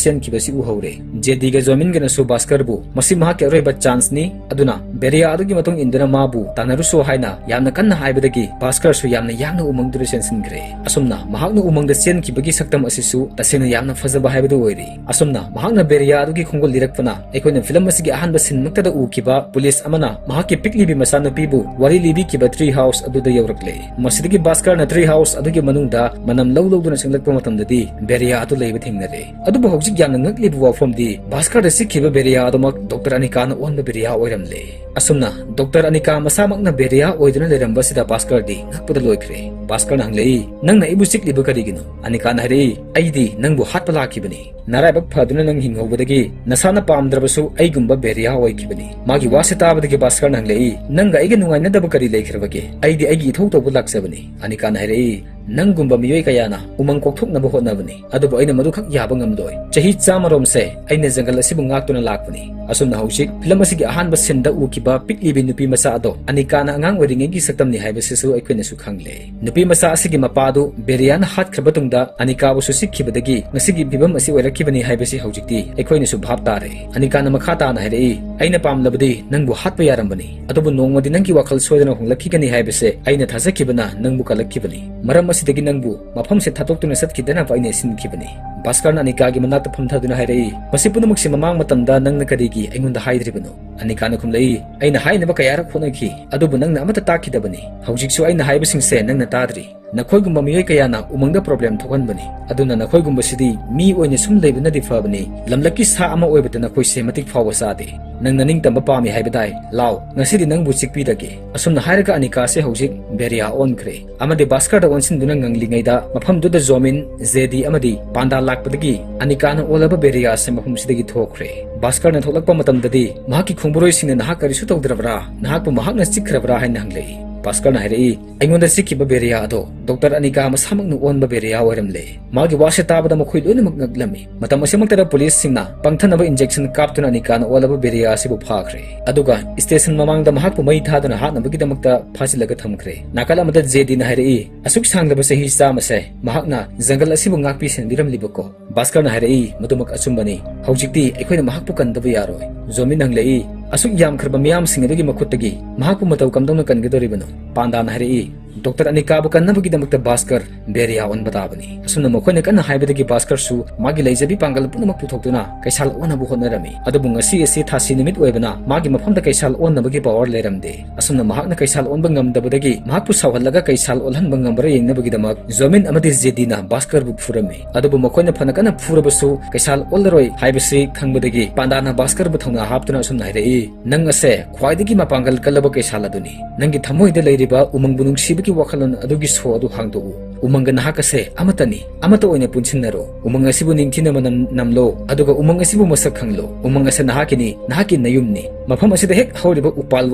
ꯆꯦꯟꯈꯤꯕꯁꯤ ꯎꯍꯧꯔꯦ꯫ ꯖꯦꯗꯤꯒ ꯖꯣꯃꯤꯟꯒꯅꯁꯨ ꯚꯥꯁꯀꯔꯕꯨ "ꯃꯁꯤ ꯃꯍꯥꯛꯀꯤ ꯑꯔꯣꯏꯕ ꯆꯥꯟꯁꯅꯤ, ꯑꯗꯨꯅ ꯕꯦꯔꯤꯌꯥ ꯑꯗꯨꯒꯤ ꯃꯇꯨꯡ ꯏꯟꯗꯨꯅ ꯃꯥꯕꯨ ꯇꯥꯟꯅꯔꯨꯁꯣ" ꯍꯥꯏꯅ ꯌꯥꯝꯅ ꯀꯟꯅ ꯍꯥꯏꯕꯗꯒꯤ ꯚꯥꯁꯀꯔꯁꯨ ꯌꯥꯝꯅ ꯌꯥꯡꯅ ꯎꯃꯪꯗꯨꯗ ꯆꯦꯟꯁꯤꯟꯈ꯭ꯔꯦ꯫ ꯑꯁꯨꯝꯅ ꯃꯍꯥꯛꯅ ꯎꯃꯪꯗ ꯆꯦꯟꯈꯤꯕꯒꯤ ꯁꯛꯇꯝ ꯑꯁꯤꯁꯨ ꯇꯁꯦꯡꯅ ꯌꯥꯝꯅ ꯐꯖꯕ ꯍꯥꯏꯕꯗꯨ ꯑꯣꯏꯔꯤ꯫ ꯑꯁꯨꯝꯅ ꯃꯍꯥꯛꯅ ꯕꯦꯔꯤꯌꯥ ꯑꯗꯨꯒꯤ ꯈꯣꯡꯒꯨꯜ ꯂꯤꯔꯛꯄꯅ ꯑꯩꯈꯣꯏꯅ ꯐꯤꯂꯝ ꯑꯁꯤꯒꯤ ꯑꯍꯥꯟꯕ ꯁꯤꯟꯃꯛꯇꯗ ꯎꯈꯤꯕ ꯄꯨꯂꯤꯁ ꯑꯃꯅ ꯃꯍꯥꯛꯀꯤ ꯄꯤꯛꯂꯤꯕꯤ ꯃꯆꯥꯅꯨꯄꯤꯕꯨ ꯋꯥꯔꯤ ꯂꯤꯕꯤꯈꯤꯕ ꯇ꯭ꯔꯤ ꯍꯥꯎꯁ ꯑꯗꯨꯗ ꯌꯧꯔꯛꯂꯦ꯫ ꯃꯁꯤꯗꯒꯤ ꯚꯥꯁꯀꯔꯅ ꯇ꯭ꯔꯤ ꯍꯥꯎꯁ ꯑꯗꯨꯒꯤ ꯃꯅꯨꯡꯗ ꯃꯅꯝ ꯂꯧ ꯂꯧꯗꯨꯅ ꯆꯪꯂꯛꯄ ꯃꯇꯝꯗꯗꯤ ꯕꯦꯔꯤꯌꯥ ꯑꯗꯨ ꯂꯩꯕ ꯊꯦꯡꯅꯔꯦ꯫ ꯑꯗꯨꯕꯨ ꯍꯧꯖꯤꯛ ꯌꯥꯝꯅ ꯉꯛꯂꯤꯕ ꯋꯥꯐꯝꯗꯤ ꯚꯥꯁꯀꯔꯗ ꯆꯤꯛꯈꯤꯕ ꯕꯦꯔꯤꯌꯥ ꯑꯗꯨꯃꯛ ꯗꯣꯛꯇꯔ ꯑꯅꯤꯀꯥꯅ ꯑꯣꯟꯕ ꯕꯦꯔꯤꯌꯥ ꯑꯣꯏꯔꯝꯂꯦ꯫ ꯑꯁꯨꯝꯅ ꯗꯣꯛꯇꯔ ꯑꯅꯤꯀꯥ ꯃꯁꯥꯃꯛꯅ ꯕꯦꯔꯤꯌꯥ ꯑꯣꯏꯗꯨꯅ ꯂꯩꯔꯝꯕꯁꯤꯗ ꯚꯥꯁꯀꯔꯗꯤ ꯉꯛꯄꯗ ꯂꯣꯏꯈ꯭ꯔꯦ꯫ ꯚꯥꯁꯀꯔꯅ ꯍꯪꯂꯛꯏ, "ꯅꯪꯅ ꯑꯩꯕꯨ ꯆꯤꯛꯂꯤꯕ ꯀꯔꯤꯒꯤꯅꯣ?" ꯑꯅꯤꯀꯥꯅ ꯍꯥꯏꯔꯛꯏ, "ꯑꯩꯗꯤ ꯅꯪꯕꯨ ꯍꯥꯠꯄ ꯂꯥꯛꯈꯤꯕꯅꯤ꯫ ꯅꯔꯥꯏꯕꯛ ꯐꯗꯨꯅ ꯅꯪ ꯍꯤꯡꯍꯧꯕꯗꯒꯤ ꯅꯁꯥꯅ ꯄꯥꯝꯗ꯭ꯔꯕꯁꯨ ꯑꯩꯒꯨꯝꯕ ꯕꯦꯔꯤꯌꯥ ꯑꯣꯏꯈꯤꯕꯅꯤ꯫" ꯃꯥꯒꯤ ꯋꯥꯁꯦ ꯇꯥꯕꯗꯒꯤ ꯚꯥꯁꯀꯔꯅ ꯍꯪꯂꯛꯏ, "ꯅꯪꯒ ꯑꯩꯒ ꯅꯨꯡꯉꯥꯏꯅꯗꯕ ꯀꯔꯤ ꯂꯩꯈ꯭ꯔꯕꯒꯦ? ꯑꯩꯗꯤ ꯑꯩꯒꯤ ꯏꯊꯧ ꯇꯧꯕ ꯂꯥꯛꯆꯕꯅꯤ꯫" ꯑꯅꯤꯀꯥꯅ ꯍꯥꯏꯔꯛꯏ, ꯅꯪꯒꯨꯝꯕ ꯃꯤꯑꯣꯏ ꯀꯌꯥꯅ ꯎꯃꯪ ꯀꯣꯛꯊꯣꯛꯅꯕ ꯍꯣꯠꯅꯕꯅꯤ, ꯑꯗꯨꯕꯨ ꯑꯩꯅ ꯃꯗꯨꯈꯛ ꯌꯥꯕ ꯉꯝꯂꯣꯏ꯫ ꯆꯍꯤ ꯆꯥꯝꯃꯔꯣꯝꯁꯦ ꯑꯩꯅ ꯖꯪꯒꯜ ꯑꯁꯤꯕꯨ ꯉꯥꯛꯇꯨꯅ ꯂꯥꯛꯄꯅꯤ꯫ ꯑꯁꯨꯝꯅ ꯍꯧꯖꯤꯛ ꯐꯤꯂꯝ ꯑꯁꯤꯒꯤ ꯑꯍꯥꯟꯕ ꯁꯤꯟꯗ ꯎꯈꯤꯕ ꯄꯤꯛꯂꯤꯕꯤ ꯅꯨꯄꯤ ꯃꯆꯥ ꯑꯗꯣ ꯑꯅꯤꯀꯥꯅ ꯑꯉꯥꯡ ꯑꯣꯏꯔꯤꯉꯩꯒꯤ ꯁꯛꯇꯝꯅꯤ ꯍꯥꯏꯕꯁꯤꯁꯨ ꯑꯩꯈꯣꯏꯅꯁꯨ ꯈꯪꯂꯦ꯫ ꯅꯨꯄꯤ ꯃꯆꯥ ꯑꯁꯤꯒꯤ ꯃꯄꯥꯗꯨ ꯕꯦꯔꯤꯌꯥꯅ ꯍꯥꯠꯈ꯭ꯔꯕ ꯇꯨꯡꯗ ꯑꯅꯤꯀꯥꯕꯨꯁꯨ ꯆꯤꯛꯈꯤꯕꯗꯒꯤ ꯉꯁꯤꯒꯤ ꯐꯤꯕꯝ ꯑꯁꯤ ꯑꯣꯏꯔꯛꯈꯤꯕꯅꯤ ꯍꯥꯏꯕꯁꯤ ꯍꯧꯖꯤꯛꯇꯤ ꯑꯩꯈꯣꯏꯅꯁꯨ ꯚꯥꯞ ꯇꯥꯔꯦ꯫ ꯑꯅꯤꯀꯥꯅ ꯃꯈꯥ ꯇꯥꯅ ꯍꯥꯏꯔꯛꯏ, "ꯑꯩꯅ ꯄꯥꯝꯂꯕꯗꯤ ꯅꯪꯕꯨ ꯍꯥꯠꯄ ꯌꯥꯔꯝꯕꯅꯤ, ꯑꯗꯨꯕꯨ ꯅꯣꯡꯃꯗꯤ ꯅꯪꯒꯤ ꯋꯥꯈꯜ ꯁꯣꯏꯗꯅ ꯍꯣꯡꯂꯛꯈꯤꯒꯅꯤ ꯍꯥꯏꯕꯁꯦ ꯑꯩꯅ ꯊꯥꯖꯈꯤꯕꯅ ꯅꯪꯕꯨ ꯀꯜꯂꯛꯈꯤꯕꯅꯤ꯫ ꯃꯔꯝ ꯑꯁꯤꯗꯒꯤ ꯅꯪꯕꯨ ꯃꯐꯝꯁꯦ ꯊꯥꯗꯣꯛꯇꯨꯅ ꯆꯠꯈꯤꯗꯅꯕ ꯑꯩꯅ ꯁꯤꯟꯈꯤꯕꯅꯤ꯫" ꯚꯥꯁꯀꯔꯅ ꯑꯅꯤꯀꯥꯒꯤ ꯃꯅꯥꯛꯇ ꯐꯝꯊꯗꯨꯅ ꯍꯥꯏꯔꯛꯏ, "ꯃꯁꯤ ꯄꯨꯝꯅꯃꯛꯁꯦ ꯃꯃꯥꯡ ꯃꯇꯝꯗ ꯅꯪꯅ ꯀꯔꯤꯒꯤ ꯑꯩꯉꯣꯟꯗ ꯍꯥꯏꯗ꯭ꯔꯤꯕꯅꯣ?" ꯑꯅꯤꯀꯥꯅ ꯈꯨꯝꯂꯛꯏ, "ꯑꯩꯅ ꯍꯥꯏꯅꯕ ꯀꯌꯥꯔꯛ ꯍꯣꯠꯅꯈꯤ, ꯑꯗꯨꯕꯨ ꯅꯪꯅ ꯑꯃꯠꯇ ꯇꯥꯛꯈꯤꯗꯕꯅꯤ꯫ ꯍꯧꯖꯤꯛꯁꯨ ꯑꯩꯅ ꯍꯥꯏꯕꯁꯤꯡꯁꯦ ꯅꯪꯅ ꯇꯥꯗ꯭ꯔꯤ꯫ ꯅꯈꯣꯏꯒꯨꯝꯕ ꯃꯤꯑꯣꯏ ꯀꯌꯥꯅ ꯎꯃꯪꯗ problem ꯊꯣꯛꯍꯟꯕꯅꯤ꯫ ꯑꯗꯨꯅ ꯅꯈꯣꯏꯒꯨꯝꯕꯁꯤꯗꯤ ꯃꯤ ꯑꯣꯏꯅ ꯁꯨꯝ ꯂꯩꯕꯅꯗꯤ ꯐꯕꯅꯤ꯫ ꯂꯝꯂꯛꯀꯤ ꯁꯥ ꯑꯃ ꯑꯣꯏꯕꯗ ꯅꯈꯣꯏꯁꯦ ꯃꯇꯤꯛ ꯐꯥꯎꯕ ꯆꯥꯗꯦ꯫ ꯅꯪꯅ ꯅꯤꯡꯇꯝꯕ ꯄꯥꯝꯃꯤ ꯍꯥꯏꯕꯗꯥꯏ? ꯂꯥꯎ, ꯉꯁꯤꯗꯤ ꯅꯪꯕꯨ ꯆꯤꯛꯄꯤꯔꯒꯦ꯫" ꯑꯁꯨꯝꯅ ꯍꯥꯏꯔꯒ ꯑꯅꯤꯀꯥꯁꯦ ꯍꯧꯖꯤꯛ ꯕꯦꯔꯤꯌꯥ ꯑꯣꯟꯈ꯭ꯔꯦ ꯑꯃꯗꯤ ꯚꯥꯁꯀꯔꯗ ꯑꯣꯟꯁꯤꯟꯗꯨꯅ ꯉꯪꯂꯤꯉꯩꯗ ꯃꯐꯝꯗꯨꯗ ꯖꯣꯃꯤꯟ, ꯖꯦꯗꯤ ꯑꯃꯗꯤ ꯄꯥꯟꯗꯥ ꯂꯥꯛꯄꯗꯒꯤ ꯑꯅꯤꯀꯥꯅ ꯑꯣꯜꯂꯕ ꯕꯦꯔꯤꯌꯥꯁꯦ ꯃꯐꯝꯁꯤꯗꯒꯤ ꯊꯣꯛꯈ꯭ꯔꯦ꯫ ꯚꯥꯁꯀꯔꯅ ꯊꯣꯛꯂꯛꯄ ꯃꯇꯝꯗꯗꯤ ꯃꯍꯥꯛꯀꯤ ꯈꯣꯡꯕꯨꯔꯣꯏꯁꯤꯡꯅ, "ꯅꯍꯥꯛ ꯀꯔꯤꯁꯨ ꯇꯧꯗ꯭ꯔꯕ꯭ꯔꯥ? ꯅꯍꯥꯛꯄꯨ ꯃꯍꯥꯛꯅ ꯆꯤꯛꯈ꯭ꯔꯕ꯭ꯔꯥ?" ꯍꯥꯏꯅ ꯍꯪꯂꯛꯏ꯫ ꯚꯥꯁꯀꯔꯅ ꯍꯥꯏꯔꯛꯏ, "ꯑꯩꯉꯣꯟꯗ ꯆꯤꯛꯈꯤꯕ ꯕꯦꯔꯤꯌꯥ ꯑꯗꯣ ꯗꯣꯛꯇꯔ ꯑꯅꯤꯀꯥ ꯃꯁꯥꯃꯛꯅ ꯑꯣꯟꯕ ꯕꯦꯔꯤꯌꯥ ꯑꯣꯏꯔꯝꯂꯦ꯫" ꯃꯥꯒꯤ ꯋꯥꯁꯦ ꯇꯥꯕꯗ ꯃꯈꯣꯏ ꯂꯣꯏꯅꯃꯛ ꯉꯛꯂꯝꯃꯤ꯫ ꯃꯇꯝ ꯑꯁꯤꯃꯛꯇꯗ ꯄꯨꯂꯤꯁꯁꯤꯡꯅ ꯄꯪꯊꯅꯕ injection ꯀꯥꯞꯇꯨꯅ ꯑꯅꯤꯀꯥꯅ ꯑꯣꯜꯂꯕ ꯕꯦꯔꯤꯌꯥ ꯑꯁꯤꯕꯨ ꯐꯥꯈ꯭ꯔꯦ꯫ ꯑꯗꯨꯒ station ꯃꯃꯥꯡꯗ ꯃꯍꯥꯛꯄꯨ ꯃꯩ ꯊꯥꯗꯨꯅ ꯍꯥꯠꯅꯕꯒꯤꯗꯃꯛꯇ ꯐꯥꯖꯤꯜꯂꯒ ꯊꯝꯈ꯭ꯔꯦ꯫ ꯅꯥꯀꯜ ꯑꯃꯗ ꯖꯦꯗꯤꯅ ꯍꯥꯏꯔꯛꯏ, "ꯑꯁꯨꯛ ꯁꯥꯡꯂꯕ ꯆꯍꯤ ꯆꯥꯝꯃꯁꯦ ꯃꯍꯥꯛꯅ ꯖꯪꯒꯜ ꯑꯁꯤꯕꯨ ꯉꯥꯛꯄꯤ ꯁꯦꯟꯕꯤꯔꯝꯂꯤꯕꯀꯣ?" ꯚꯥꯁꯀꯔꯅ ꯍꯥꯏꯔꯛꯏ, "ꯃꯗꯨꯃꯛ ꯑꯆꯨꯝꯕꯅꯤ꯫ ꯍꯧꯖꯤꯛꯇꯤ ꯑꯩꯈꯣꯏꯅ ꯃꯍꯥꯛꯄꯨ ꯀꯟꯗꯕ ꯌꯥꯔꯣꯏ꯫" ꯖꯣꯃꯤꯟ ꯍꯪꯂꯛꯏ, "ꯑꯁꯨꯛ ꯌꯥꯝꯈ꯭ꯔꯕ ꯃꯤꯌꯥꯝꯁꯤꯡ ꯑꯗꯨꯒꯤ ꯃꯈꯨꯠꯇꯒꯤ ꯃꯍꯥꯛꯄꯨ ꯃꯇꯧ ꯀꯝꯗꯧꯅ ꯀꯟꯒꯗꯧꯔꯤꯕꯅꯣ?" ꯄꯥꯟꯗꯥꯅ ꯍꯥꯏꯔꯛꯏ, "ꯗꯣꯛꯇꯔ ꯑꯅꯤꯀꯥꯕꯨ ꯀꯟꯅꯕꯒꯤꯗꯃꯛꯇ ꯚꯥꯁꯀꯔ ꯕꯦꯔꯤꯌꯥ ꯑꯣꯟꯕ ꯇꯥꯕꯅꯤ꯫" ꯑꯁꯨꯝꯅ ꯃꯈꯣꯏꯅ ꯀꯟꯅ ꯍꯥꯏꯕꯗꯒꯤ ꯚꯥꯁꯀꯔꯁꯨ ꯃꯥꯒꯤ ꯂꯩꯖꯕꯤ ꯄꯥꯡꯒꯜ ꯄꯨꯝꯅꯃꯛ ꯄꯨꯊꯣꯛꯇꯨꯅ ꯀꯩꯁꯥꯜ ꯑꯣꯟꯅꯕ ꯍꯣꯠꯅꯔꯝꯃꯤ꯫ ꯑꯗꯨꯕꯨ ꯉꯁꯤ ꯑꯁꯤ ꯊꯥꯁꯤ ꯅꯨꯃꯤꯠ ꯑꯣꯏꯕꯅ ꯃꯥꯒꯤ ꯃꯐꯝꯗ ꯀꯩꯁꯥꯜ ꯑꯣꯟꯅꯕꯒꯤ power ꯂꯩꯔꯝꯗꯦ꯫ ꯑꯁꯨꯝꯅ ꯃꯍꯥꯛꯅ ꯀꯩꯁꯥꯜ ꯑꯣꯟꯕ ꯉꯝꯗꯕꯗꯒꯤ ꯃꯍꯥꯛꯄꯨ ꯁꯥꯎꯍꯜꯂꯒ ꯀꯩꯁꯥꯜ ꯑꯣꯜꯍꯟꯕ ꯉꯝꯕ꯭ꯔꯥ ꯌꯦꯡꯅꯕꯒꯤꯗꯃꯛ ꯖꯣꯃꯤꯟ ꯑꯃꯗꯤ ꯖꯦꯗꯤꯅ ꯚꯥꯁꯀꯔꯕꯨ ꯐꯨꯔꯝꯃꯤ꯫ ꯑꯗꯨꯕꯨ ꯃꯈꯣꯏꯅ ꯐꯅ ꯀꯟꯅ ꯐꯨꯔꯕꯁꯨ ꯀꯩꯁꯥꯜ ꯑꯣꯜꯂꯔꯣꯏ ꯍꯥꯏꯕꯁꯤ ꯈꯪꯕꯗꯒꯤ ꯄꯥꯟꯗꯥꯅ ꯚꯥꯁꯀꯔꯕꯨ ꯊꯧꯅꯥ ꯍꯥꯞꯇꯨꯅ ꯑꯁꯨꯝꯅ ꯍꯥꯏꯔꯛꯏ, "ꯅꯪ ꯑꯁꯦ ꯈ꯭ꯋꯥꯏꯗꯒꯤ ꯃꯄꯥꯡꯒꯜ ꯀꯜꯂꯕ ꯀꯩꯁꯥꯜ ꯑꯗꯨꯅꯤ꯫ ꯅꯪꯒꯤ ꯊꯃꯣꯏꯗ ꯂꯩꯔꯤꯕ ꯎꯃꯪꯕꯨ ꯅꯨꯡꯁꯤꯕꯒꯤ ꯋꯥꯈꯜꯂꯣꯟ ꯑꯗꯨꯒꯤ ꯁꯣ ꯑꯗꯨ ꯍꯥꯡꯗꯣꯛꯎ꯫ "ꯎꯃꯪꯒ ꯅꯍꯥꯛꯀꯁꯦ ꯑꯃꯠꯇꯅꯤ, ꯑꯃꯠꯇ ꯑꯣꯏꯅ ꯄꯨꯟꯁꯤꯟꯅꯔꯣ꯫ ꯎꯃꯪ ꯑꯁꯤꯕꯨ ꯅꯤꯡꯊꯤꯅ ꯃꯅꯝ ꯅꯝꯂꯣ, ꯑꯗꯨꯒ ꯎꯃꯪ ꯑꯁꯤꯕꯨ ꯃꯁꯛ ꯈꯪꯂꯣ꯫ ꯎꯃꯪ ꯑꯁꯤ ꯅꯍꯥꯛꯀꯤꯅꯤ, ꯅꯍꯥꯛꯀꯤ ꯅꯌꯨꯝꯅꯤ꯫ ꯃꯐꯝ ꯑꯁꯤꯗ ꯍꯦꯛ ꯍꯧꯔꯤꯕ ꯎꯄꯥꯜ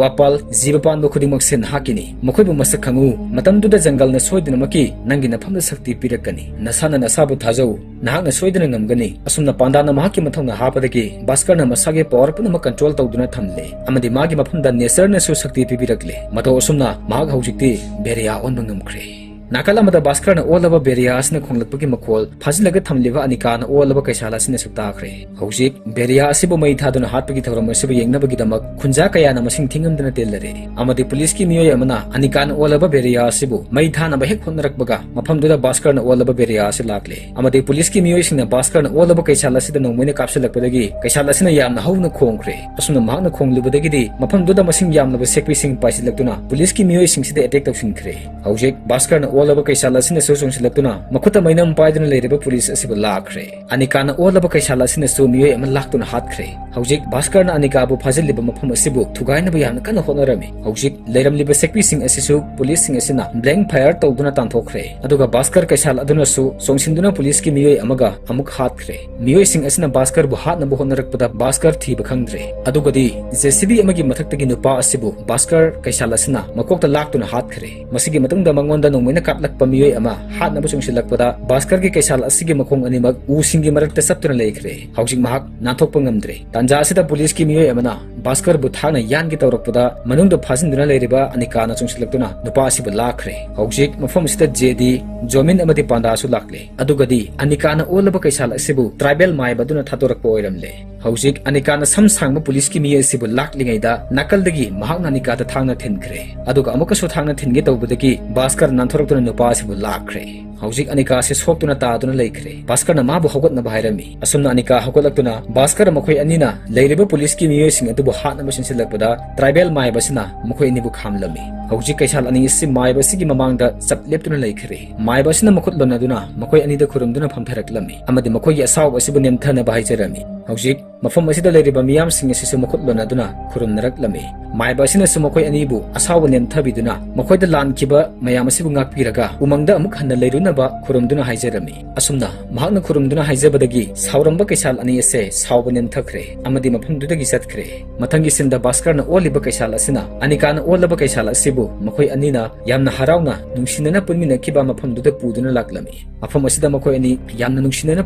ꯋꯥꯄꯥꯜ, ꯖꯤꯕ ꯄꯥꯟꯕ ꯈꯨꯗꯤꯡꯃꯛꯁꯦ ꯅꯍꯥꯛꯀꯤꯅꯤ꯫ ꯃꯈꯣꯏꯕꯨ ꯃꯁꯛ ꯈꯪꯉꯨ꯫ ꯃꯇꯝꯗꯨꯗ ꯖꯪꯒꯜꯅ ꯁꯣꯏꯗꯅꯃꯛꯀꯤ ꯅꯪꯒꯤ ꯅꯐꯝꯗ ꯁꯛꯇꯤ ꯄꯤꯔꯛꯀꯅꯤ꯫ ꯅꯁꯥꯅ ꯅꯁꯥꯕꯨ ꯊꯥꯖꯧ꯫ ꯅꯍꯥꯛꯅ ꯁꯣꯏꯗꯅ ꯉꯝꯒꯅꯤ꯫" ꯑꯁꯨꯝꯅ ꯄꯥꯟꯗꯥꯅ ꯃꯍꯥꯛꯀꯤ ꯃꯊꯧꯅ ꯍꯥꯞꯄꯗꯒꯤ ꯚꯥꯁꯀꯔꯅ ꯃꯁꯥꯒꯤ power ꯄꯨꯝꯅꯃꯛ control ꯇꯧꯗꯨꯅ ꯊꯝꯂꯦ, ꯑꯃꯗꯤ ꯃꯥꯒꯤ ꯃꯐꯝꯗ natureꯅꯁꯨ ꯁꯛꯇꯤ ꯄꯤꯕꯤꯔꯛꯂꯦ꯫ ꯃꯇꯧ ꯑꯁꯨꯝꯅ ꯃꯍꯥꯛ ꯍꯧꯖꯤꯛꯇꯤ ꯕꯦꯔꯤꯌꯥ ꯑꯣꯟꯕ ꯉꯝꯈ꯭ꯔꯦ꯫ ꯅꯥꯀꯜ ꯑꯃꯗ ꯚꯥꯁꯀꯔꯅ ꯑꯣꯜꯂꯕ ꯕꯦꯔꯤꯌꯥ ꯑꯁꯤꯅ ꯈꯣꯡꯂꯛꯄꯒꯤ ꯃꯈꯣꯜ ꯐꯥꯖꯤꯜꯂꯒ ꯊꯝꯂꯤꯕ ꯑꯅꯤꯀꯥꯅ ꯑꯣꯜꯂꯕ ꯀꯩꯁꯥꯜ ꯑꯁꯤꯅꯁꯨ ꯇꯥꯈ꯭ꯔꯦ꯫ ꯍꯧꯖꯤꯛ ꯕꯦꯔꯤꯌꯥ ꯑꯁꯤꯕꯨ ꯃꯩ ꯊꯥꯗꯨꯅ ꯍꯥꯠꯄꯒꯤ ꯊꯧꯔꯝ ꯑꯁꯤꯕꯨ ꯌꯦꯡꯅꯕꯒꯤꯗꯃꯛ ꯈꯨꯟꯖꯥ ꯀꯌꯥꯅ ꯃꯁꯤꯡ ꯊꯤꯉꯝꯗꯅ ꯇꯤꯜꯂꯔꯦ, ꯑꯃꯗꯤ ꯄꯨꯂꯤꯁꯀꯤ ꯃꯤꯑꯣꯏ ꯑꯃꯅ ꯑꯅꯤꯀꯥꯅ ꯑꯣꯜꯂꯕ ꯕꯦꯔꯤꯌꯥ ꯑꯁꯤꯕꯨ ꯃꯩ ꯊꯥꯅꯕ ꯍꯦꯛ ꯍꯣꯠꯅꯔꯛꯄꯒ, ꯃꯐꯝꯗꯨꯗ ꯚꯥꯁꯀꯔꯅ ꯑꯣꯜꯂꯕ ꯕꯦꯔꯤꯌꯥ ꯑꯁꯤ ꯂꯥꯛꯂꯦ, ꯑꯃꯗꯤ ꯄꯨꯂꯤꯁꯀꯤ ꯃꯤꯑꯣꯏꯁꯤꯡꯅ ꯚꯥꯁꯀꯔꯅ ꯑꯣꯜꯂꯕ ꯀꯩꯁꯥꯜ ꯑꯁꯤꯗ ꯅꯣꯡꯃꯩꯅ ꯀꯥꯞꯁꯤꯜꯂꯛꯄꯗꯒꯤ ꯀꯩꯁꯥꯜ ꯑꯁꯤꯅ ꯌꯥꯝꯅ ꯍꯧꯅ ꯈꯣꯡꯈ꯭ꯔꯦ꯫ ꯑꯁꯨꯝꯅ ꯃꯍꯥꯛꯅ ꯈꯣꯡꯂꯨꯕꯗꯒꯤ ꯃꯐꯝꯗꯨꯗ ꯃꯁꯤꯡ ꯌꯥꯝꯂꯕ ꯁꯦꯛꯄꯤꯁꯤꯡ ꯄꯥꯏꯁꯤꯜꯂꯛꯇꯨꯅ ꯄꯨꯂꯤꯁꯀꯤ ꯃꯤꯑꯣꯏꯁꯤꯡꯁꯤꯗ attack ꯇꯧꯁꯤꯟꯈ꯭ꯔꯦ꯫ ꯍꯧꯖꯤꯛ ꯚꯥꯁꯀꯔꯅ ꯑꯣꯜꯂꯕ ꯀꯩꯁꯥꯜ ꯑꯁꯤꯅꯁꯨ ꯆꯣꯡꯁꯤꯜꯂꯛꯇꯨꯅ ꯃꯈꯨꯠꯇ ꯃꯩꯅꯝ ꯄꯥꯏꯗꯨꯅ ꯂꯩꯔꯤꯕ ꯄꯨꯂꯤꯁ ꯑꯁꯤꯕꯨ ꯂꯥꯛꯈ꯭ꯔꯦ꯫ ꯑꯅꯤꯀꯥꯅ ꯑꯣꯜꯂꯕ ꯀꯩꯁꯥꯜ ꯑꯁꯤꯅꯁꯨ ꯃꯤꯑꯣꯏ ꯑꯃ ꯂꯥꯛꯇꯨꯅ ꯍꯥꯠꯈ꯭ꯔꯦ꯫ ꯍꯧꯖꯤꯛ ꯚꯥꯁꯀꯔꯅ ꯑꯅꯤꯀꯥꯕꯨ ꯐꯥꯖꯤꯜꯂꯤꯕ ꯃꯐꯝ ꯑꯁꯤꯕꯨ ꯊꯨꯒꯥꯏꯅꯕ ꯌꯥꯝꯅ ꯀꯟꯅ ꯍꯣꯠꯅꯔꯝꯃꯤ꯫ ꯍꯧꯖꯤꯛ ꯂꯩꯔꯝꯂꯤꯕ ꯁꯦꯛꯄꯤꯁꯤꯡ ꯑꯁꯤꯁꯨ ꯄꯨꯂꯤꯁꯁꯤꯡ ꯑꯁꯤꯅ blank fire ꯇꯧꯗꯨꯅ ꯇꯥꯟꯊꯣꯛꯈ꯭ꯔꯦ, ꯑꯗꯨꯒ ꯚꯥꯁꯀꯔ ꯀꯩꯁꯥꯜ ꯑꯗꯨꯅꯁꯨ ꯆꯣꯡꯁꯤꯟꯗꯨꯅ ꯄꯨꯂꯤꯁꯀꯤ ꯃꯤꯑꯣꯏ ꯑꯃꯒ ꯑꯃꯨꯛ ꯍꯥꯠꯈ꯭ꯔꯦ꯫ ꯃꯤꯑꯣꯏꯁꯤꯡ ꯑꯁꯤꯅ ꯚꯥꯁꯀꯔꯕꯨ ꯍꯥꯠꯅꯕ ꯍꯣꯠꯅꯔꯛꯄꯗ ꯚꯥꯁꯀꯔ ꯊꯤꯕ ꯈꯪꯗ꯭ꯔꯦ꯫ ꯑꯗꯨꯒꯗꯤ JCB ꯑꯃꯒꯤ ꯃꯊꯛꯇꯒꯤ ꯅꯨꯄꯥ ꯑꯁꯤꯕꯨ ꯚꯥꯁꯀꯔ ꯀꯩꯁꯥꯜ ꯑꯁꯤꯅ ꯃꯀꯣꯛꯇ ꯂꯥꯛꯇꯨꯅ ꯍꯥꯠꯈ꯭ꯔꯦ꯫ ꯃꯁꯤꯒꯤ ꯃꯇꯨꯡꯗ ꯃꯉꯣꯟꯗ ꯅꯣꯡꯃꯩꯅ ꯀꯥꯞꯂꯛꯄ ꯃꯤꯑꯣꯏ ꯑꯃ ꯍꯥꯠꯅꯕ ꯆꯣꯡꯁꯤꯜꯂꯛꯄꯗ ꯚꯥꯁꯀꯔꯒꯤ ꯀꯩꯁꯥꯜ ꯑꯁꯤꯒꯤ ꯃꯈꯣꯡ ꯑꯅꯤꯃꯛ ꯎꯁꯤꯡꯒꯤ ꯃꯔꯛꯇ ꯆꯞꯇꯨꯅ ꯂꯩꯈ꯭ꯔꯦ꯫ ꯍꯧꯖꯤꯛ ꯃꯍꯥꯛ ꯅꯥꯟꯊꯣꯛꯄ ꯉꯝꯗ꯭ꯔꯦ꯫ ꯇꯥꯟꯖꯥ ꯑꯁꯤꯗ ꯄꯨꯂꯤꯁꯀꯤ ꯃꯤꯑꯣꯏ ꯑꯃꯅ ꯚꯥꯁꯀꯔꯕꯨ ꯊꯥꯡꯅ ꯌꯥꯟꯒꯦ ꯇꯧꯔꯛꯄꯗ ꯃꯅꯨꯡꯗ ꯐꯥꯖꯤꯟꯗꯨꯅ ꯂꯩꯔꯤꯕ ꯑꯅꯤꯀꯥꯅ ꯆꯣꯡꯁꯤꯜꯂꯛꯇꯨꯅ ꯅꯨꯄꯥ ꯑꯁꯤꯕꯨ ꯂꯥꯛꯈ꯭ꯔꯦ꯫ ꯍꯧꯖꯤꯛ ꯃꯐꯝ ꯑꯁꯤꯗ ꯖꯦꯗꯤ, ꯖꯣꯃꯤꯟ ꯑꯃꯗꯤ ꯄꯥꯟꯗꯥꯁꯨ ꯂꯥꯛꯂꯦ꯫ ꯑꯗꯨꯒꯗꯤ ꯑꯅꯤꯀꯥꯅ ꯑꯣꯜꯂꯕ ꯀꯩꯁꯥꯜ ꯑꯁꯤꯕꯨ ꯇ꯭ꯔꯥꯏꯕꯦꯜ ꯃꯥꯏꯕ ꯑꯗꯨꯅ ꯊꯥꯗꯣꯔꯛꯄ ꯑꯣꯏꯔꯝꯂꯦ꯫ ꯍꯧꯖꯤꯛ ꯑꯅꯤꯀꯥꯅ ꯁꯝ ꯁꯥꯡꯕ ꯄꯨꯂꯤꯁꯀꯤ ꯃꯤ ꯑꯁꯤꯕꯨ ꯂꯥꯛꯂꯤꯉꯩꯗ ꯅꯥꯀꯜꯗꯒꯤ ꯃꯍꯥꯛꯅ ꯑꯅꯤꯀꯥꯗ ꯊꯥꯡꯅ ꯊꯤꯟꯈ꯭ꯔꯦ꯫ ꯑꯗꯨꯒ ꯑꯃꯨꯛꯀꯁꯨ ꯊꯥꯡꯅ ꯊꯤꯟꯒꯦ ꯇꯧꯕꯗꯒꯤ ꯚꯥꯁꯀꯔ ꯅꯥꯟꯊꯣꯔꯛꯇꯨꯅ ꯅꯨꯄꯥ ꯑꯁꯤꯕꯨ ꯂꯥꯛꯈ꯭ꯔꯦ꯫ ꯍꯧꯖꯤꯛ ꯑꯅꯤꯀꯥꯁꯦ ꯁꯣꯛꯇꯨꯅ ꯇꯥꯗꯨꯅ ꯂꯩꯈ꯭ꯔꯦ꯫ ꯚꯥꯁꯀꯔꯅ ꯃꯥꯕꯨ ꯍꯧꯒꯠꯅꯕ ꯍꯥꯏꯔꯝꯃꯤ꯫ ꯑꯁꯨꯝꯅ ꯑꯅꯤꯀꯥ ꯍꯧꯒꯠꯂꯛꯇꯨꯅ ꯚꯥꯁꯀꯔ ꯃꯈꯣꯏ ꯑꯅꯤꯅ ꯂꯩꯔꯤꯕ ꯄꯨꯂꯤꯁꯀꯤ ꯃꯤꯑꯣꯏꯁꯤꯡ ꯑꯗꯨꯕꯨ ꯍꯥꯠꯅꯕ ꯆꯦꯟꯁꯤꯜꯂꯛꯄꯗ ꯇ꯭ꯔꯥꯏꯕꯦꯜ ꯃꯥꯏꯕ ꯑꯁꯤꯅ ꯃꯈꯣꯏ ꯑꯅꯤꯕꯨ ꯈꯥꯝꯂꯝꯃꯤ꯫ ꯍꯧꯖꯤꯛ ꯀꯩꯁꯥꯜ ꯑꯅꯤ ꯑꯁꯤ ꯃꯥꯏꯕ ꯑꯁꯤꯒꯤ ꯃꯃꯥꯡꯗ ꯆꯞ ꯂꯦꯞꯇꯨꯅ ꯂꯩꯈ꯭ꯔꯦ꯫ ꯃꯥꯏꯕ ꯑꯁꯤꯅ ꯃꯈꯨꯠ ꯂꯣꯟꯅꯗꯨꯅ ꯃꯈꯣꯏ ꯑꯅꯤꯗ ꯈꯨꯔꯨꯝꯗꯨꯅ ꯐꯝꯊꯔꯛꯂꯝꯃꯤ ꯑꯃꯗꯤ ꯃꯈꯣꯏꯒꯤ ꯑꯁꯥꯎꯕ ꯑꯁꯤꯕꯨ ꯅꯦꯝꯊꯅꯕ ꯍꯥꯏꯖꯔꯝꯃꯤ꯫ ꯍꯧꯖꯤꯛ ꯃꯐꯝ ꯑꯁꯤꯗ ꯂꯩꯔꯤꯕ ꯃꯤꯌꯥꯝꯁꯤꯡ ꯑꯁꯤꯁꯨ ꯃꯈꯨꯠ ꯂꯣꯟꯅꯗꯨꯅ ꯈꯨꯔꯨꯝꯅꯔꯛꯂꯝꯃꯤ꯫ ꯃꯥꯏꯕ ꯑꯁꯤꯅꯁꯨ ꯃꯈꯣꯏ ꯑꯅꯤꯕꯨ ꯑꯁꯥꯎꯕ ꯅꯦꯝꯊꯕꯤꯗꯨꯅ ꯃꯈꯣꯏꯗ ꯂꯥꯟꯈꯤꯕ ꯃꯌꯥꯝ ꯑꯁꯤꯕꯨ ꯉꯥꯛꯄꯤꯔꯒ ꯎꯃꯪꯗ ꯑꯃꯨꯛ ꯍꯟꯅ ꯂꯩꯔꯨꯅꯕ ꯈꯨꯔꯨꯝꯗꯨꯅ ꯍꯥꯏꯖꯔꯝꯃꯤ꯫ ꯑꯁꯨꯝꯅ ꯃꯍꯥꯛꯅ ꯈꯨꯔꯨꯝꯗꯨꯅ ꯍꯥꯏꯖꯕꯗꯒꯤ ꯁꯥꯎꯔꯝꯕ ꯀꯩꯁꯥꯜ ꯑꯅꯤ ꯑꯁꯦ ꯁꯥꯎꯕ ꯅꯦꯝꯊꯈ꯭ꯔꯦ ꯑꯃꯗꯤ ꯃꯐꯝꯗꯨꯗꯒꯤ ꯆꯠꯈ꯭ꯔꯦ꯫ ꯃꯊꯪꯒꯤ ꯁꯤꯟꯗ ꯚꯥꯁꯀꯔꯅ ꯑꯣꯜꯂꯤꯕ ꯀꯩꯁꯥꯜ ꯑꯁꯤꯅ ꯑꯅꯤꯀꯥꯅ ꯑꯣꯜꯂꯕ ꯀꯩꯁꯥꯜ ꯑꯁꯤꯕꯨ ꯃꯈꯣꯏ ꯑꯅꯤꯅ ꯌꯥꯝꯅ ꯍꯔꯥꯎꯅ ꯅꯨꯡꯁꯤꯅꯅ ꯄꯨꯟꯃꯤꯟꯅꯈꯤꯕ ꯃꯐꯝꯗꯨꯗ ꯄꯨꯗꯨꯅ ꯂꯥꯛꯂꯝꯃꯤ꯫ ꯃꯐꯝ ꯑꯁꯤꯗ ꯃꯈꯣꯏ ꯑꯅꯤ ꯌꯥꯝꯅ ꯅꯨꯡꯁꯤꯅꯅ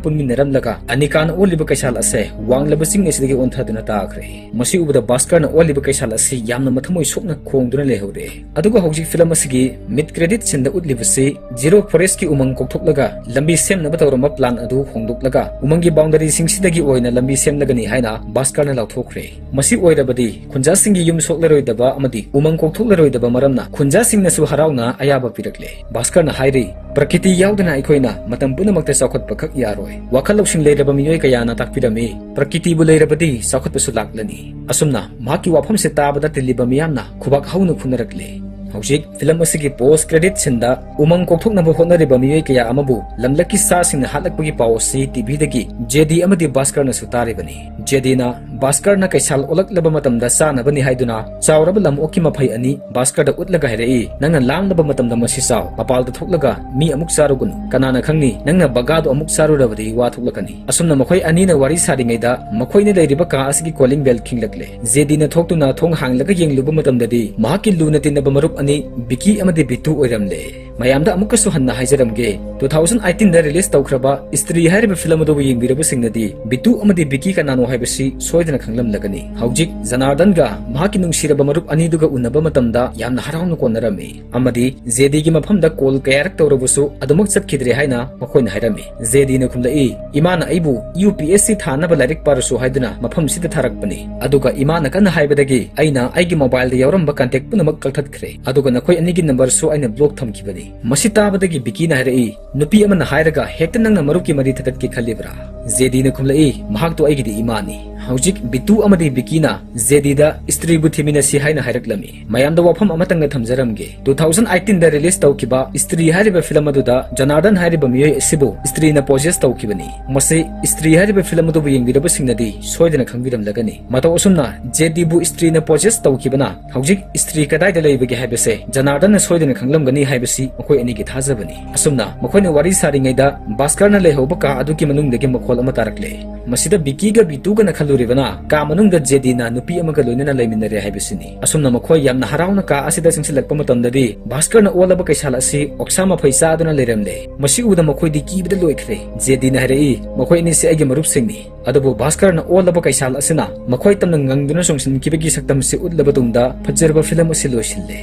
ꯄꯨꯟꯃꯤꯟꯅꯔꯝꯂꯒ ꯑꯅꯤꯀꯥꯅ ꯑꯣꯜꯂꯤꯕ ꯀꯩꯁꯥꯜ ꯑꯁꯦ ꯋꯥꯡꯂꯕ ꯆꯤꯡ ꯑꯁꯤꯗꯒꯤ ꯑꯣꯟꯊꯗꯨꯅ ꯇꯥꯈ꯭ꯔꯦ꯫ ꯃꯁꯤ ꯎꯕꯗ ꯚꯥꯁꯀꯔꯅ ꯑꯣꯜꯂꯤꯕ ꯀꯩꯁꯥꯜ ꯑꯁꯤ ꯌꯥꯝꯅ ꯃꯊꯃꯣꯏ ꯁꯣꯛꯅ ꯈꯣꯡꯗꯨꯅ ꯂꯩꯍꯧꯔꯦ꯫ ꯑꯗꯨꯒ ꯍꯧꯖꯤꯛ ꯐꯤꯂꯝ ꯑꯁꯤꯒꯤ ꯃꯤꯗ ꯀ꯭ꯔꯦꯗꯤꯠ ꯁꯤꯟꯗ ꯎꯠꯂꯤꯕꯁꯤ ꯖꯤꯔꯣ ꯐꯣꯔꯦꯁꯀꯤ ꯎꯃꯪ ꯀꯣꯛꯊꯣꯛꯂꯒ ꯂꯝꯕꯤ ꯁꯦꯝꯅꯕ ꯇꯧꯔꯝꯕ ꯄ꯭ꯂꯥꯟ ꯑꯗꯨ ꯍꯣꯡꯗꯣꯛꯂꯒ ꯎꯃꯪꯒꯤ ꯕꯥꯎꯟꯗꯔꯤꯁꯤꯡꯁꯤꯗꯒꯤ ꯑꯣꯏꯅ ꯂꯝꯕꯤ ꯁꯦꯝꯂꯒꯅꯤ ꯍꯥꯏꯅ ꯚꯥꯁꯀꯔꯅ ꯂꯥꯎꯊꯣꯛꯈ꯭ꯔꯦ꯫ ꯃꯁꯤ ꯑꯣꯏꯔꯕꯗꯤ ꯈꯨꯟꯖꯥꯁꯤꯡꯒꯤ ꯌꯨꯝ ꯁꯣꯛꯂꯔꯣꯏꯗꯕ ꯑꯃꯗꯤ ꯎꯃꯪ ꯀꯣꯛꯊꯣꯛꯂꯔꯣꯏꯗꯕ ꯃꯔꯝꯅ ꯈꯨꯟꯖꯥꯁꯤꯡꯅꯁꯨ ꯍꯔꯥꯎꯅ ꯑꯌꯥꯕ ꯄꯤꯔꯛꯂꯦ꯫ ꯚꯥꯁꯀꯔꯅ ꯍꯥꯏꯔꯤ, "ꯄ꯭ꯔꯀꯤꯇꯤ ꯌꯥꯎꯗꯅ ꯑꯩꯈꯣꯏꯅ ꯃꯇꯝ ꯄꯨꯝꯅꯃꯛꯇ ꯆꯥꯎꯈꯠꯄꯈꯛ ꯌꯥꯔꯣꯏ꯫" ꯋꯥꯈꯜ ꯂꯧꯁꯤꯡ ꯂꯩꯔꯕ ꯃꯤꯑꯣꯏ ꯀꯌꯥꯅ ꯇꯥꯛꯄꯤꯔꯝꯃꯤ, "ꯄ꯭ꯔꯀꯤꯇꯤꯕꯨ ꯂꯩꯔꯕꯗꯤ ꯆꯥꯎꯈꯠꯄꯁꯨ ꯂꯥꯛꯂꯅꯤ꯫" ꯑꯁꯨꯝꯅ ꯃꯍꯥꯛꯀꯤ ꯋꯥꯐꯝꯁꯦ ꯇꯥꯕꯗ ꯇꯤꯜꯂꯤꯕ ꯃꯤꯌꯥꯝꯅ ꯈꯨꯕꯥꯛ ꯍꯧꯅ ꯈꯨꯅꯔꯛꯂꯦ꯫ ꯍꯧꯖꯤꯛ ꯐꯤꯂꯝ ꯑꯁꯤꯒꯤ ꯄꯣꯁ ꯀ꯭ꯔꯦꯗꯤꯠ ꯁꯤꯟꯗ ꯎꯃꯪ ꯀꯣꯛꯊꯣꯛꯅꯕ ꯍꯣꯠꯅꯔꯤꯕ ꯃꯤꯑꯣꯏ ꯀꯌꯥ ꯑꯃꯕꯨ ꯂꯝꯂꯛꯀꯤ ꯁꯥꯁꯤꯡꯅ ꯍꯥꯠꯂꯛꯄꯒꯤ ꯄꯥꯎ ꯑꯁꯤ ꯇꯤꯚꯤꯗꯒꯤ ꯖꯦꯗꯤ ꯑꯃꯗꯤ ꯚꯥꯁꯀꯔꯅꯁꯨ ꯇꯥꯔꯤꯕꯅꯤ꯫ ꯖꯦꯗꯤꯅ ꯚꯥꯁꯀꯔꯅ ꯀꯩꯁꯥꯜ ꯑꯣꯜꯂꯛꯂꯕ ꯃꯇꯝꯗ ꯆꯥꯅꯕꯅꯤ ꯍꯥꯏꯗꯨꯅ ꯆꯥꯎꯔꯕ ꯂꯝ ꯑꯣꯛꯀꯤ ꯃꯐꯩ ꯑꯅꯤ ꯚꯥꯁꯀꯔꯗ ꯎꯠꯂꯒ ꯍꯥꯏꯔꯛꯏ, "ꯅꯪꯅ ꯂꯥꯝꯂꯕ ꯃꯇꯝꯗ ꯃꯁꯤ ꯆꯥꯎ, ꯃꯄꯥꯜꯗ ꯊꯣꯛꯂꯒ ꯃꯤ ꯑꯃꯨꯛ ꯆꯥꯔꯨꯒꯅꯨ꯫ ꯀꯅꯥꯅ ꯈꯪꯅꯤ, ꯅꯪꯅ ꯕꯒꯥꯗꯨ ꯑꯃꯨꯛ ꯆꯥꯔꯨꯔꯕꯗꯤ ꯋꯥ ꯊꯣꯛꯂꯛꯀꯅꯤ꯫" ꯑꯁꯨꯝꯅ ꯃꯈꯣꯏ ꯑꯅꯤꯅ ꯋꯥꯔꯤ ꯁꯥꯔꯤꯉꯩꯗ ꯃꯈꯣꯏꯅ ꯂꯩꯔꯤꯕ ꯀꯥ ꯑꯁꯤꯒꯤ ꯀꯣꯂꯤꯡ ꯕꯦꯜ ꯈꯤꯡꯂꯛꯂꯦ꯫ ꯖꯦꯗꯤꯅ ꯊꯣꯛꯇꯨꯅ ꯊꯣꯡ ꯍꯥꯡꯂꯒ ꯌꯦꯡꯂꯨꯕ ꯃꯇꯝꯗꯗꯤ ꯃꯍꯥꯛꯀꯤ ꯂꯨꯅ ꯇꯤꯟꯅꯕ ꯃꯔꯨꯞ ꯑꯅꯤ ꯕꯤꯀꯤ ꯑꯃꯗꯤ ꯕꯤꯇꯨ ꯑꯣꯏꯔꯝꯂꯦ꯫ ꯃꯌꯥꯝꯗ ꯑꯃꯨꯛꯀꯁꯨ ꯍꯟꯅ ꯍꯥꯏꯖꯔꯝꯒꯦ, two thousand eighteen ꯗ ꯔꯤꯂꯤꯖ ꯇꯧꯈ꯭ꯔꯕ ꯁ꯭ꯇꯔꯤ ꯍꯥꯏꯔꯤꯕ ꯐꯤꯂꯝ ꯑꯗꯨꯕꯨ ꯌꯦꯡꯕꯤꯔꯕꯁꯤꯡꯅꯗꯤ ꯕꯤꯇꯨ ꯑꯃꯗꯤ ꯕꯤꯀꯤ ꯀꯅꯥꯅꯣ ꯍꯥꯏꯕꯁꯤ ꯁꯣꯏꯗꯅ ꯈꯪꯂꯝꯂꯒꯅꯤ꯫ ꯍꯧꯖꯤꯛ ꯖꯅꯥꯔꯗꯟꯒ ꯃꯍꯥꯛꯀꯤ ꯅꯨꯡꯁꯤꯔꯕ ꯃꯔꯨꯞ ꯑꯅꯤꯗꯨꯒ ꯎꯅꯕ ꯃꯇꯝꯗ ꯌꯥꯝꯅ ꯍꯔꯥꯎꯅ ꯀꯣꯟꯅꯔꯝꯃꯤ ꯑꯃꯗꯤ ꯖꯦꯗꯤꯒꯤ ꯃꯐꯝꯗ ꯀꯣꯜ ꯀꯌꯥꯔꯛ ꯇꯧꯔꯕꯁꯨ ꯑꯗꯨꯃꯛ ꯆꯠꯈꯤꯗ꯭ꯔꯦ ꯍꯥꯏꯅ ꯃꯈꯣꯏꯅ ꯍꯥꯏꯔꯝꯃꯤ꯫ ꯖꯦꯗꯤꯅ ꯈꯨꯝꯂꯛꯏ, "ꯏꯃꯥꯅ ꯑꯩꯕꯨ ꯌꯨ ꯄꯤ ꯑꯦꯁ ꯁꯤ ꯊꯥꯅꯕ ꯂꯥꯏꯔꯤꯛ ꯄꯥꯔꯨꯁꯨ ꯍꯥꯏꯗꯨꯅ ꯃꯐꯝꯁꯤꯗ ꯊꯥꯔꯛꯄꯅꯤ꯫ ꯑꯗꯨꯒ ꯏꯃꯥꯅ ꯀꯟꯅ ꯍꯥꯏꯕꯗꯒꯤ ꯑꯩꯅ ꯑꯩꯒꯤ ꯃꯣꯕꯥꯏꯜꯗ ꯌꯥꯎꯔꯝꯕ ꯀꯟꯇꯦꯛ ꯄꯨꯝꯅꯃꯛ ꯀꯛꯊꯠꯈ꯭ꯔꯦ꯫ ꯑꯗꯨꯒ ꯅꯈꯣꯏ ꯑꯅꯤꯒꯤ ꯅꯝꯕꯔꯁꯨ ꯑꯩꯅ ꯕ꯭ꯂꯣꯛ ꯊꯝꯈꯤꯕꯅꯤ꯫" ꯃꯁꯤ ꯇꯥꯕꯗꯒꯤ ꯕꯤꯀꯤꯅ ꯍꯥꯏꯔꯛꯏ, ꯅꯨꯄꯤ ꯑꯃꯅ ꯍꯥꯏꯔꯒ ꯍꯦꯛꯇ ꯅꯪꯅ ꯃꯔꯨꯞꯀꯤ ꯃꯔꯤ ꯊꯗꯠꯀꯦ ꯈꯜꯂꯤꯕ꯭ꯔꯥ? ꯖꯦꯗꯤꯅ ꯈꯨꯝꯂꯛꯏ, ꯃꯍꯥꯛꯇꯣ ꯑꯩꯒꯤꯗꯤ ꯏꯃꯥꯅꯤ꯫ ꯍꯧꯖꯤꯛ ꯕꯤꯇꯨ ꯑꯃꯗꯤ ꯕꯤꯀꯤꯅ ꯖꯦꯗꯤꯗ ꯏꯁꯇ꯭ꯔꯤꯕꯨ ꯊꯤꯃꯤꯟꯅꯁꯤ ꯍꯥꯏꯅ ꯍꯥꯏꯔꯛꯂꯝꯃꯤ꯫ ꯃꯌꯥꯝꯗ ꯋꯥꯐꯝ ꯑꯃꯇꯪꯒ ꯊꯝꯖꯔꯝꯒꯦ, two thousand eighteen ꯗ release ꯇꯧꯈꯤꯕ ꯏꯁꯇ꯭ꯔꯤ ꯍꯥꯏꯔꯤꯕ ꯐꯤꯂꯝ ꯑꯗꯨꯗ ꯖꯅꯥꯔꯗꯟ ꯍꯥꯏꯔꯤꯕ ꯃꯤꯑꯣꯏ ꯑꯁꯤꯕꯨ ꯏꯁꯇ꯭ꯔꯤꯅ possess ꯇꯧꯈꯤꯕꯅꯤ꯫ ꯃꯁꯤ ꯏꯁꯇ꯭ꯔꯤ ꯍꯥꯏꯔꯤꯕ ꯐꯤꯂꯝ ꯑꯗꯨꯕꯨ ꯌꯦꯡꯕꯤꯔꯕꯁꯤꯡꯅꯗꯤ ꯁꯣꯏꯗꯅ ꯈꯪꯕꯤꯔꯝꯂꯒꯅꯤ꯫ ꯃꯇꯧ ꯑꯁꯨꯝꯅ ꯖꯦꯗꯤꯕꯨ ꯏꯁꯇ꯭ꯔꯤꯅ possess ꯇꯧꯈꯤꯕꯅ ꯍꯧꯖꯤꯛ ꯏꯁꯇ꯭ꯔꯤ ꯀꯗꯥꯏꯗ ꯂꯩꯕꯒꯦ ꯍꯥꯏꯕꯁꯦ ꯖꯅꯥꯔꯗꯟꯅ ꯁꯣꯏꯗꯅ ꯈꯪꯂꯝꯒꯅꯤ ꯍꯥꯏꯕꯁꯤ ꯃꯈꯣꯏ ꯑꯅꯤꯒꯤ ꯊꯥꯖꯕꯅꯤ꯫ ꯑꯁꯨꯝꯅ ꯃꯈꯣꯏꯅ ꯋꯥꯔꯤ ꯁꯥꯔꯤꯉꯩꯗ ꯚꯥꯁꯀꯔꯅ ꯂꯩꯍꯧꯕ ꯀꯥ ꯑꯗꯨꯒꯤ ꯃꯅꯨꯡꯗꯒꯤ ꯃꯈꯣꯜ ꯑꯃ ꯇꯥꯔꯛꯂꯦ꯫ ꯃꯁꯤꯗ ꯕꯤꯀꯤꯒ ꯕꯤꯇꯨꯒꯅ ꯈꯜꯂꯨꯔꯤꯕꯅ ꯀꯥ ꯃꯅꯨꯡꯗ ꯖꯦꯗꯤꯅ ꯅꯨꯄꯤ ꯑꯃꯒ ꯂꯣꯏꯅꯅ ꯂꯩꯃꯤꯟꯅꯔꯦ ꯍꯥꯏꯕꯁꯤꯅꯤ꯫ ꯑꯁꯨꯝꯅ ꯃꯈꯣꯏ ꯌꯥꯝꯅ ꯍꯔꯥꯎꯅ ꯀꯥ ꯑꯁꯤꯗ ꯆꯪꯁꯤꯜꯂꯛꯄ ꯃꯇꯝꯗꯗꯤ ꯚꯥꯁꯀꯔꯅ ꯑꯣꯜꯂꯕ ꯀꯩꯁꯥꯜ ꯑꯁꯤ ꯑꯣꯛꯁꯥ ꯃꯐꯩ ꯆꯥꯗꯨꯅ ꯂꯩꯔꯝꯂꯦ꯫ ꯃꯁꯤ ꯎꯕꯗ ꯃꯈꯣꯏꯗꯤ ꯀꯤꯕꯗ ꯂꯣꯏꯈ꯭ꯔꯦ꯫ ꯖꯦꯗꯤꯅ ꯍꯥꯏꯔꯛꯏ, ꯃꯈꯣꯏ ꯑꯅꯤꯁꯤ ꯑꯩꯒꯤ ꯃꯔꯨꯞꯁꯤꯡꯅꯤ꯫ ꯑꯗꯨꯕꯨ ꯚꯥꯁꯀꯔꯅ ꯑꯣꯜꯂꯕ ꯀꯩꯁꯥꯜ ꯑꯁꯤꯅ ꯃꯈꯣꯏ ꯇꯝꯅ ꯉꯪꯗꯨꯅ ꯆꯣꯡꯁꯤꯟꯈꯤꯕꯒꯤ ꯁꯛꯇꯝꯁꯤ ꯎꯠꯂꯕ ꯇꯨꯡꯗ ꯐꯖꯔꯕ ꯐꯤꯂꯝ ꯑꯁꯤ ꯂꯣꯏꯁꯤꯜꯂꯦ꯫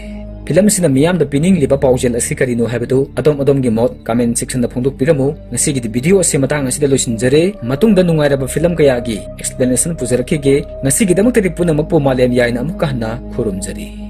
ꯐꯤꯂꯝꯁꯤꯅ ꯃꯤꯌꯥꯝꯗ ꯄꯤꯅꯤꯡꯂꯤꯕ ꯄꯥꯎꯖꯦꯜ ꯑꯁꯤ ꯀꯔꯤꯅꯣ ꯍꯥꯏꯕꯗꯨ ꯑꯗꯣꯝ ꯑꯗꯣꯝꯒꯤ ꯃꯣꯠ comment section ꯗ ꯐꯣꯡꯗꯣꯛꯄꯤꯔꯝꯃꯨ꯫ ꯉꯁꯤꯒꯤꯗꯤ video ꯑꯁꯤ ꯃꯇꯥꯡ ꯑꯁꯤꯗ ꯂꯣꯏꯁꯤꯟꯖꯔꯦ꯫ ꯃꯇꯨꯡꯗ ꯅꯨꯡꯉꯥꯏꯔꯕ ꯐꯤꯂꯝ ꯀꯌꯥꯒꯤ explanation ꯄꯨꯖꯔꯛꯈꯤꯒꯦ꯫ ꯉꯁꯤꯒꯤꯗꯃꯛꯇꯗꯤ ꯄꯨꯝꯅꯃꯛꯄꯨ ꯃꯥꯂꯦꯝ ꯌꯥꯏꯅ ꯑꯃꯨꯛꯀ ꯍꯟꯅ ꯈꯨꯔꯨꯝꯖꯔꯤ꯫